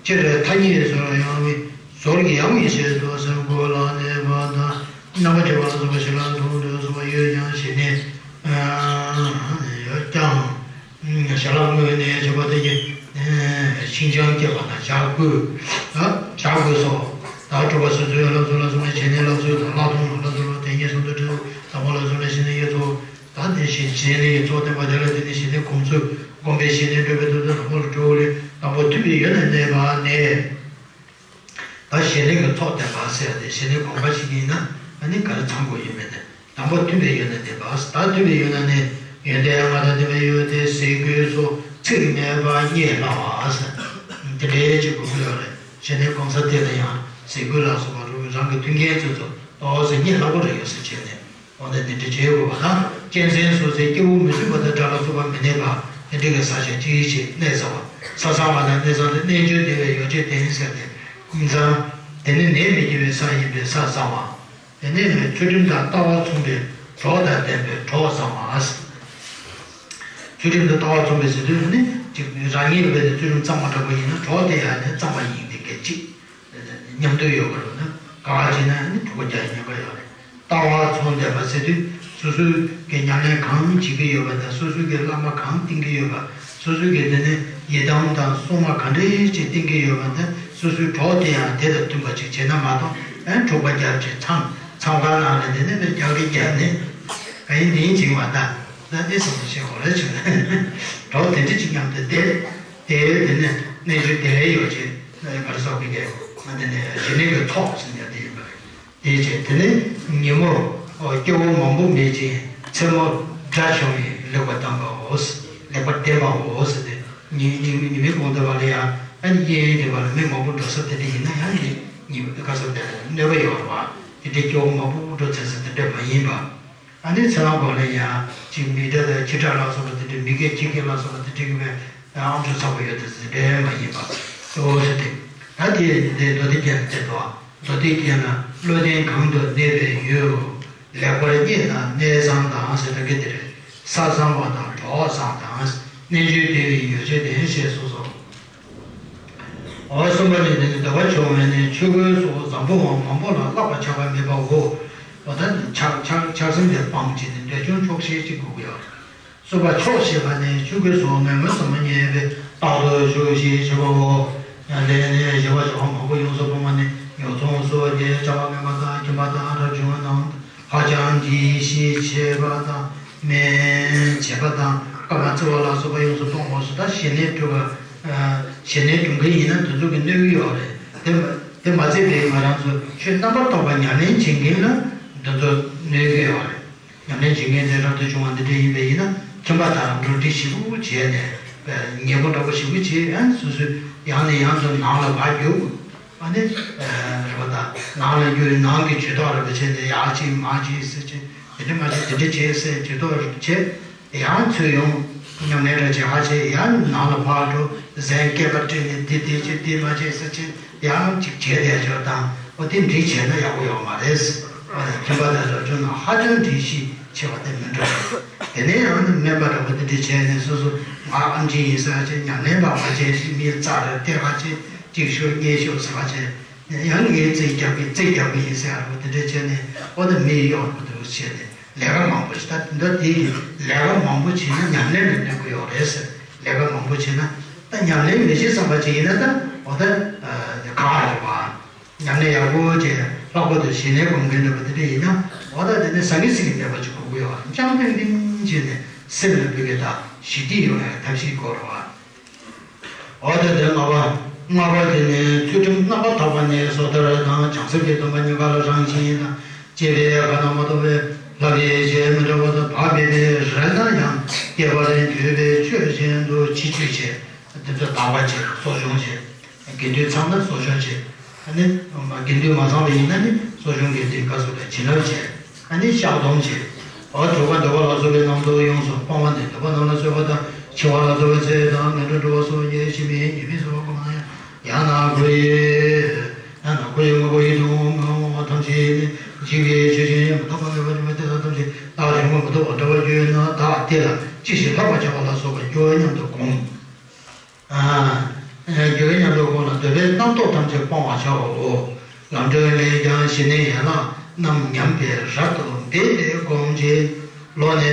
སྤྱིར་ཐ་སྙད་ཟོར་ཡང་མི་ཟོར་གྱི་ཡང་མི་བྱེད་དོ། སེམས་ཀུན་ལ་གནས་པ་དང་རྣམ་པར་འབྱེད་པ་ལ་སོགས་པ་ཞི་ལྷག་མཐོང་དུ་གསུངས་པ་ཡོད་ཀྱང་ཞི་གནས་ཡོད་ཀྱང་། ཞི་ལྷག་དངོས་གནས་བྱེད་པ་དེ་ཀྱི་ཤིན་སྦྱངས་སྐྱེ་བ་དང་བྱ་ཀུན། བྱ་ཀུན་སོགས་དག་གྲུབ་པ་སོ་སོའི་བསླབ་ཚུལ་ལ་སོགས་པའི་ཞི་གནས་བསླབ་ཚུལ་དང་ལྷག་མཐོང་ལ་སོགས་པའི་དེ་ཉིད་གསུམ་དུ་དྲིལ། དང་པོ་ལ་སོགས་པའི་ཞི་གནས་ཀྱི་ཚོགས་དང་དེ་བཞིན་ཞི་གནས་ཀྱི་ཚོགས་བསྟན་པ་དེ་ལ་བརྟེན་ནས་ཞི་གནས་སྒོམ་ཚུལ་སྒོམ་པའི་ཞི་གནས་སྒྲུབ་པའི་ཐབས་དང་དང་པོ་ལ་གྲོལ་བ་ལས་དང་པོ་མཐུན་པའི་ཡུལ་ན་གནས་པ་ནས། ད་ཞི་གནས་ཀྱི་ཚོགས་བསྟན་པ་ཟེར་ཏེ་ཞི་གནས་སྒོམ་པ་ཞིག་ཡིན་ན་ཨ་ནི་ག་རེ་ཚང་དགོས་ཡོད་མེད་དེ། དང་པོ་མཐུན་པའི་ཡུལ་ན་གནས་པ། ད་མཐུན་པའི་ཡུལ་ན་ནི་ཡོན་ཏན་ལྔ་དང་ལྡན་པའི་ཡུལ་ཏེ་ཟས་གོས་སོགས་ཚིག་མེད་པ་རྙེད་སླ་བ་ཟེར། དེ་འདྲའི་ཅིག་དགོས་ཀྱི་ཡོད་རེད། ཞི་གནས་སྒོམ་ས་དེ་ལ་ཡང་ཟས་གོས་ལ་སོགས་པ་རང་གི་མཐུན་རྐྱེན་ཚོ་ཚོ་ཏོག་ཙམ་རྙེད་སླ་པོ་རེད་ཡོད་ཟེར་བྱས་ནས། འོ་ན་དེ་འདྲ་བྱེད་དགོས་པ་དང་། གཅན་གཟན་སོགས་སའི་སྐྱེ་བོ་མི་བཟོད་པ་དང་དགྲ་ལ་སོགས་པ་མི་གནས་པ་དེ་འདྲ་གི་ས་ཆ་གཅིག་ཅིག་གནས་ས་བ། ས་གཙང་བ་དང་གནས་གཙང་དུ་རྣལ་འབྱོར་བདེ་བའི་ཡོ་བྱད་ལྡན་ཟེར་ཏེ། ཀུན་གཙང་། དེ་ནི་ནད་མི་སྐྱེ་བའི་ས་ཡིན་པས་ས་གཙང་བ། དེ་ནས་ཚུལ་ཁྲིམས་དང་ལྟ་བ་མཚུངས་པའི་གྲོགས་དང་ལྡན་པའི་གྲོགས་གཙང་བ། ཚུལ་ཁྲིམས་དང་ལྟ་བ་མཚུངས་པའི་ཟེར་དུས་ནི་ཅིག་རང་ཉིད་རྦད་དེ་ཚུལ་ཁྲིམས་གཙང་མ་འདྲ་པོ་ཡིན་ན་གྲོགས་དེ་ཡང་ནི་གཙང་བ་ཡིན་པའི་སྐད་ཅིག་མཉམ་དུ་ཡོད་པ་རེད་ན་ག་བ་བྱས་ན་ནི་གྲོགས་རྒྱག་ཉེན་ཁ་ཡོད་རེད། ལྟ་བ་མཚུངས་ལྡན་པ་ཟེར་དུས་སོ་སོའི་གི་ཉམས་ལེན་གང་བྱེད་ཀྱི་ཡོད་པ་དང་སོ་སོའི་གི་བླ་མ་གང་བསྟེན་གྱི་ཡོད་པ། སོ་སོའི་གི་དེ་ནི་ཡི་དམ་དང་སྲུང་མ་ག་འདྲ་ཅིག་བསྟེན་གྱི་ཡོད་པ་དང་སོ་སོའི་གྲོགས་དེ་ཡང་དེ་དང་མཐུན་པ་ཅིག་བྱས་ན་མ་གཏོགས་ཨེ་འཁྲུག་པ་རྒྱབ་ཅིག་མཚམས་མཚམས་ཁང་ནང་ལ་དེ་ནི་དཔེ་རྒྱག་གི་རྒྱབ་ནས་ག་ཡིན་དེ་ཡིན་ཅིག་མ་ད་ད་དེ་བསམ་བློ་བྱེད་དགོས་རེད་བྱུང་། གྲོགས་དེ་འདྲ་ཅིག་མཉམ་དུ་བསྡད་དེ་དེ་ནི་གནས་ཚུལ་དེ་ལས་ཡོད་ཅེས་ག་རེ་ཟེར་དགོས་ཀྱི་ང་དེ་ནི་ཞི་གནས་ཀྱི་ཚོགས་ཟེར་ཡ་དེ་ཡིན་པ་རེད། དེའི་ཕྱིར་དེ་ནི་ཉིན་མོ་སྐྱེ་བོ་མང་པོ་མེད་ཅིང་མཚན་མོ་དགྲ་བྱུང་བས་ལེགས་པར་བསྟན་པའོ། ལེགས་པར་བསྟན་པའོ་ཟེར་ཏེ་ཉི་ཉི་ཉི་མའི་གུང་དེ་བ་ལ་ཡང་ཨ་ནི་གཡས་གཡོན་དེ་བ་ལ་མི་མང་པོ་འགྲོ་ས་དེ་འདྲ་ཡིན་ན་ཡང་ཉི་ཉི་མའི་ཁ་སང་དེ་ལ་གནོད་པ་ཡོད་རེད་བ། དེ་འདྲའི་སྐྱེ་བོ་མང་པོ་འགྲོ་ཚར་ས་དེ་འདྲ་མ་ཡིན་པ། ཨ་ནི་ཚེ་ལམ་གོང་ལ་ཡང་ཅིག་མི་འདྲ་དང་ཁྱི་ཁྲག་ལ་སོགས་པ་དེ་འདྲའི་མི་རྒས་ཁྱི་རྒས་ལ་སོགས་པ་དེ་འདྲའི་གི་བའི་ཨང་ཅོག་ཚ་པོ་ཡོད་དེ་ཟེར་འདྲ་མ་ཡིན་པ། ཨོ་ཟེར་ཏེ། ད་དེ་འདི་མདོ་སྡེ་རྒྱན་ལ་བསྟན་ཏོ། མདོ་སྡེ་རྒྱན་ལ་བློ་ལྡན་གང་དུ་གནས་པའི་ཡུལ། ལེགས་པར་རྙེད་དང་གནས་གཙང་དང་ཟེར་ད་གི་དེ་རེད། ས་གཙང་བ་དང་གྲོགས་གཙང་དང་རྣལ་འབྱོར་བདེ་བའི་ཡོ་བྱད་ལྡན་ཞེས་གསུངས་སོ། འོ་གསུམ་པ་ནི་དེ་ནི་འདོད་པ་ཆུང་བས་ནི་ཆོས་གོས་སོགས་བཟང་པོའང་མང་པོ་ལ་བརླག་པར་བྱ་བ་མེད་པའོ། འོ་ད་ནི་ཆགས་ཆགས་ཆགས་སེམས་དེ་སྤངས་བྱས་ནས་འདོད་ཆུང་ཆོག་ཤེས་ཅིག་དགོས་ཀྱི་ཡོད་རེད། གསུམ་པ་ཆོག་ཤེས་པ་ནི་ཆོས་གོས་སོགས་མེད་མངོན་སུམ་དུ་རྙེད་པས་རྟག་ཏུ་ཞུགས་ཞེས་བྱ་བའོ། ཡང་དེ་ནས་བཞི་པ་བྱ་བ་མང་པོ་ཡོངས་སུ་སྤོང་བ་ནི། ཉོ་ཚོང་སོགས་ཀྱི་བྱ་བ་དམན་པ་དང་ཁྱིམ་པ་དང་རབ་བྱུང་རྣམས་ཧ་ཅང་གི་ཞེ་ཆེ་བ་དང་མེད་བྱེད་པ་དང་སྐར་མ་བཙིར་བ་ལ་སོགས་པ་ཡོངས་སུ་སྤོང་བ་སོགས། ད་ཞི་གནས་སྒྲུབ་པ། ཞི་གནས་སྒྲུབ་མཁན་ཡིན་ན་དེ་ཚོ་གི་གནོད་ཀྱི་ཡོད་རེད། དེ་དེ་མ་ཚད་པའི་ང་རང་ཚོ་ཆོས་རྣམ་པར་དག་པ་ཉམས་ལེན་བྱེད་མཁན་ལ་དེ་ཚོ་གནོད་ཀྱི་ཡོད་རེད། ཉམས་ལེན་བྱེད་མཁན་དེ་རབ་ཏུ་བྱུང་བ་འདི་འདྲ་ཡིན་པ་ཡིན་ན། ཁྱིམ་པ་དང་འགྲོ་འགྲིག་ཞེ་པོ་བྱས་ནས། ཉེ་པོ་འདྲ་པོ་ཞེ་པོ་བྱས། ཡང་སོ་སོའི་ཡང་ནས་ཡང་དུ་ནང་ལ་ཕར་རྒྱུག་ཨ་ནི། རེད་པ། ད་ནང་ལ་རྒྱུག་ནང་གི་ཇུས་གཏོགས་རེད་པ་བྱས་ནས། ཡར་ཕྱིན་མར་ཕྱིན་ཟེར་བྱས། དེ་འདྲ་མ་བྱེད། དེ་འདྲ་བྱས་ཟེར་ཇུས་གཏོགས་རེད་པ་བྱས། ཡང་ཚུར་ཡོང་། ཉམས་ལེན་རེ་བྱེད་ཧ་ཅེ། ཡང་ནང་ལ་ཕར་འགྲོ། གཟན་སྐེད་པ་བསྲེགས་ནས་འདི་འདི་བྱེད། འདི་མ་བྱེད་ཟེར་བྱས། ཡང་ཅིག་བྱས་བསྡད་ཆོག་དང་། འོ་དེ་འདྲ་བྱས་ན་ཡག་པོ་ཡོད་མ་རེད། ཨ་ནི་ཁྱིམ་པ་དང་རབ་བྱུང་རྣམས་ཧ་ཅང་འདྲིས་གཤིས་ཆེ་བ་དེ་མི་འགྲོ། དེ་ནས་ཡང་ནི་སྨན་པ་འདྲ་པོ་དེ་འདྲ་བྱས་ནས། སོ་སོ་ང་ཨེམ་ཆི་ཡིན་ཟེར་ཧ་ཅེ། ཉམས་ལེན་པ་མ་བྱས་ཤིག་མི་རྩ་རེ་སྟེར་ཧ་ཅེ། གཅིག་ཤོག་གཉིས་ཤོག་ཟེར་ཧ་ཅེ། ཡང་ངས་རྩིས་རྒྱག་གི་རྩིས་རྒྱག་གི་ཡིན་ཟེར་ཧ་རུ་དེ་འདྲ་བྱས་ནས། འོ་ད་མི་གཡོག་པོ་དེ་བྱས་ནས། ལས་ཀ་མང་པོ་ཞིག་ད་དེ་འདྲ་དེ་ཡིན། ལས་ཀ་མང་པོ་བྱས་ན་ཉམས་ལེན་ལ་གནོད་ཀྱི་ཡོད་རེད་ཟེར། ལས་ཀ་མང་པོ་བྱས་ན། ད་ཉམས་ལེན་མི་བྱེད་བསམ་པ་ཅིག་ཡིན་ན། ད་འོ་ད་ག་རེད་པ། ཉམས་ལེན་ཡག་པོ་བྱས། ལྷག་པར་དུ་ཞི་གནས་སྒོམ་མཁན་འདྲ་པོ་དེ་འདྲ་ཡིན་ན། འོ་ད་དེ་ནི་ཟང་ངེ་ཟིང་ངེ་མེད་པ་ཅིག་དགོས་ཀྱི་ཡོད། ཅང་ཏིང་ཏིང་བྱས་ནས་སེམས་ལ་འབུད་ཀྱི། ད་ཞི་བདེ་ཡོང་ཡག་ཐབས་ཤེས་དགོས་རེད་པ། འོ་ད་དེ་ལྔ་པ། ལྔ་པ་དེ་ནི་ཚུལ་ཁྲིམས་རྣམ་པར་དག་པ་ནི་སོ་ཐར་དང་། བྱང་སེམས་ཀྱི་སྡོམ་པ་གཉིས་ཀ་ལ་རང་བཞིན་དང་བཅས་པའི་ཁ་ན་མ་ཐོ་བས་ལྷག་པའི་ཞེས་མི་འདྲ་བ་དང་། བག་ཕེབས་པའི་རེ་ན་ཡང་སྐྱེ་བར་འགྱུར་བའི་ཆོས་གཞན་དུ་ཕྱི་ཆོས་བྱེད། དེ་ཚོ་དག་པ་བྱེད། གསོ་སྦྱོང་བྱེད། དགེ་འདུན་ཚང་ན་གསོ་སྦྱོང་བྱེད། ཨ་ནི་དགེ་འདུན་མ་ཚང་བ་ཡིན་ན་ནི་གསོ་སྦྱོང་དགེ་འདུན་སྐབས་སུ་ལ་བྱིན་རླབས་བྱེད། ཨ་ནི་བཤགས་སྡོམ་བྱེད། འོ་དྲོ་པ་འདོད་པ་ལ་སོགས་པའི་རྣམ་རྟོག་ཡོངས་སུ་སྤང་བ་ནི། འདོད་པ་རྣམས་ལ་སོགས་པ་དང་། འཆིང་བ་ལ་སོགས་པའི་ཚེ་དང་། ངན་འགྲོར་འགྲོ་བ་སོགས་ཀྱི་ཞི་མིའི་ཉེས་དམིགས་སོགས་སྒོམ་ན་ཡང་། ཡང་ན་ཁོ་ཡི། ཡང་ན་ཁོ་ཡི་དངོས་པོ་ཡིད་དུ་འོང་མི་འོང་བ་ཐམས་ཅད་ནི། འཇིག་པའི་ཆོས་ཅན། ཡང་མི་རྟག་པ་མེད་པ་ཉིད་མ་དེ་དག་ཐམས་ཅད་བདག་གིས་མ་ཐུབ་པ་འདྲ་བར་གྱུར་ན། བདག་དེ་ལ་ཅི་ཞིག་ལྷག་པར་བྱ་བ་ལ་སོགས་པ་རྒྱུ་སྙམ་དུ་སྒོམ། ཨ། རྒྱུ་སྙམ་དུ་སྒོམ་ལ། འདོད་པའི་རྣམ་རྟོག་ཐམས་ཅད་སྤང་བར་བྱའོ། ལམ་འགྲོའི་ལས་ཀྱང་ཞི་གནས་ཡན་ལག་རྣམས་ཉམས་པའི་རབ་ཏུ་འབད་དེ་བསྒོམ་ཞིང་། ལོག་ནས་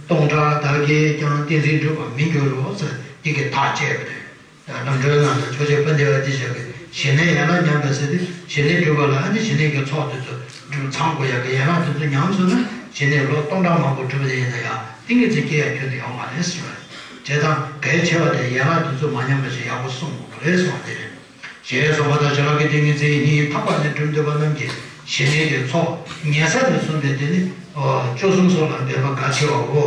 སྟོང་ཕྲག་དག་གིས་ཀྱང་ཏིང་འཛིན་འགྲུབ་པར་མི་འགྱུར་རོ་ཟེར། དེ་གི་ཐག་བཅད་པ་རེད། ལམ་འགྲོའི་ནང་དུ་ཆོས་རྗེ་དཔལ་ལྡན་པ་འདི་ཞག་གི་ཞི་གནས་ཡན་ལག་ཉམས་པའི་ཟེར་དུས། ཞི་གནས་སྒྲུབ་པ་ལ་ཨ་ནི་ཞི་གནས་ཀྱི་ཚོགས་དེ་ཚོ་སྒྲུབ་ཚང་དགོས་ཡག་གི། ཡན་ལག་དེ་ཚོ་ཉམས་སོང་ན། ཞི་གནས་ལོ་སྟོང་ཕྲག་མང་པོ་སྒྲུབ་པ་ཡིན་ན་ཡང་ཏིང་ངེ་འཛིན་སྐྱེ་ཡག་ཁྱོན་ནས་ཡོང་མ་རེད་ཟེར་བ་རེད། བྱས་ཙང་གལ་ཆེ་བ་དེ་ཡན་ལག་དེ་ཚོ་མ་ཉམས་པ་ཞིག་ཡག་པོ་སྲུང་དགོས་པ་རེད་གསུངས་པ་དེ་རེད། ཞེས་གསུངས་པ་དང་། ཞི་ལྷག་གི་ཏིང་ངེ་འཛིན་སྙིང་ཐག་པ་ནས་སྒྲུབ་འདོད་པ་རྣམས་ཀྱིས་ཞི་གནས་ཀྱི་ཚོགས་ཉལ་ས་ནས་བཟུང་སྟེ་དེ་ནི་སྤྱོད་གསུམ་སོགས་ལ་འབད་པ་གལ་ཆེ་བའོ།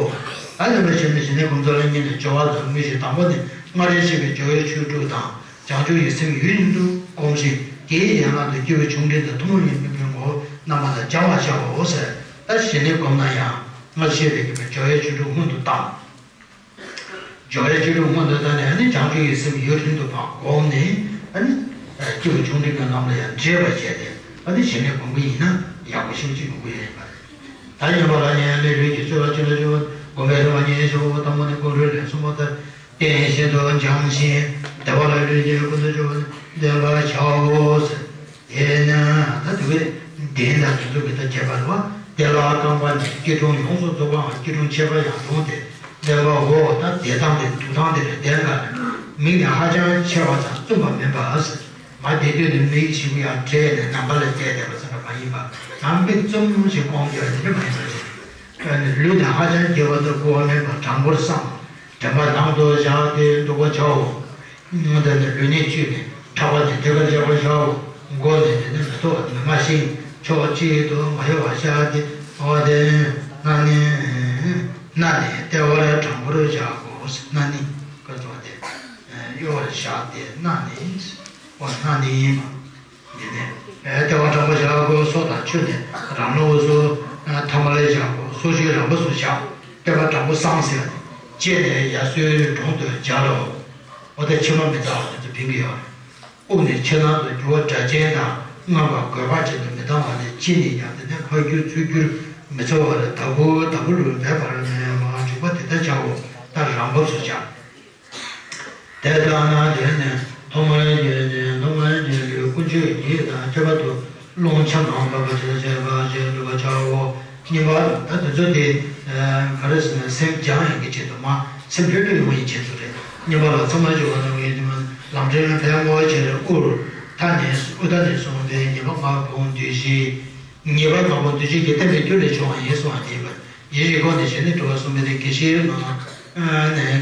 ཨ་ནི་མ་ཞི་གནས་ཞི་གནས་སྒོམ་ཚུལ་ལ་གཉིས་ནས་སྦྱོར་བ་དང་། དངོས་གཞི་དང་པོ་ནི་སྔར་བཤད་པའི་སྦྱོར་བའི་ཆོས་དྲུག་དང་། བྱང་ཆུབ་ཀྱི་སེམས་ཡུན་རིང་དུ་བསྒོམ་ཞིང་། དེའི་ཡན་ལག་ཏུ་སྐྱེས་བུ་ཆུང་འབྲིང་དང་ཐུན་མོང་མ་ཡིན་པའི་ངོ་བོ་རྣམ་པ་དང་སྦྱང་བར་བྱའོ་ཟེར། ད་ཞི་གནས་སྒོམ་ན་ཡང་སྔར་བཤད་པའི་སྦྱོར་བའི་ཆོས་དྲུག་སྔོན་དུ་བཏང་། སྦྱོར་བའི་ཆོས་དྲུག་སྔོན་དུ་བཏང་ནས། ཨ་ནི་བྱང་ཆུབ་ཀྱི་སེམས་ཡུན་རིང་དུ་བསྒོམས་ནས། ཨ་ནི་སྐྱེས་བུ་ཆུང་འབྲིང་གི་ལམ་ལ་ཡང་འདྲེས་པར་བྱས་ཏེ། ཨ་ནི་ཞི་གནས་སྒོམ་གྱི་ཡིན་ན་ཡག་པོ་ཞེ་པོ་ཅིག་ཡོང་གི་ཡོད་པ་རེད། ད་སྙོམས་པར་ལངས་ནས་ལུས་ཀྱི་སྤྱོད་པ་ཅི་ལ་སྤྱོད་པ། སྒོམ་པའི་རིམ་པ་ཉིད་ཞུ། དང་པོ་ནི་སྒོམ་རིམ་ལས་གསུངས་པ་ལྟར། བརྟན་བཞིན་དུ་སྦྱང་ཞིང་། བདེ་བ་ལ་ལུས་ཀྱི་ཀུན་ཏུ་སྤྱོད་པ་ནི་བསྟེན་པར་བྱའོ་ཟེར། དེས་ན་ད་དེ་བས་གདན་དང་དེ་ཚོ་གི་ད་ཁྱད་པར་རེད་པ། དེ་ལ་རྐང་པ་ནས་སྐྱིལ་ཀྲུང་ཡོངས་སུ་རྫོགས་པའམ་སྐྱིལ་ཀྲུང་ཕྱེད་པ་ཡང་རུང་སྟེ། བསྟེན་པའོ། ད་བསྡད་སྟངས་དེ་འདུག་སྟངས་དེ་རེད། གདན་ལ་མིག་ནི་ཧ་ཅང་ཕྱེ་བ་དང་བཙུམ་པ་མིན་པ། མ་བསྡད་དུས་ནི་མིག་ཞིག་ཡང་བགྲད་ནས་ནམ་མཁའ་ལ་བལྟས་བསྡད་པ་ཙམ་མ་ཡིན་པ། ཡང་མིག་བཙུམ་ཞིག་ཀོང་ཀྱོག་དེ་འདྲ་མ་ཡིན་པ་རེད། ལུས་ནི་ཧ་ཅང་དགྱེས་པ་དང་མགུ་བ་མེད་པར་དྲང་པོར་བསྲང་། དྲན་པ་ནང་དུ་བཞག་སྟེ་འདུག་པར་བྱའོ། དེ་ནས་ལུས་གནད་བཅུད་ནི་ཕྲག་པ་ནས་ཐད་ཀར་བཅག་པར་བྱའོ། མགོ་ནས་དེ་ནས་མེ་ཏོག་མེ་མ་ཤིང་ཕྱོགས་གཅིག་ཏུ་མ་གཡོ་བར་བཞག་སྟེ། འོ་དེ་སྣ་ནི། སྣ་ནི་ལྟེ་བར་དྲང་པོར་བཞག་གོ། སྣ་ནི་སྐར་ཚོགས་དེ་གཡོ་བར་བཞག་སྟེ། སྣ་ནི། འོ་སྣ་ནི། འདི་ནི་ལྟེ་བ་དྲང་པོ་བཞག་དགོས། སོ་དང་ཆུ་ནི་རང་ལོགས་སུ་ཐ་མལ་བཞག་དགོས། སོ་ཆུ་རང་བབས་སུ་བཞག་ལྟེ་བ་དྲང་པོ་བསྲང་ཟེར་ནས། ལྕེ་ནི་ཡ་སོའི་དྲུང་དུ་སྦྱར་རོ། འོ་ད་མཆིལ་མ་མི་གཙང་བ་དེ་ཚོ་ཕན་གྱི་ཡོད་རེད། དབུགས་ནི་ཕྱི་ནང་དུ་རྒྱུ་བ་སྒྲ་གཅན་དང་མངར་བ་རྒོད་པ་ཅན་དུ་མི་གཏང་བ་ནི། ཕྱི་ནས་ཀྱང་དེ་ནས་ཕར་རྒྱུ་ཚུར་རྒྱུར་མི་འཚོ་བར་ལྟ་བུ་ལྟ་བུ་ལུ་འབད་པར་མི་མ་འཇུག་པ་དེ་ལྟར་བྱའོ། ད་རང་བབས་སུ་བཞག་དེ་ལྟར་ན་དེ་ནི་ཐོག་མར་གྱི་ནི་ཐོག་མར་གྱི་ལུས་ཀུན་སྤྱོད་ཀྱི་དང་ཁྱད་པར་དུ་རླུང་ཆམ་ནང་འབབ་པ་ཇི་ལྟར་བྱེད་པ་ཞེས་འདུག་པར་བྱའོ། གཉིས་པ་ད་དེ་ཚོ་དེ་ག་རེ་ཟེར་ན་སེམས་སྦྱང་ཡག་གི་ཆེད་དུ་མ་སེམས་ལྷོད་ལྷོད་ཡོང་བའི་ཆེད་དུ་རེད། གཉིས་པ་ལ་ཚང་མ་འཇུག་པ་དང་ངེས་ཀྱི་མ། ལམ་འབྲས་ལ་ཕན་ངོ་ཆེར་དབུར་ཐ་ནས་དབུ་ཐ་ནས་གསུངས་པའི་ཉེས་པ་ལྔ་པོ་འདུས་བྱས། ཉེས་པ་ལྔ་པོ་འདུས་བྱས་ཀྱི་བསྟན་པའི་རྒྱུ་ལས་བྱུང་བ་ཡིན་གསུངས་པ་དེ་ཡིན་པ། ཡིད་བཞིན་སྒོ་ནས་ཞལ་ནས་འགྲོ་བ་གསུངས་པའི་དེ་དགེ་བཤེས་ལ།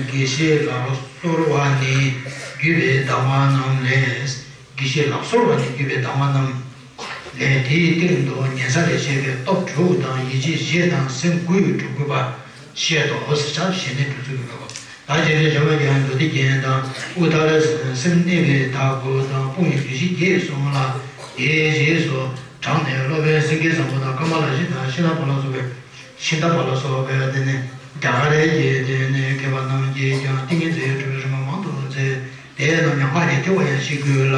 དགེ་བཤེས་ལ་སོར་བ་ནི་བརྒྱུད་པའི་གདམས་ངག་རྣམས་ལས། དགེ་བཤེས་ལ་སོར་བ་ནི་བརྒྱུད་པའི་གདམས་ངག་རྣམས་ལས། དེའི་སྟེང་དུ་ཉན་ས་ལས་བཤད་པའི་སྟོབས་དྲུག་དང་ཡིད་ཆེས་བཞི་དང་སེམས་དགུས་སྒྲུབ་དགོས་པ་བཤད་དོ་ཟེར། ཞལ་ནས་འགྲོ་ཚུལ་གྱི་བཀའ་བབས། ད་རྗེ་རིན་ཆེན་མ་རྒྱལ་མདོ་སྡེ་རྒྱན་དང་དབུ་ཐལ་སེམས་གནས་པའི་བདག་པོ་དང་དཔུང་གི་བདུད་བཞི་བརྒྱད་གསུམ་ལ། དེའི་རྗེས་སུ་དྲངས་ནས་སློབ་དཔོན་སེང་གེ་བཟང་པོ་དང་ཀ་མ་ལ་ཤཱི་དང་ཤི་ན་པ་ལ་སོགས་པའི་ཤིན་ཏ་པ་ལ་སོགས་པའི་དེ་ནས་རྒྱ་གར་གྱི་དེ་ནས་མཁས་པ་རྣམས་ཀྱིས་ཀྱང་ཏིང་ངེ་འཛིན་སྒྲུབ་པའི་རིམ་པ་མང་དུ་མཛད། དེ་རྣམས་ཀྱང་སྔགས་ཀྱི་ཐེག་པ་ཡང་ཤེས་དགོས་ལ།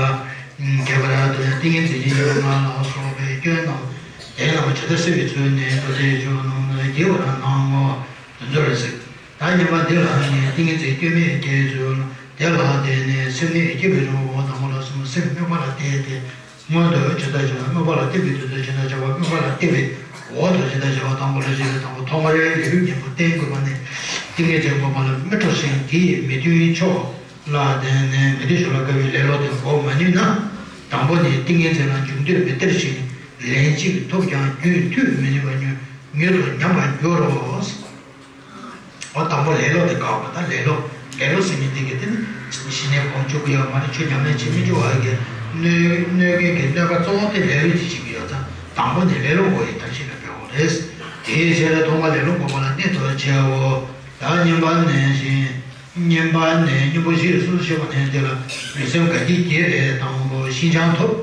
མཁས་པ་ར་དེ་ནས་ཏིང་ངེ་འཛིན་གྱི་ཡན་ལག་ལ་སོགས་པའི་སྐྱོན་རྣམས་དེ་རྣམས་ཇི་ལྟར་སེལ་བའི་ཚུལ་ནི་མདོ་སྡེ་མཆོག་རྣམས་ལ་རྒྱས་པར་གནང་ངོ་། དེ་ཚོ་རེད་ཟེར། ད་ཉམས་པ་འདི་ལ་ནི་ཏིང་ངེ་འཛིན་སྐྱོན་མེད་ཀྱི་ཚུལ། དེ་ལ་དེ་ནས་སེམས་གནས་སྐྱེ་བའི་རིམ་པ་འོ་དང་པོ་ལ་གསུམ། སེམས་སྨོན་པ་ལ་བརྟེན་ཏེ། སྔོན་དུ་ཇི་ལྟར་བྱ་བ་སྨོན་པ་ལ་བརྟེན་པའི་དུས་སུ་ཇི་ལྟར་བྱ་བ་སྨོན་པ་ལ་བརྟེན་པའི་འོག་ཏུ་ཇི་ལྟར་བྱ་བ། དང་པོ་ལ་བྱེད་པའི་དང་པོ་ཐོག་མར་ལས་ལུགས་གཉིས་པོ་བསྟེན་དགོས་པ་ནི། ཏིང་ངེ་འཛིན་སྒོམ་པ་ལ་མི་སྤྲོ་ཞིང་། དེ་ཡི་མི་མཐུན་ཕྱོགས་ལ་བརྟེན་ནས་མི་མཐུན་ཕྱོགས་ལ་དགའ་བའི་ལེ་ལོ་དེ་འགོག་མ་ནུས་ན། དང་པོ་ནི་ཏིང་ངེ་འཛིན་ལ་འཇུག་འདོད་མི་སྟེར་ཞིང་། ལན་གཅིག་ཐོབ་ཀྱང་རྒྱུན་མཐུད་མི་ནུས་པ་མྱུར་དུ་ཉམས་པར་འགྱུར་རོ། འོ་དང་པོ་ལེ་ལོ་དེ་དགག་པ་དང་། ལེ་ལོ། ལེ་ལོ་ཟེར་མཁན་དེ་གི་དེ་ནི་ཞི་གནས་སྒོམ་བཅུག་གི་ཡོད་མ་རེད། ཆོས་ཉམས་ལེན་བྱེད་མི་བཅུག་པ་གི་གནོད་གནོད་མཁན་གྱི་གནོད་པ་གཙོ་བོ་དེ་ལེ་ལོ་དེ་བྱེད་ཀྱི་ཡོད་ཙང་། དང་པོ་ནི་ལེ་ལོ་འགོག་པའི་ཐབས་ཤེས་ལ་འབད་དགོས་རེད། དེའི་ཕྱིར་ཐོག་མར་ལེ་ལོ་འགོག་པ་ལ་གནད་དུ་བྱའོ། ཡང་བསྙེན་པ་ནས་བཞིན། བསྙེན་པ་ནས་གཉེན་པོ་བཞི་སོ་སོ་ཞེས་པ་ནས་དེ་ལ་ལུས་སེམས་དགའ་སྐྱིད་རྒྱས་པའི་དང་པོ་ཤིན་སྦྱངས་ཐོབ།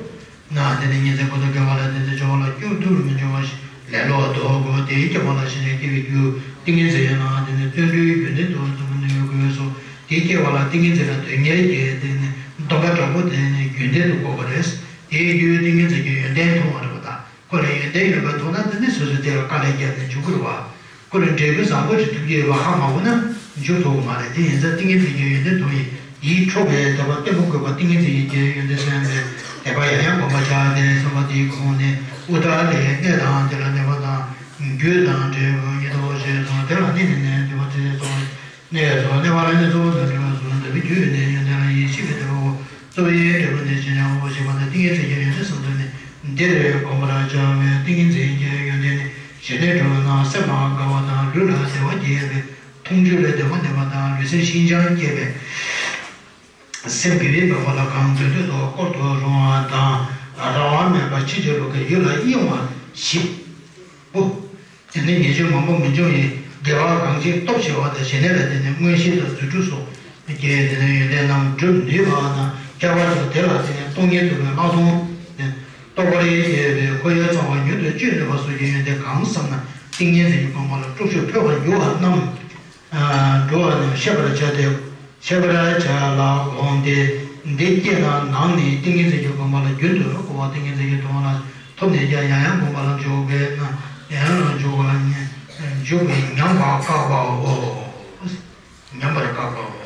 ན་དེ་ནས་ཉིན་མཚན་ཀུན་ཏུ་དགེ་བ་ལ་བརྟེན་ཏེ་སྦྱོར་བ་ལ་སྐྱོ་དུར་མི་འབྱུང་བ་ཞིག་ལེ་ལོ་ལྡོག་དགོས། དེའི་སྐྱེ་བ་ལ་ཞི་གནས་སྐྱེ་བའི་རྒྱུ་ཏིང་ངེ་འཛིན་ཡིན་ལ། དེ་ནི་བརྩོན་འགྲུས་རྒྱུན་ལྡན་དུ་འཛུགས་ནུས་དགོས་སོ། དེའི་སྐྱེ་བ་ལ་ཏིང་ངེ་འཛིན་ལ་དོན་གཉེར་གྱི་དེ་ནི་སྡོམ་པ་དྲག་པོ་དེ་ནི་རྒྱུན་ལྡན་དུ་དགོས་པ་རེད། དེའི་རྒྱུ་ཏིང་ངེ་འཛིན་གྱི་ཡོན་ཏན་མཐོང་བ་རེད་པ་དང་། ཁོ་ལ་ཡོན་ཏན་ཡོད་པ་མཐོང་ན་དེ་ནི་སོ་སོའི་དེ་ལ་དཀའ་ལས་བརྒྱབ་ནས་འཇུག་དགོས་རེད་པ། ཁོ་ལ་འབྲས་བུ་བཟང་པོ་ཞིག་ཐོབ་ཀྱི་ཡོད་པ་ཧ་མ་གོ་ན་འཇུག་ཐུབ་ཀྱི་མ་རེད། དེ་ཡིན་ཙང་ཏིང་ངེ་འཛིན་གྱི་ཡོན་ཏན་མཐོང་བའི་ཡིད་འཕྲོག་པའི་དད་པ་བརྟན་པོ་དགོས་པ། ཏིང་ངེ་འཛིན་གྱི་ཡོན་ཏན་སེམས་པའི་དད་པ་ཡང་ཡང་སྒོམ་པར་བྱ་སྟེ་གསུངས་པ་དེའི་ཁོངས་ནས། དབུ་མཐའ་ལས་གནས་དང་དེ་ལ་གནས་པ་དང་། རྒྱུ་དང་འབྲས་བུ་ཉིད་དོ་ཞེས་སོ། དེ་ལ་གནས་ནས་གནས་འདུས་པ་ཚེ་སོགས་གནས་སོ། གནས་པ་ལ་གནས་སོ་དང་འབྲས་བུ་སོ། འདུས་པའི་རྒྱུ་ཡོད་ནས་ཡོན་ཏན་ལ་ཡིད་ཆེས་པའི་དད་པའོ། རྩོལ་བའི་འབྲས་བུ་ནི་ཇི་སྙེད་པའོ་ཞེས་པ་ནི་ཏིང་ངེ་འཛིན་གྱི་ཡོན་ཏན་གསུམ་དུ་ནི་འདིར་སྒོམ་པར་བྱ་བའི་ཏིང་ངེ་འཛིན་གྱི་ཡོན་ཏན་ནི། ཞི་གནས་སྒྲུབ་པ་ན་སེམས་ལ་དགའ་བ་དང་ལུས་ལ་བདེ་བ་སྐྱེ་བའི་མཐོང་ཆོས་ལ་བདེ་བ་འདོད་པ་དང་། ལུས་སེམས་ཤིན་སྦྱངས་སྐྱེ་བའི་སེམས་དགེ་བའི་སྨོན་པ་ལ་གང་འདོད་འདོད་དུ་བསྐོར་དུ་རུང་བ་དང་། རང་དབང་མེད་པར་ཕྱིན་ཅི་ལོག་གི་ཡུལ་ལ་གཡེང་བ་བཞི་པོ། དེ་ནས་ཉེས་སྤྱོད་མང་པོ་མི་འབྱུང་བའི་དགེ་བ་གང་ཆེ་སྟོབས་ཆེ་བ་དང་། ཞི་གནས་ལ་བརྟེན་ནས་མངོན་ཤེས་དང་རྫུ་འཕྲུལ་སོགས་ཀྱི་དེ་ནས་ཡོན་ཏན་རྣམས་སྒྲུབ་ནུས་པ་དང་། ཁྱད་པར་དུ་དེ་ལ་བརྟེན་ནས་སྟོང་ཉིད་རྟོགས་པའི་ལྷག་མཐོང་། རྟོགས་པ་རེ་སྐྱེས་པའི་འཁོར་ཡུག་ཚང་བ་མྱུར་དུ་གཅོད་ནུས་པ་སོགས་ཀྱི་ཡོན་ཏན་གང་བསམ་ན་ཏིང་ངེ་འཛིན་གྱི་སྒོམ་པ་ལ་སྤྲོ་ཤུགས་འཕེལ་བར་འགྱུར་བ་རྣམས། འགྲོ་བ་རྣམས་ཤེས་པར་བྱ་སྟེ། ཤེས་པར་བྱ་ལ་དགོངས་ཏེ། འདི་སྐྱེས་ན་ནང་ནས་ཏིང་ངེ་འཛིན་གྱི་སྒོམ་པ་ལ་རྒྱུན་དུ་བསྐུལ་བ། ཏིང་ངེ་འཛིན་གྱི་དོན་ལ་ཐོབ་ནས་ཀྱང་ཡང་ཡང་སྒོམ་པ་ལ་འཇུག་པས་ན། ཡང་ཡང་འཇུག་པ་ནི་འཇུག་པས་ཉམས་པ་བཀག་པའོ། ཉམས་པར་བཀག་པའོ།